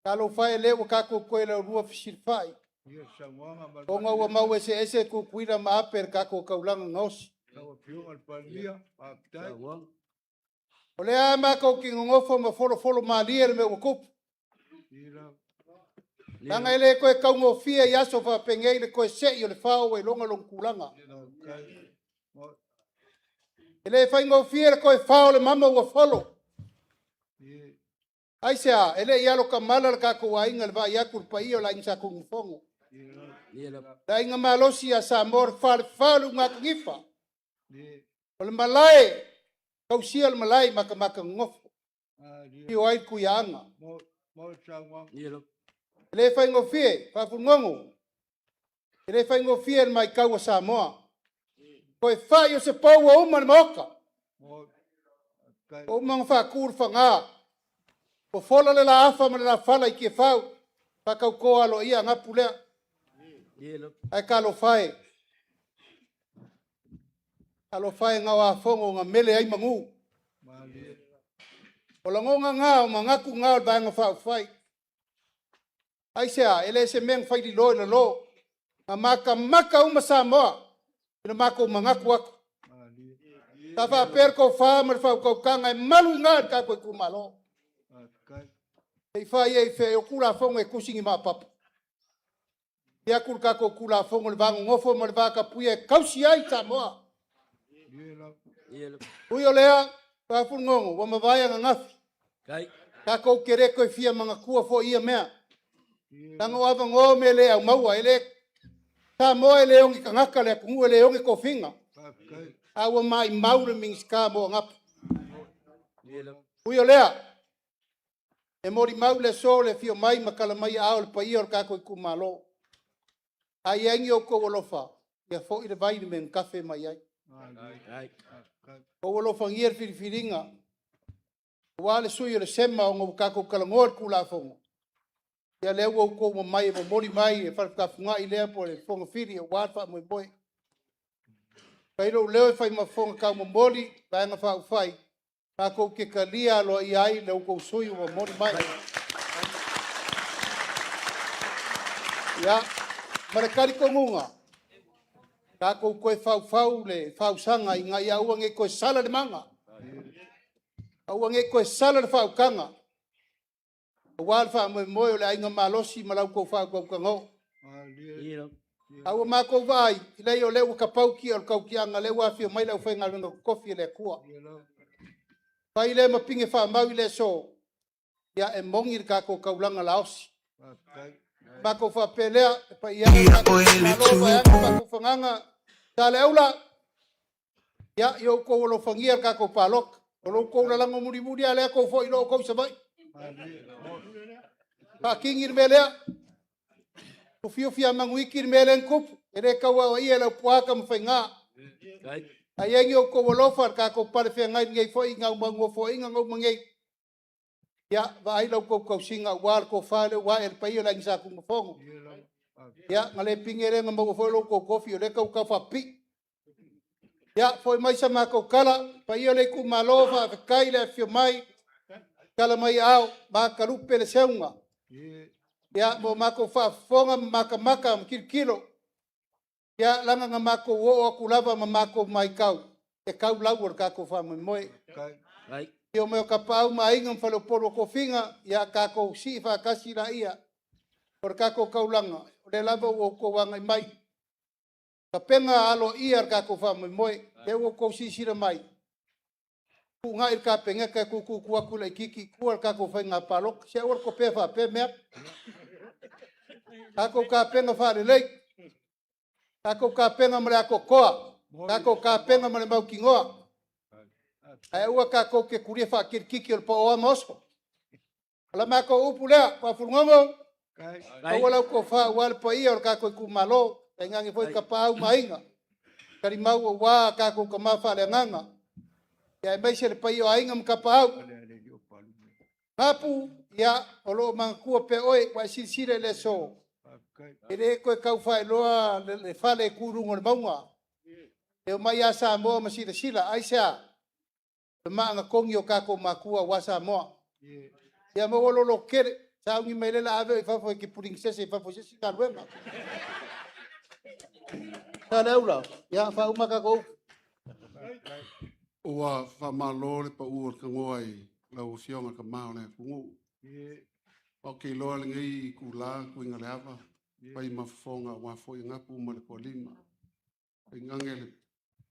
Talofa e, lea ua tatou toe laulua fesilafai, ona ua mau eseese Tutuila ma Ape i le tatou taulaga gaosi. O lea matou te nonofo ma folofolo malie le mea ua tupu. Leaga e le toe taugofie i aso faapenei le toe sei o le fao ua iloga lona tulaga. E le faigofie le toe fao o le mama ua folo. Aisea? E le i alotamala le tatou aiga i le vaai atu i le paia o le Aiga Sa Tunumafono. Le aiga malosi ia Samoa, le falefa o le ulugatanifa, o le malae, tausia le malae i matamata nonofo, afio ai le Tuiaana. E le faigofie, faafulugogo, e le faigofie le matau a Samoa. Toe fai o se pou ua uma le Maota, ua uma ona faatu le faga, ua fola le laafa ma le lafala i Tiafau, faatauto aloaia Anapu lea. Ae talofa e, talofa e gaoafono na mele ai manu. O lagona na, o manatu na o le Vaega Faaupufai. Aisea? E le se mea na fai lilo i lalo, na matamata uma Samoa i le matou manatu atu. Sa faapea le tofa ma le faautautaga e malu i ina i le tatou itumalo. Se i fai ai i fea o Tulafono e tusi ni maopapa. I atu le tatou Tulafono i le va nonofo ma le va tapuia e tausi ai Samoa. Ui o lea, Tuafunono, ua mavae ananafi. Tatou te le toe fia manatua foi ia mea. Leaga o avanoa o mea le aumaua. E le Samoa e le oge tagata le atunuu e le oge tofiga. A ua maumau le Minisita mo Anapo. Ui o lea, e molimau le aso le afio mai ma tala mai aao i le paia o le tatou itumalo. A i ai ni outou alofa, ia foi le vai i le mea na tafe mai ai. Outou alofagia le filifiliga aua le sui o le SEMA ona ua tatou talanoa i le Tulafono, ia lea ua outou omai e momoli mai le faatafugai lea po o le fogafili aua le faamoemoe. Fai lou leo e fai ma fofoga taumomoli Vaega Faaupufai, matou te talia aloaia ai la outou sui ua momoli mai. Ia, ma le talitonuga, tatou toe faufau le fausaga ina ia aua ne i toe sala le maga, aua ne i toe sala le faautaga aua le faamoemoe o le Aiga Malosi ma la outou faautautaga oo. A ua matou vaai, leai o lea ua tapau tia o le tautiaga o lea ua afio mai le aufaigaluega totofi a le Atua. Fai lea ma pine faamau i le aso, ia e moni le tatou taulaga laosi. Matou faapea lea, le paia e o le tatou itumalo, vaeane le faafofogaaga, Saleaula, ia, ia outou alofagia le tatou palota. O lo outou lalago mulimuli lava lea tou foi loa outou i Savaii. Faatini le mea lea. Ua fiu manuiti le mea lea na tupu, e le tau aoaia e Laupua Tamafaiga. A i ai ni outou alofa i le tatou palefeagai i lenei foi nofoaiga na uma nei, ia vaai la outou tausiga aua le tofa lea ua ae i le paia o le Aiga Sa Tunumafono. Ia, na le pine lea na maua foi lo outou tofi o lea e tau faapipii. Ia, foi mai sa matou tala, le paia o le itumalo, faafetai le afifio mai, tala mai aao, matalupe le seuga, ia ma matou faafofoga ma matamata ma tilotilo. Ia, leaga na matou oo atu lava ma matou matau, e tau lau o le tatou faamoemoe. Afio mai o Tapaau ma Aiga ma Faleupolu o Tofiga, ia tatou sii faatasi laia o le tatou taulaga, o lea lava ua outou agai mai. Tapena aloaia le tatou faamoemoe, lea ua outou silasila mai, fetuunai le Kapeneta e tututu atu laitiiti i tua le tatou faiga palota. Se aua le topea faapea mea. Tatou tapena faalelei, tatou tapena ma le atoatoa, tatou tapena ma le mautinoa, ae aua tatou te tulia faakirikiki o le paoa ma oso. O la matou upu lea, Tuafulugogo, maua lau tofa aua le paia o le tatou itumalo, tainane foi Tapaau ma Aiga, talimau aua tatou tama faaleagaga, aemaise le paia o Aiga ma Tapaau. Mapu, ia, o lo o manatua pea oe, ua e silasila i le aso, e le toe tau faailoa le fale e tu i luga o le mauga. E omai lava Samoa ma silasila, aisea? O le maa na togi e o tatou matua aua Samoa. Ia maua lou lototele, sauni mai o lea o le a ave oe i fafo e te puligi sese i fafo i se isi galuega. Saleaula, ia faauma a tatou upu. Ua faamalo le pau o le tanoa i lau Afioga i le Tama o le atunuu. Ou te iloa lenei itula tuiga le ava, fai ma fofoga aua foi Napu ma le Tualima. Tainane le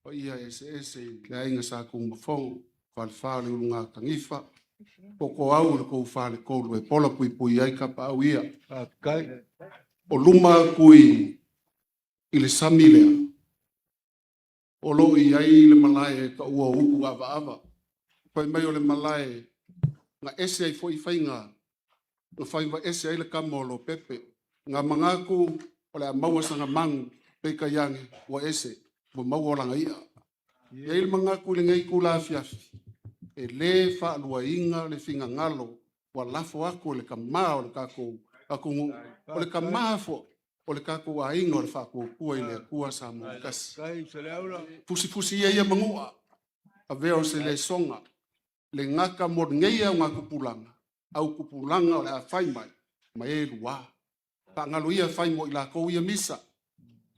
paia eseese i le aiga Sa Tunumafono, Falefa o le Ulugatanifa, Tootooau o le tou Faletolu e pola puipui ai tapaau ia. O luma atu i le sami lea, o lo o i ai le malae e taua o Utuavaava. Fai mai o le malae na ese ai foi faiga, na faiva ese ai le tama o Lopepe. Na manatu o le a maua sana manu, peitai ane ua ese, ua maua lana i'a. E i ai le manatu i lenei itula afiafi, e le faaluaina le finagalo ua lafo atu e le Tama o le tatou atunuu, o le Tama foi o le tatou aiga o le Faatuatua i le Atua Samoa ua tasi. Fusifusi ia ia manua, avea o se lesona, le gata mo lenei augatupulaga, autupulaga o le a fai mai, ma e lua. Faagalo ia fai mo i latou ia misa,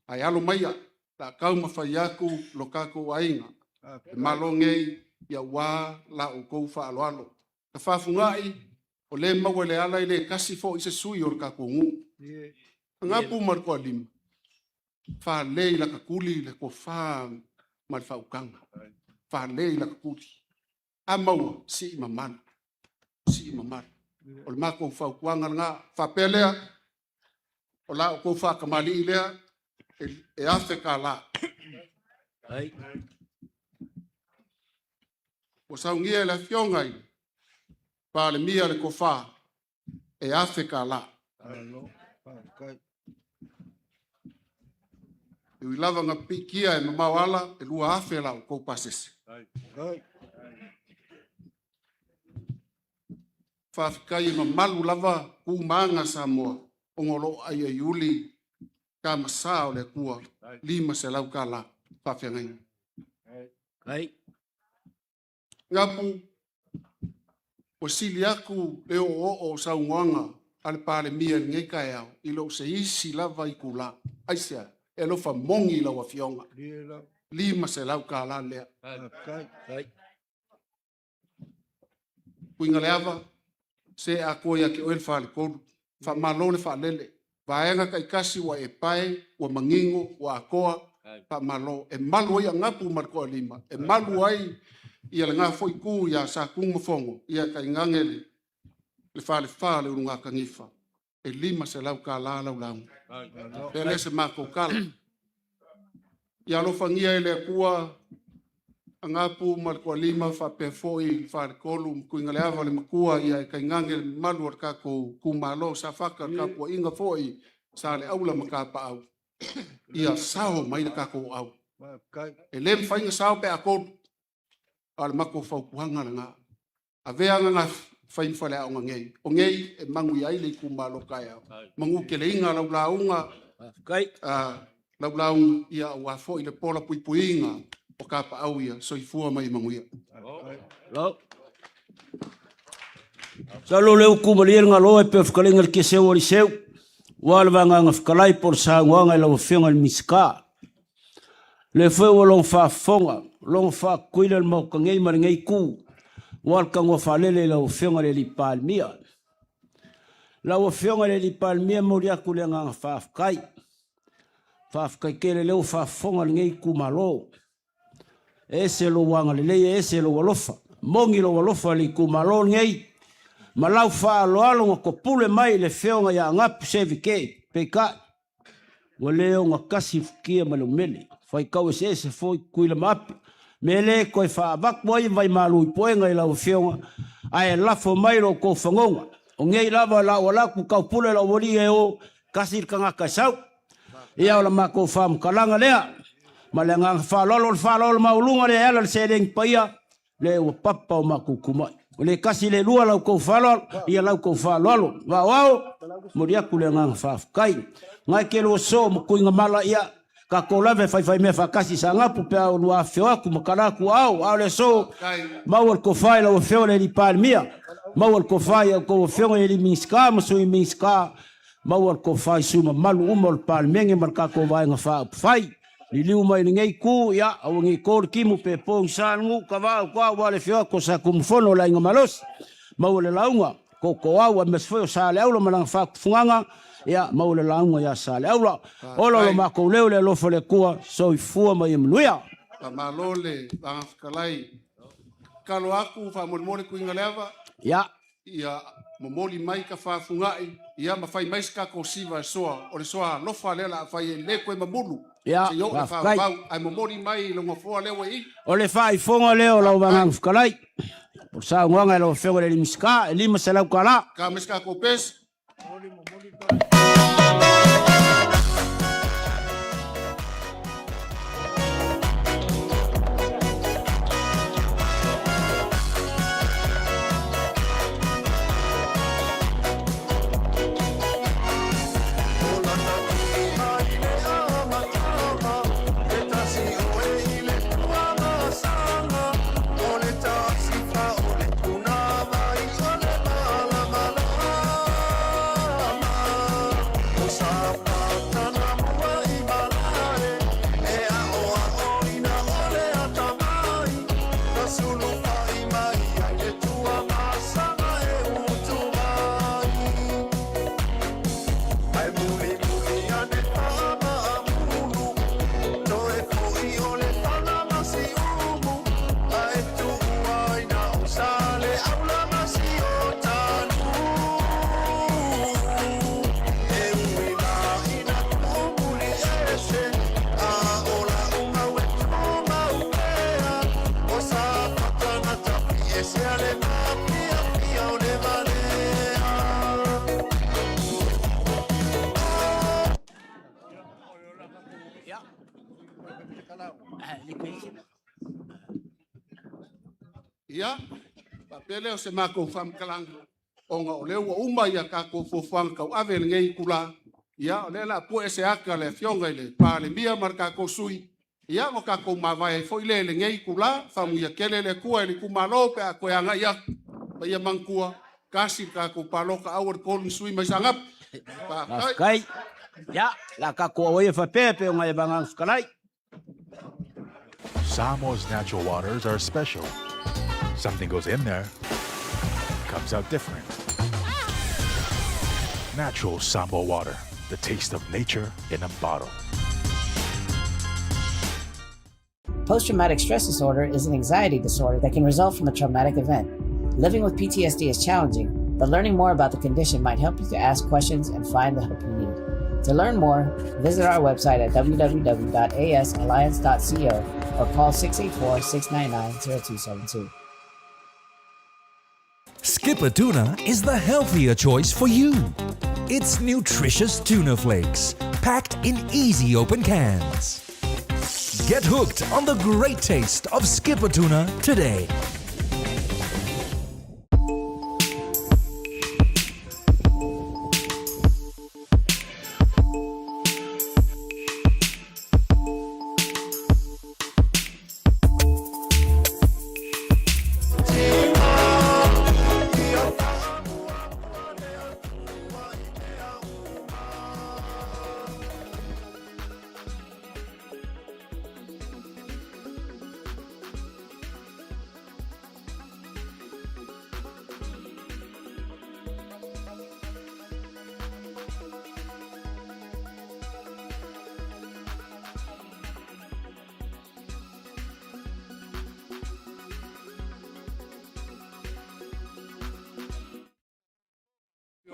ae alo maia, o le a taumafai atu lo tatou aiga. Le Malo nei ia ua la outou faaaloalo. Tafafuga'i o lē maua i le ala e lē tasi fo'i se sui o le tatou nuu. Agapu ma le Toalima, faalē i latatuli le tofa ma le faautaga, faalē i latatuli. A maua, sii mamalu, sii mamalu. O le matou fautuaga lena. Faapea lea, o la outou faatamalii lea e $1,000. Ua saunia e le Afioga i le Palemia le tofa e $1,000. E ui lava ina piitia e mamao ala, e $2,000 la outou pasese. Faafetai e mamalu lava tu ma aga Samoa ona o lo o aiaiuli tama sa o le Atua, $500 faafeagaiga. Gapu, ua sili atu le oooo o saunoaga a le Palemia i lenei taeao i lo se isi lava itula. Aisea? E alofa moni i lau Afioga. $500 lea. Uiga le ava, se atoa ia te oe le faletolu. Faamalo le faalele. Vaega taitasi ua e pae, ua manino, ua atoa, faamalo. E malu ai Agapu ma le Toalima, e malu ai lena foi itu ia Satunumafono, ia tainane le falefa o le Ulugatanifa, e $500 lau lauga. Faapea lea se matou tala. Ia alofagia e le Atua Agapu ma le Toalima faapea foi le Faletolu ma Tuigaleava le Matua, ae tainane le mamalu o le tatou itumalo Safata, le tapuaiga foi Saleaula ma Tapaau, ia sao mai le tatou au. E le mafai ona sao pe a tolu, a o le matou fautuaga lena. Avea ananafi fai ma faleaoga nei, o nei e manuia ai le itumalo taeao, manuteleina lau lauga, lau lauga aua foi le pola puipuiga o tapaau ia. Soifua ma ia manuia. Masalo o lea ua tumalie le galo e pei o le fetalaiga i le Tiaseu o Aliseu, aua le vagaga fetalai po o le saunoaga i lau Afioga i le Minisita. O lea foi ua logo faafofoga, logo faatutuila le Maota nei ma lenei Itu, aua le tanoa faalele i lau Afioga i le Palemia. Lau Afioga i le Palemia, e momoli atu le agaga faafetai. Faafetai tele o lea ua faafofoga lenei itumalo. E ese lou agalelei, e ese lou alofa. Moni lou alofa i le itumalo lenei, ma lau faaaloalo na topule mai i le Afioga ia Agapu Sevike. Peitai, ua le ogatasi futia ma le umele, faitau eseese foi Tutuila ma Ape. Me le toe faavatu ai vaimalu i puega i lau Afioga, ae lafo mai lo outou fagoga. O nei lava la ua laku taupule lau alii e o, kasi le tagata e sau. Ia o la matou faamatalaga lea, ma le agaga faaaloalo, o le faaaloalo maualuga lea e ala i le seleni paia, le ua papa o matou tumai. O le tasi le lua lau tou faaaloalo, ia lau tou faaaloalo. Vaoao, momoli atu le agaga faafetai. Ngai ke lua soo ma tuiga mala, ia, tatou lava e faifai mea faatasi i Saanapu pe a olua afifio atu ma tala atu ao, a o le aso, maua le tofa i lau Afioga i le Palemia, maua le tofa i a outou afioga i alii Minisita ma Sui Minisita, maua le tofa i sui mamalu uma o le Palemene ma le tatou Vaega Faaupufai. Liliu mai lenei itu, ia, aua nei to le timu pe pogisa le nuu, tavao toa aua le afio atu o Satunumafono o le Aiga Malosi, maua le lauga Totoau aemaise foi o Saleaula ma lana faatufugaga, ia, maua le lauga ia Saleaula. Ola lo matou leo i le alofa o le Atua, soifua ma ia manuia. Faamalo le Vaega Fetalai. Tatalo atu faamolemole Tuigaleava. Ia. Ia momoli mai ka faafuga'ai, ia ma fai mai se tatou siva e soa, o le soa alofa lea o le a fai e le toe mamulu. Ia, se i oo le faafetai. Faavavau, ae momoli mai i le nofoa lea ua i. O le faaifoga lea o lau Agaga Fetalai. O le saunoaga i lau Afioga i le Minisita, e $500. Ka mai se tatou pese. Ia, faapea lea o se matou faamatalaga, ona o lea ua uma ia tatou fuafuaga tauave i lenei itula, ia o lea o le a pue se ata a le Afioga i le Palemia ma le tatou sui, ia ona tatou mavae ai foi lea i lenei itula. Faamanuia tele le Atua i le itumalo pe a toe agai atu. Ma ia manatua, tasi le tatou palota, aua le 3 ni sui mai Saanapu. Faafetai. Faafetai. Ia, la tatou auaia faapea pe ona e vagaga fetalai. Samoa's natural waters are special. Something goes in there, comes out different. Natural Samoa water, the taste of nature in a bottle. Post traumatic stress disorder is an anxiety disorder that can result from a traumatic event. Living with PTSD is challenging, but learning more about the condition might help you to ask questions and find the help you need. To learn more, visit our website at www.asalliance.co or call 684 699 0272. Skipper Tuna is the healthier choice for you. It's nutritious tuna flakes, packed in easy open cans. Get hooked on the great taste of Skipper Tuna today.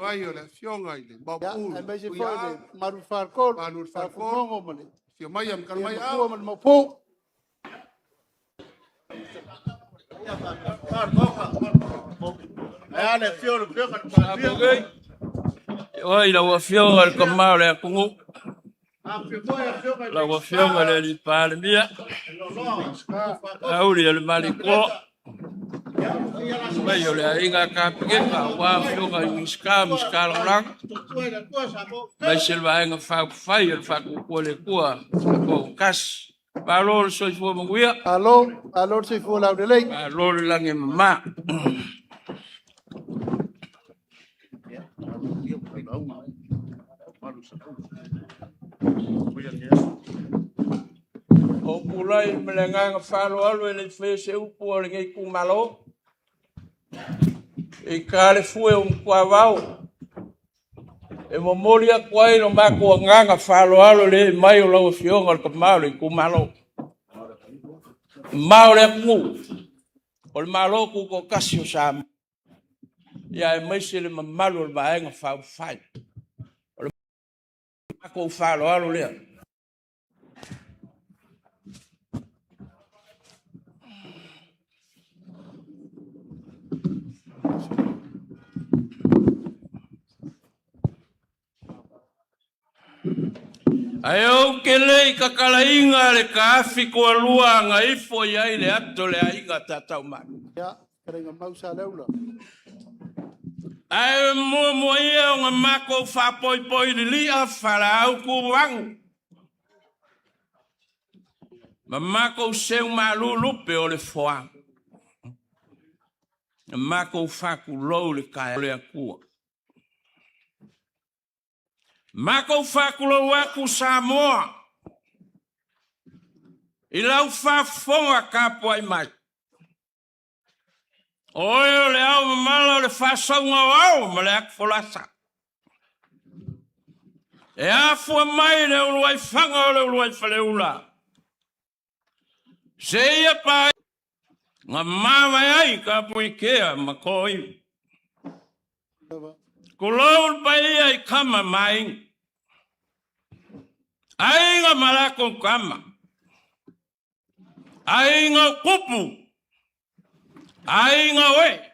Ai o le Afioga i le Ia, Maopu. aemaise foi le Malu Faletolu, Malu Faletolu. Faalefofogo ma le Afio mai a Matua Manuia. ma le Maopu. Oi, lau Afioga i le Tamā o le atunuu, lau Afioga i le Alii Palemia, auli o le Malikoa, mai o le aiga Kapeneta, aua afioga i Minisita, Minisita Lagolago, aemaise le Vaega Faaupufai o le Faatuatua i le Atua Samoa Malo le soifua manuia. Malo, malo le soifua laulelei. Malo le lagi e mama. Ou tulai ma le agaga faaaloalo e le i faia se upu a lenei itumalo. I ta le fue o Matuavao, e momoli atu ai lo matou agaga faaaloalo i le ee mai o lau Afioga o le Tama o le itumalo. Ma o le atunuu, o le Malo Tutoatasi o Samoa, ia aemaise le mamalu o le Vaega Faaupufai. O le matou faaaloalo lea. Ae ou te le i tatalaina le taafi toalua na ifo i ai le ato o le aiga Tataumanu. Ia, fetalaiga Mau Saleula. Ae muamua ia ona matou faapoipoi lilia falaau tuvagu ma matou seu malu lupe o le foa. Na matou faatulou le taeao le Atua. Matou faatulou atu Samoa i lau faafofoga tapuai mai. O oe o le ao mamala o le faasauga o ao ma le atufolasa. E afua mai le uluai faga o le uluai faleula. Seia pa na mavae ai Tapuikea ma Toiu. Tulou le paia i tama ma aiga. Aiga ma latou tama. Aiga o tupu. Aiga o e.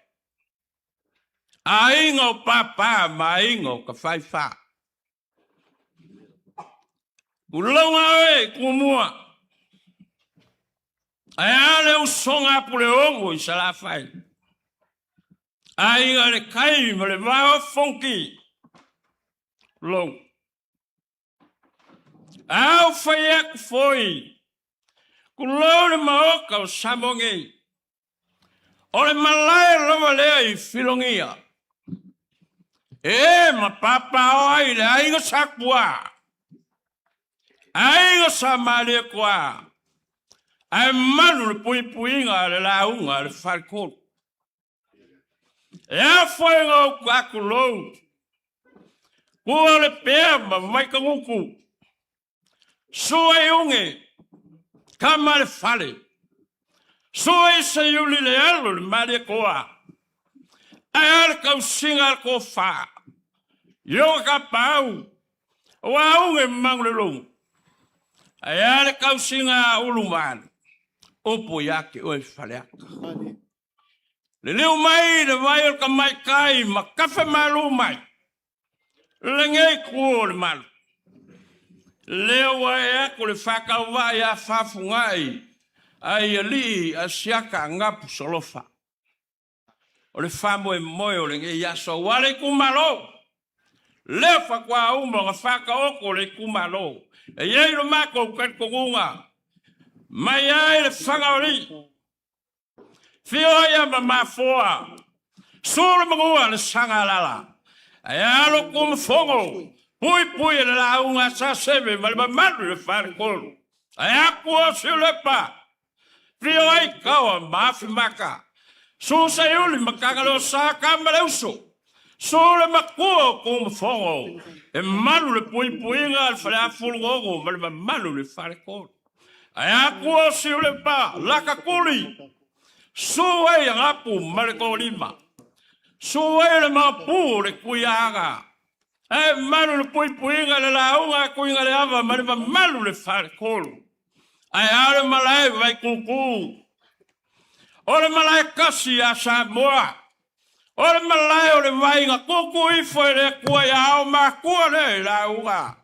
Aiga o papa ma aiga o tafaifa. Tulou oe Tumua. Ae a le usoga a Puleogo i Salafai, aiga i le tai ma le vao o Fonoti, lou. A ou fai atu foi, tulou le Maota o Samoa nei, o le malae lava lea i Filogia, e ma papaaao ai le aiga Sa Tuua, aiga Sa Malietoa, ae malu le puipuiga a le lauga a le Faletolu. E a foi ona ou taatulou, tua o le pea ma Vaitagutu, sua i uge, tama le fale, sua i Seiuli le alo i le Malietoa, ae a le tausiga a le tofa, i ona tapaau, aua uge ma Manulelou, ae a le tausiga a Ulumalu, upu ia te oe Faleata. Liliu mai le vai o le tamaitai ma kafe malu mai lenei itu o le malu. Lea ua ee atu le faatauvaa ia Fafugai ai alii Asiata Gapu Solofa. O le faamoemoe o lenei aso aua le itumalo, lea faatoa uma ona faataoto le itumalo. E i ai lo matou talitonuga mai ai le faga o alii. Fio ia ma mafoa, su le manua le saga alala, ae alo tumafogo, puipui e le lauga a Saseve ma le mamalu i le faletolu. Ae aku o Siulepa, fio ai taoa ma Afimaka, su Seiuli ma Tagalosa tama le uso, su le matua o Tumafogo, e malu le puipuiga a le Faleafulugogo ma le mamalu i le faletolu. Ae aku o Siulepa, laka tuli, su ai a gapu ma le tolima, su ai le maopu o le tuiaga, ae malu le puipuiga le lauga a Tuigaleava ma le mamalu le faletolu. Ae a le malae Vaituutuu, o le malae kasi a Samoa, o le malae o le vai na tuutuu ifo e le Atua ia ao matua lea i lauga,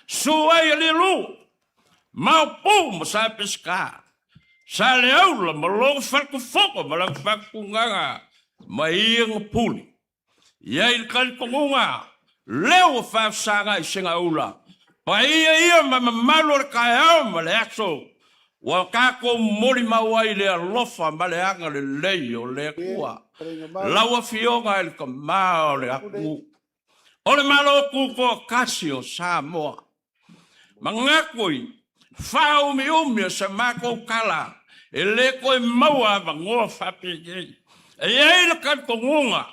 su ai a Lilu, Maopu ma Sa Peseta, Sa Leaula ma lona faletufoga ma lana faatutugaga ma ia na pule. I ai le talitonuga, lea ua faafesagai i Segaula, paia ia ma mamalu o le taeao ma le aso ua tatou molimau ai i le alofa ma le agalelei o le Atua, lau Afioga i le Tama o le atunuu, o le Malo Tutoatasi o Samoa. Manatu i faaumiumi o sa matou tala, e le toe maua avanoa faapenei. E i ai le talitonuga,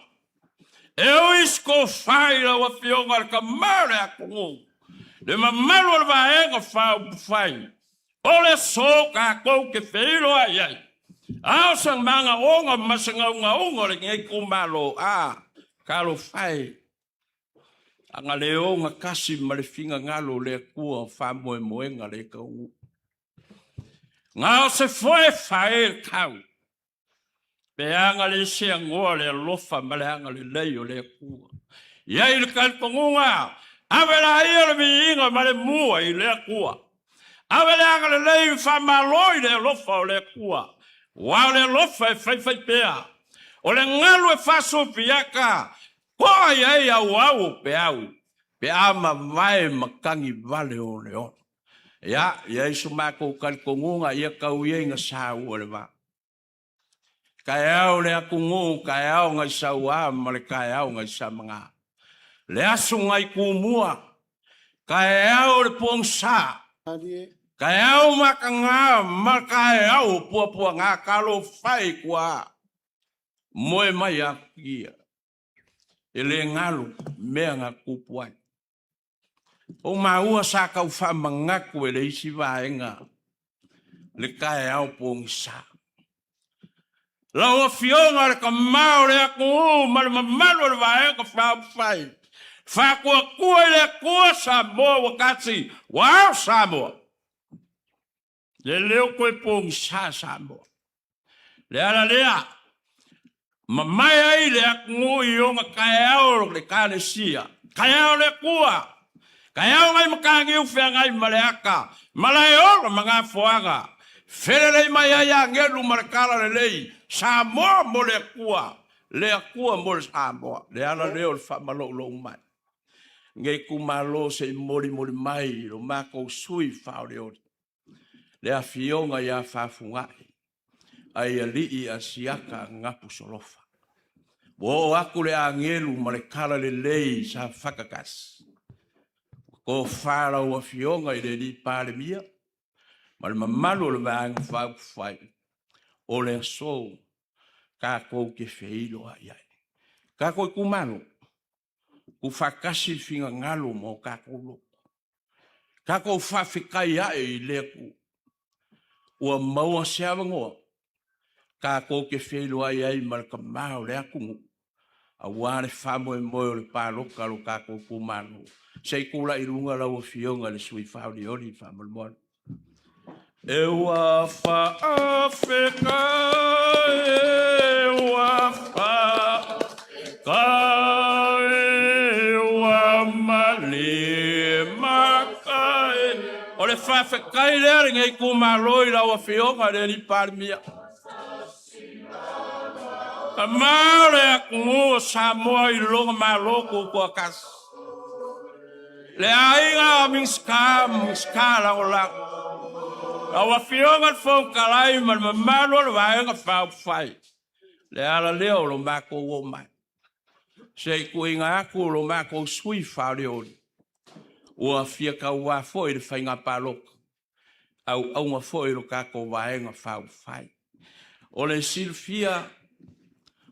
e ui se tofa i lau Afioga le Tama o le atunuu, le mamalu o le Vaega Faaupufai, o le aso tatou te feiloai ai, a o se manaoga ma se naunauga o lenei itumalo, a, talofa e! Ana le ogatasi ma le finagalo o le Atua o faamoemoega le taunuu. Na o se foe fae le tau, pe aga le seanoa le alofa ma le agalelei o le Atua. I ai le talitonuga, ave la ia le viiga ma le mua i le Atua. Ave le agalelei faamalo i le alofa o le Atua, aua o le alofa e faifaipea. O le galu e faasufiata, Toa i ai auau o peau pe a mavae matagi vale o le ola. Ia, i ai so matou talitonuga ia tau ia ina saua le va. Taeao le atunuu, taeao nai Saua ma le taeao nai Samaga. Le aso nai Tumua, taeao le pogisa, taeao mataga ma taeao o puapuaga talofa e i tua. Moe mai aku ia. E le galo mea na tupu ai. O maua sa tau faamanatu e le isi vaega le taeao pogisa. Lau Afioga le Tama o le atunuu ma le mamalu o le Vaega Faaupufai, Faatuatua i le Atua Samoa ua tasi, ua ao Samoa. Le leo toe pogisa Samoa. Le ala lea, mamae ai le atunuu i ona taeao o le Ekalesia, taeao o le Atua, taeao nai Mataniu feagai ma le ata, malae ola ma gafoaga, Felelei mai ai agelu ma le kala lelei, Samoa mo le Atua, le Atua mo le Samoa. Le ala lea o le faamaloulou mai. Lenei itumalo se i molimoli mai i lo matou sui faaolioli, le afioga ia Fafugai, ai alii Asiata Gapusolofa. Ua oo atu le agelu ma le tala lelei sa fatatasi. Ua tofa lau afioga i le alii Palemia ma le mamalu o le Vaega Faaupufai, o le aso tatou te feiloai ai. Tatou itumalo, tuufaatasi le finagalo ma o tatou loto, tatou faafetai ae i le Atua ua maua se avanoa tatou te feiloai ai ma le Tama o le atunuu aua le faamoemoe o le palota a lo tatou itumalo. Se i tulai i luga lau Afioga i le sui faaolioli faamolemole. E ua faafetai, e ua faafetai, e ua malimaka e. O le faafetai lea a lenei itumalo i lau Afioga i le Alii Palemia. Tama o le atunuu o Samoa i lona Malo Tutoatasi. Le aiga Minisita ma Minisita Lagolago, lau Afioga i le Fofoga Fetalai ma le mamalu o le Vaega Faaupufai, le ala lea o lo matou oo mai, se i tuuina atu lo matou sui faaolioli ua fia tauva foi i le faiga palota, auauna foi i lo tatou Vaega Faaupufai. O le silafia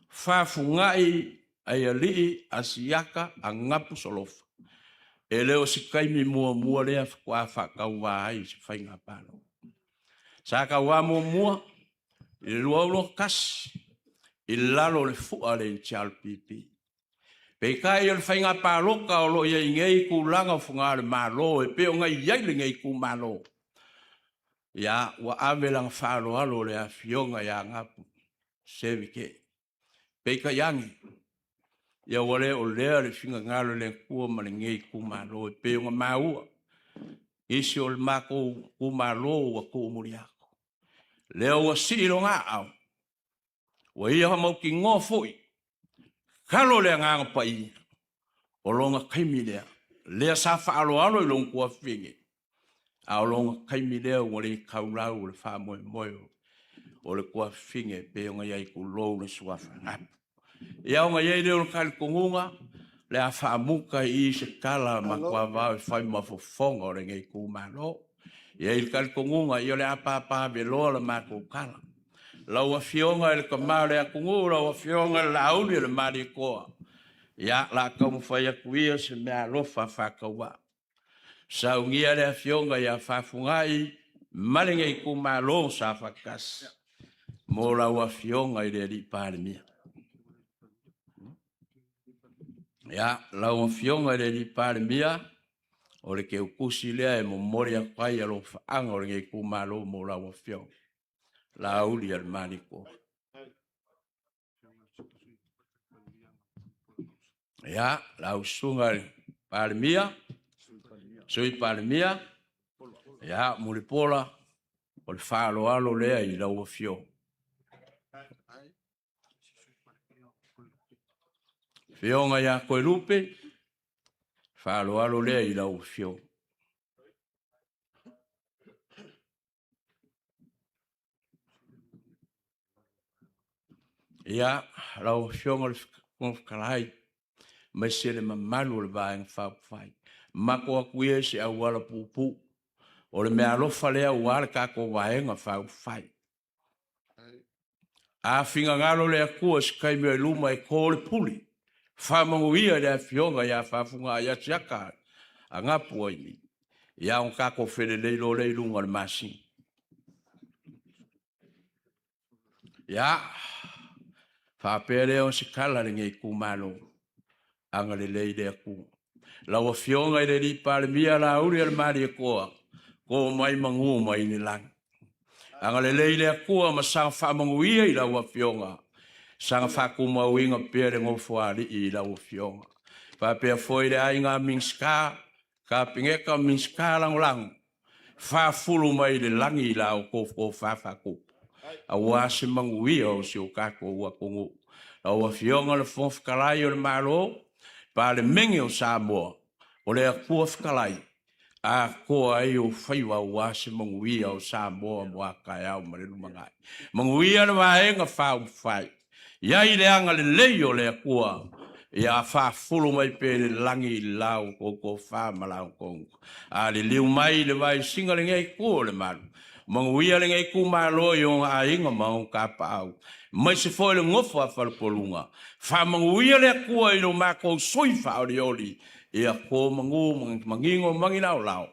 faafegai Aialii Asiata Agapusalofa, e le o se taimi muamua lea faatoa faatauva ai i se faiga palota. Sa tauva muamua i le 2021 i lalo o le fua a le HRPP. Peitai o le faiga palota o lo o i ai nei tulaga o fogaa o le Malo e pei ona i ai lenei itumalo, ia, ua ave lana faaaloalo i le Afioga ia Gapu Sevike. Peitai ane, ia ua le o lea le finagalo o le Atua ma lenei itumalo e pei ona maua nisi o le matou itumalo ua tuumuli atu. Lea ua sii lona aao, ua ia mautinoa foi, tatalo le Agaga Paia, o lona taimi lea, lea sa faaaloalo i lona tuafafine, a o lona taimi lea ua le taulau o le faamoemoe o le tuafafine e pei ona i ai, tulou le suafa Gapu. Ia ona i ai lea o le talitonuga, le a faamuta i i se tala a Matuavao e fai ma fofoga o lenei itumalo. E i ai le talitonuga, ia o le a papaveloa la matou tala. Lau Afioga i le Tama o le atunuu, lau Afioga i le Laauli o le Malietoa, ia, o le a taumafai atu ia se meaalofa faatauvaa. Saunia le Afioga ia Fafugai ma lenei itumalo Safata 1 mo lau Afioga i le Alii Palemia. Ia, lau Afioga i le Alii Palemia, o le teutusi lea e momoli atu ai alofaaga o lenei itumalo mo lau Afioga, Laauli a le Malietoa. Ia, lau susuga i le Palemia, Sui Palemia, ia, Mulipola, o le faaaloalo lea i lau Afioga. Afioga ia Toelupe, faaaloalo lea i lau Afioga. Ia, lau Afioga i le Fofoga Fetalai, aemaise le mamalu o le Vaega Faaupufai, mato atu ia i se auala puupuu. O le meaalofa lea aua le tatou Vaega Faaupufai. A finagalo le Atua i se taimi o i luma e to le pule, faamanuia i le Afioga ia Faafugaaia Siaka Agapuaimi, ia ona tatou felelei loa lea i luga o le masina. Ia, faapea lea o se tala a lenei itumalo, agalelei le Atua. Lau Afioga i le Alii Palemia Laauli o le Malietoa, to mai manu mai le lagi. Agalelei le Atua ma saga faamanuia i lau Afioga, saga faatumauina pea le Nofoalii i lau Afioga. Faapea foi le aiga Minisita, Kapeneta, Minisita Lagolago. Faafulu mai le lagi i la outou tofa faatupu, aua se manuia o si o tatou atunuu. Lau Afioga i le Fofoga Fetalai o le Malo, Palemene o Samoa, o le Atua fetalai, atoa ai ou faiva aua se manuia o Samoa mo a taeao ma le lumanai. Manuia le Vaega Faaupufai, i ai le agalelei o le Atua, ia faafulu mai pea i le lagi i la outou tofa ma la outou A liliu mai i le vaisiga lenei itu o le malu, manuia lenei itumalo i ona aiga ma ona tapaau, aemaise foi le nofo a falepoluga. Faamanuia le Atua i lo matou sui faaolioli, ia to manu manino magilaolao,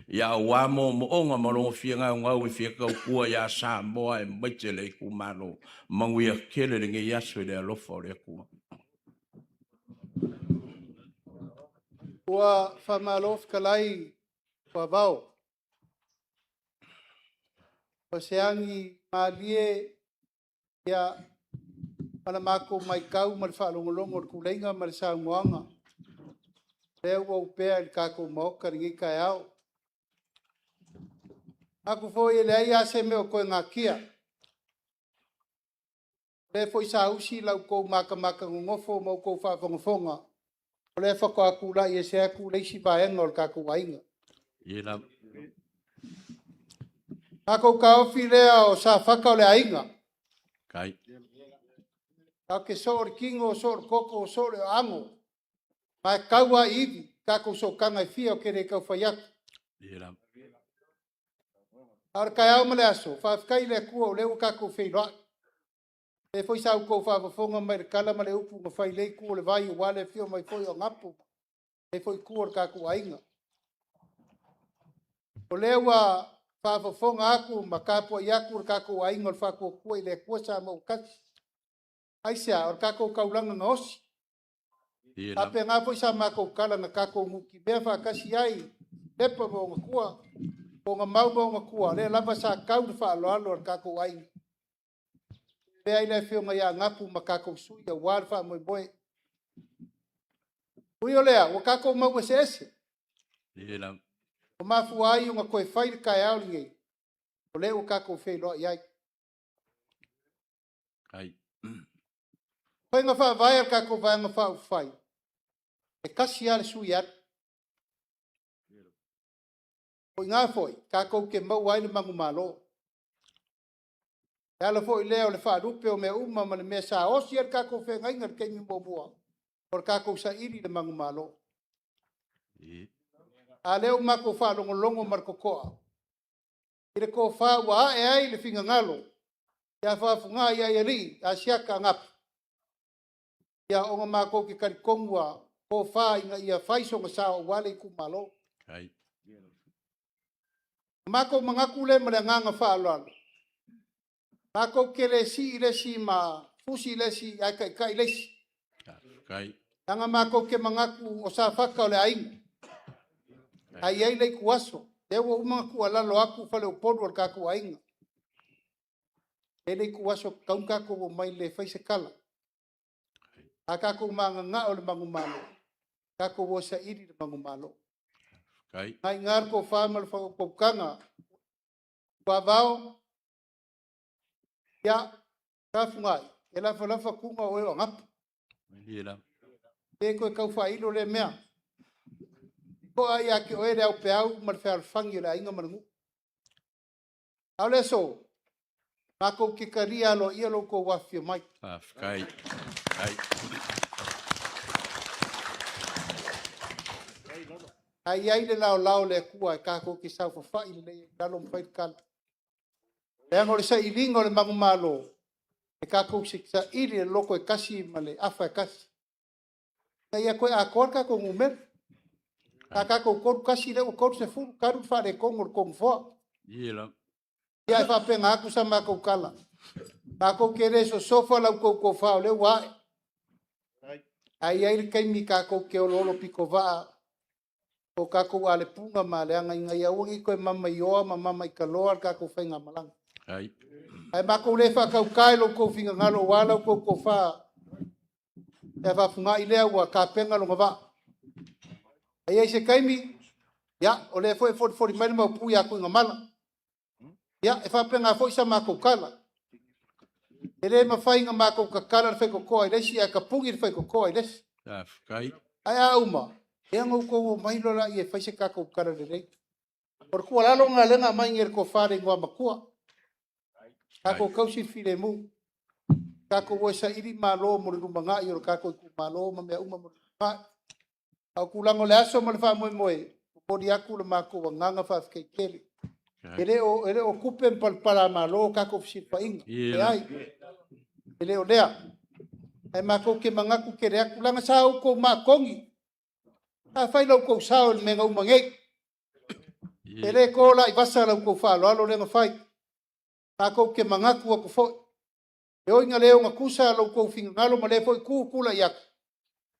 ia aua moomooga ma lona fia gaugau e fia tautua ia Samoa aemaise le itumalo. Manuia tele lenei aso i le alofa o le Atua. Ua faamalo fetalai Puavao. O se agi malie ia ma la matou matau ma le faalogologo i le tuleiga ma le saunoaga lea ua opea i le tatou Maota i lenei taeao. E manatu foi e leai lava se mea o toe natia. O lea foi sa usi la outou matamata nonofo ma outou faafogafoga, o lea faatoa tulai ese atu le isi vaega o le tatou aiga. Matou taofi lea o Safata o le aiga. Tatou te soo i le tino, soo i le toto, soo i le aano, ma e tau lava i ivi tatou sootaga e fia ou te le tau fai atu. A o le taeao ma le aso, faafetai i le Atua o lea ua tatou feiloai. O lea foi sa outou faafofoga mai i le tala ma le upu na fai i lea itu o le vai aua le afio mai foi o Gapu ma lenei foi itu o le tatou aiga. O lea ua faafofoga atu ma tapuai atu le tatou aiga o le Faatuatua i le Atua Samoa ua Tasi. Aisea? O le tatou taulaga na osi. E faapena foi sa matou tala na tatou nutimea faatasi ai i Lepa ma ona tua, ona mau ma ona tua, o lea lava sa tau le faaaloalo a le tatou aiga. E avea ai le afioga ia Gapu ma tatou sui aua le faamoemoe. Ui o lea, ua tatou mau eseese. Ua mafua ai ona toe fai le taeao lenei, o lea ua tatou feiloai ai. O faiga faavae a le tatou Vaega Faaupufai, e tasi lava le sui e alu. O i ina foi tatou te maua ai le manumalo. O le ala foi lea o le faalupe o mea uma ma le mea sa osi ai le tatou feagaiga i le taimi muamua, o le tatou saili i le manumalo. A lea ua matou faalogologo ma le totoa i le tofa ua ae ai le finagalo ia faafofoga ia Alii Asiata Gapu, ia ona matou te talitonu ua tofa ina ia fai sona sao aua le itumalo. Ona matou manatu lea ma le agaga faaaloalo, matou te le sii le isi ma fusi le isi ae taitai le isi. Leaga matou te manatu o Safata o le aiga, ae i ai le ituaso, lea ua uma ona tuualalo atu faleupolu o le tatou aiga. E i ai le ituaso e tatau ona tatou omai e fai se tala. A tatou mananao i le manumalo, tatou o e saili le manumalo. O lena e i ina le tofa ma le faautautaga, Puavao, ia Tafugai, e lafalafa tuna o oe o Gapu. E le toe tau faailo lea mea. E toa ia te oe le aupeau ma le fealofani o le aiga ma le nuu. A o le aso, matou te talia aloaia lo outou afifio mai. Faafetai. Ae i ai le laolao o le Atua e tatou te saofafai lelei ai i lalo ma fai le tala. Leaga o le sailiga o le manumalo, e tatou te saili i le loto e tasi ma le afa e tasi, ina ia toe atoa le tatou numera. A tatou 31 lea ua 30 talu le faaletonu o le tou nofoa. Ia e faapena atu sa matou tala. Matou te le sosofa la outou tofa o lea ua ae. Ae i ai le taimi tatou te oloolopitovaa o tatou alepuna ma aleaga ina ia aua ne i toe mamaioa ma mamaitaloa le tatou faigamalaga. Ae matou le faatauta i lo outou finagalo aua la outou tofa faafugai lea ua tapena lona vaa. Ae i ai se taimi. Ia, o lea foi e folifoli mai le maopu ia Tuigamala. Ia, e faapena foi sa matou tala. E le mafai ona matou tatala le faitotoa i le isi ae tapuni le faitotoa i le isi. Ae a uma, ia ona outou omai loa lea e fai se tatou tala lelei. O le tuualalo lena o lea na aumai nei e le tofa i le Igoamatua, tatou tausi le filemu, tatou o e saili malo mo le lumanai o le tatou itumalo ma mea uma mo le lumanai. A o tulaga o le aso ma le faamoemoe, e momoli atu le matou agaga faafetai tele. E le o tupe ma palapalamalo tatou fesilafaiga, leai, e le o lea. Ae matou te manatu tele atu, leaga sa outou matogi, sa fai lo outou sao i mea na uma nei. E le to la i vasa la outou faaaloalo lea na fai. Matou te manatu atu foi, e ui ina le ogatusa lo outou finagalo ma lea foi itu tulai atu,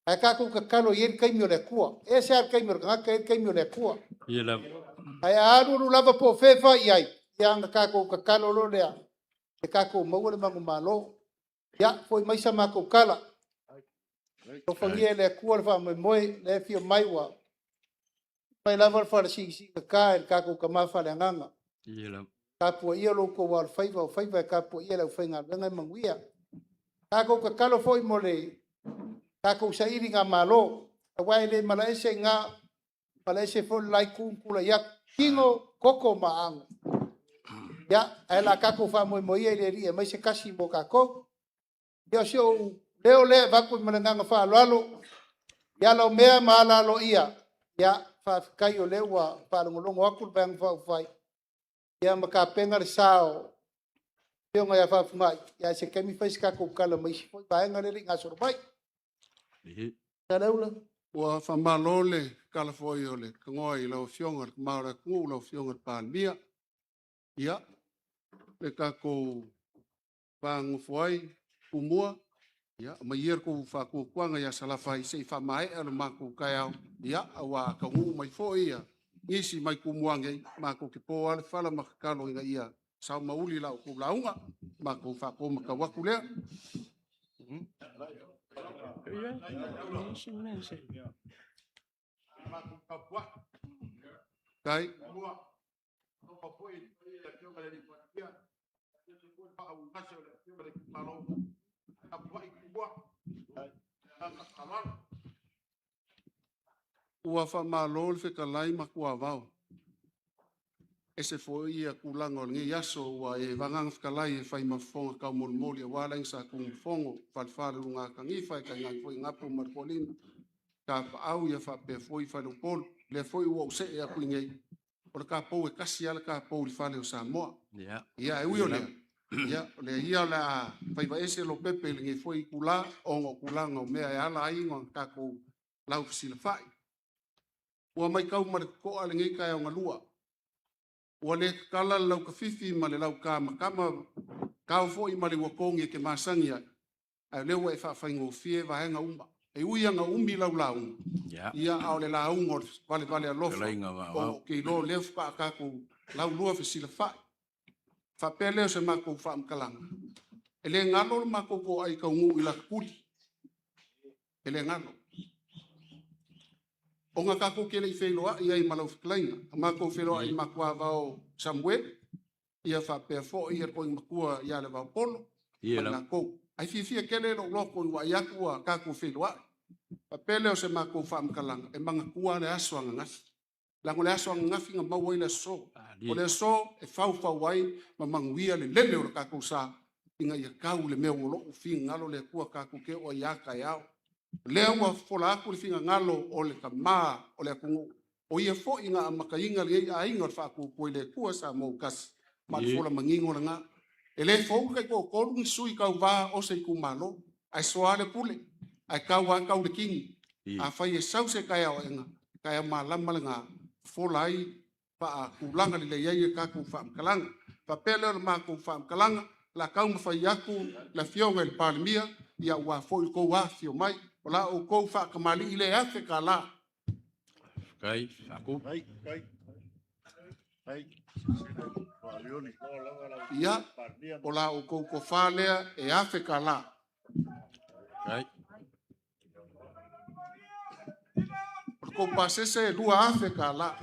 ae tatou tatalo e i ai le taimi o le Atua. E ese lava le taimi o le tagata e i ai le taimi o le Atua. Ae a alu alu lava po o fea e fai i ai, ia ona tatou tatalo loa lea, ia tatou maua le manumalo. Ia, foi mai sa matou tala, alofagia e le Atua le faamoemoe, o lea e afio mai, ua mai lava le falesiisigata i le tatou tama faaleagaga. Tapuaia lo outou alofaiva, o faiva e tapuaia e le aufaigaluega e manuia. Tatou tatalo foi mo le tatou sailigamalo, aua e le malaese i ina, malaese foi le la Itu ma tulai atu, tino, toto ma aano. Ia, ae o le a tatou faamoemoe ia i le Alii e aumai se tasi mo tatou. Ia o si ou leo lea e avatu ma le agaga faaaloalo i ala o mea ma ala aloaia, ia faafetai o lea ua faalogologo atu le Vaega Faaupufai ma tapena le sa o le Afioga ia Faafegai, ae o se taimi fai se tatou tala ma isi foi vaega lea e le i gasolo mai. Saleaula. Ua faamalo le tatala foi o le tanoa i lau Afioga i le Tama o le atunuu lau Afioga i le Palemia. Ia, le tatou va nonofo ai Tumua, ia aumai ia le tou faatuatuaga ia Salafai se i faamaea le matou taeao, aua a taunuu mai foi nisi mai Tumua nei, matou te po lava le fala ma tatalo ina ia sao ma uli la outou lauga, matou faatonumatau atu lea. Faafetai. Ua faamalo le fetalai ma tuavao. E ese foi tulaga o lenei aso ua e vagaga fetalai e fai ma fofoga taumolimoli aua le Aiga Sa Tunumafono, Falefa le Ulugatanifa tainane foi Gapo ma le Toalina, Tapaau ia faapea foi Faleupolu. O lea foi ua ou see atu i inei, o le tatou e tasi lava le tatou i le fale o Samoa. Ia ae ui o lea, ia o lea ia o le a faiva ese Lopepe i lenei foi itula ona o tulaga o mea e ala ai ona tatou laufesilafai. Ua matau ma le totoa lenei taeao galua, ua le tatala le lautafifi ma le lautamatama, kao foi ma le ua togi e te masani ai, a o lea ua e faafaigofie vaega uma. E ui lava ina umi lau lauga, a o le lauga o le valevale alofa, ona ou te iloa o lea faatoa tatou laulua fesilafai. Ona faapea lea o se matou faamatalaga, e le galo le matou toai taunuu i Latatuli, e le galo. Ona tatou te le i feiloai ai ma lau fetalaiga, na matou feiloai i le matua o Samuelu, ia faapea foi le toeaina matua ia Levaopolo ma i latou. Ae fiafia tele lou loto i le vaai atu ua tatou feiloai. Ona faapea lea o se matou faamatalaga, e manatua lava le aso ananafi, leaga o le aso ananafi na maua ai le aso. O le aso e faufau ai ma manuia le lele o le tatou sa ina ia tau i le mea o lo o finagalo le Atua tatou te oo ai a taeao. O lea ua fofola atu le finagalo o le Tama o le atunuu, o ia foi na amataina lenei Aiga o le Faatuatua i le Atua Samoa ua Tasi, ma o le fola manino lena. E le fou le taitoatolu ni sui tauva o se itumalo, ae soa lava le pule, ae tau lava tau i le tini. Afai e sau se taeao aena, taeao malama lena, fofola ai faatulaga lelei ai a tatou faamatalaga. Ona faapea lea o le matou faamatalaga, o le a taumafai atu le Afioga i le Palemia aua foi le tou afifio mai, o la outou faatamalii lea e $1000. Ia, o la outou tofa lea e $1000. O le tou pasese e $2000.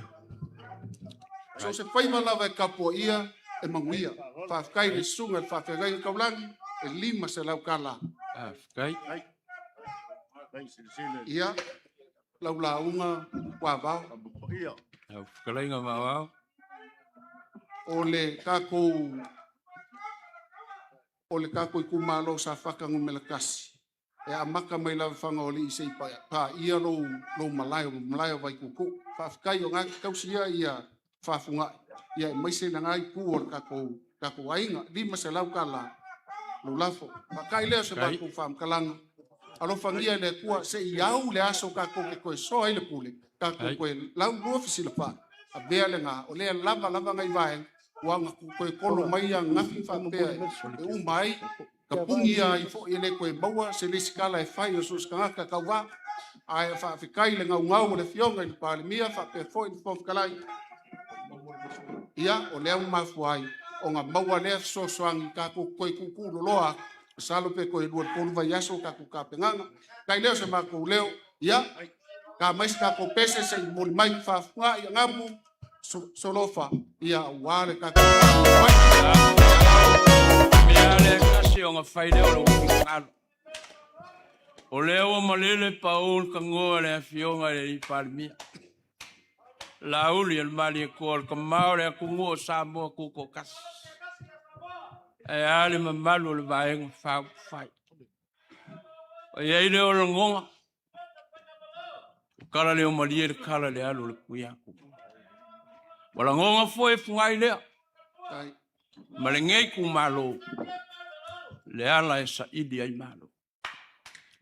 So o se faiva lava e tapuaia e manuia. Faafetai i le susuga i le faafeagaiga taulagi e $500. Faafetai. Ia, lau lauga Puavao. Lau fetalaiga Maoao. O le tatou itumalo o Safata 1, e amata mai lava i Fagaalii seia paia lou malae, o le malae o Vaituutuu. Faafetai o lena e te tausia faafeagaiga, aemaise lena itu o le tatou aiga. E $500 lou lafo. Faafetai lea o se matou faamatalaga. Alofagia e le Atua se i au le aso tatou te toe soa ai le pule, tatou toe laulua fesilafai, avea lena, o lea e lava lava nai vaega, aua na toe tolo mai ananafi ma faapea e uma ai, tapuni ai foi e le toe maua se resitala e fai a so o se tagata tauva. Ae faafetai i le naunau o le Afioga i le Palemia faapea foi le Fofoga Fetalai, ia, o lea ua mafua ai ona maua lea fesoasoani tatou toe tuutuu loloa atu, masalo pe toe 2 i le 3 vaiaso tatou tapenaga. Faafetai lea o se matou leo, ia, ta mai se tatou pese se i momoli mai faafeagaiga Napu Solofa, ia aua le tatou Mea le kasi o fai lea o lou finagalo. O lea ua malele pau le tagoa le afioga i le Palemia. Lauli o le Malietoa o le tama o le atunuu o Samoa tutoatasi. Ae a le mamalu o le Vaega Faaupufai. O i ai lea o lagona, o tala leo malie le tala le alu o le Tuiaku. Ua lagona foi e fugai lea, ma lenei itumalo, le ala e saili ai malo.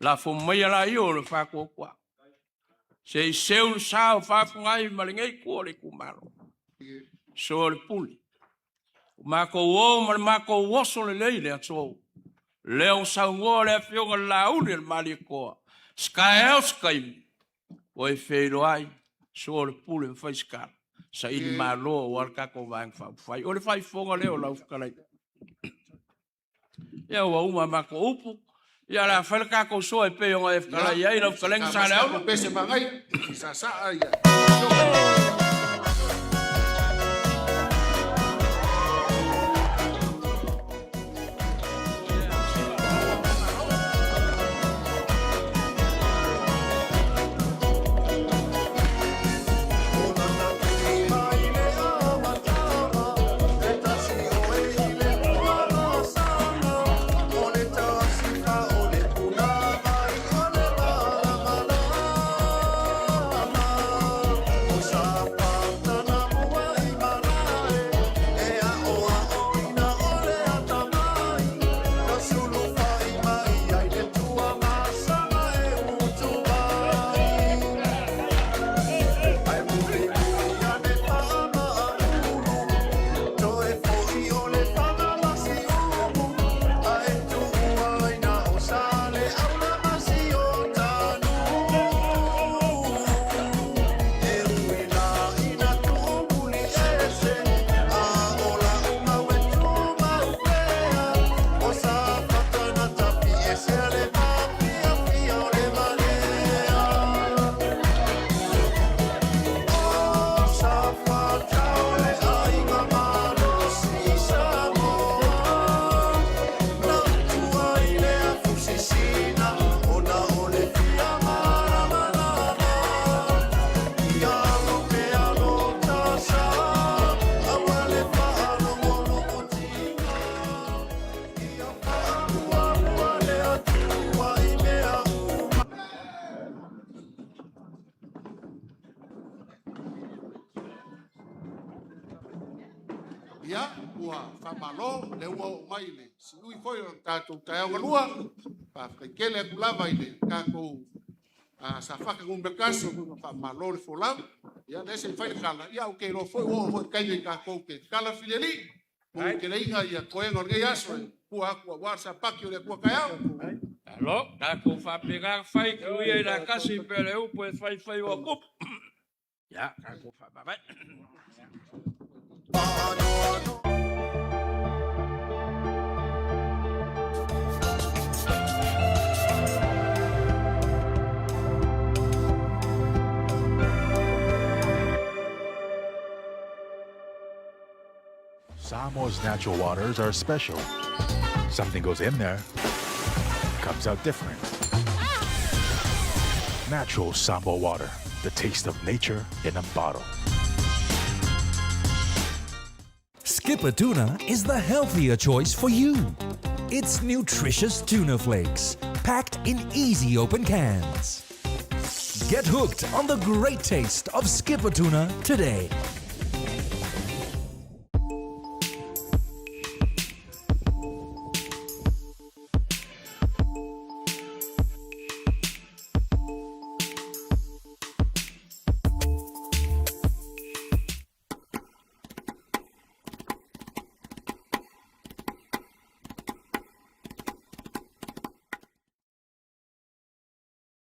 Lafo maia la ia o le faatuatua. Se i seu le sa o faafugai ma lenei itu o le itumalo. So le pule. O matou o ma le matou oso lelei le aso. Lea ua saunoa le afioga i le Laauli o le Malietoa. Se taeao se taimi, ua e feiloai, so le pule ma fai se tala. Saili malo aua le tatou Vaega Faaupufai. O le faaifoga lea o lau fetalaiga. Ia ua uma matou upu. Ia o le a fai le tatou soa e pei ona e fetalai ai lau fetalaiga Saleaula. Pese magai, sasaa ia. Ia, ua faamalo, lea ua oo mai le siui foi o le tatou taeao galua. Faafetai tele atu lava i le tatou Safata 1, faamalo le folau. Ia, lea se i fai le tala, ia ou te iloa foi ua oo foi i le taimi tatou te tatala filialii. Manuteleina ia toega o lenei aso e tua atu aua le sapati o le Atua taeao. Alo, tatou faapena ona fai, tuu ia i le tasi pe le upu e fai fai ua tupu. Ia, tatou faamavae. Samoa's natural waters are special. Something goes in there, comes out different. Natural Samoa water, the taste of nature in a bottle. Skipper Tuna is the healthier choice for you. It's nutritious tuna flakes, packed in easy open cans. Get hooked on the great taste of Skipper Tuna today.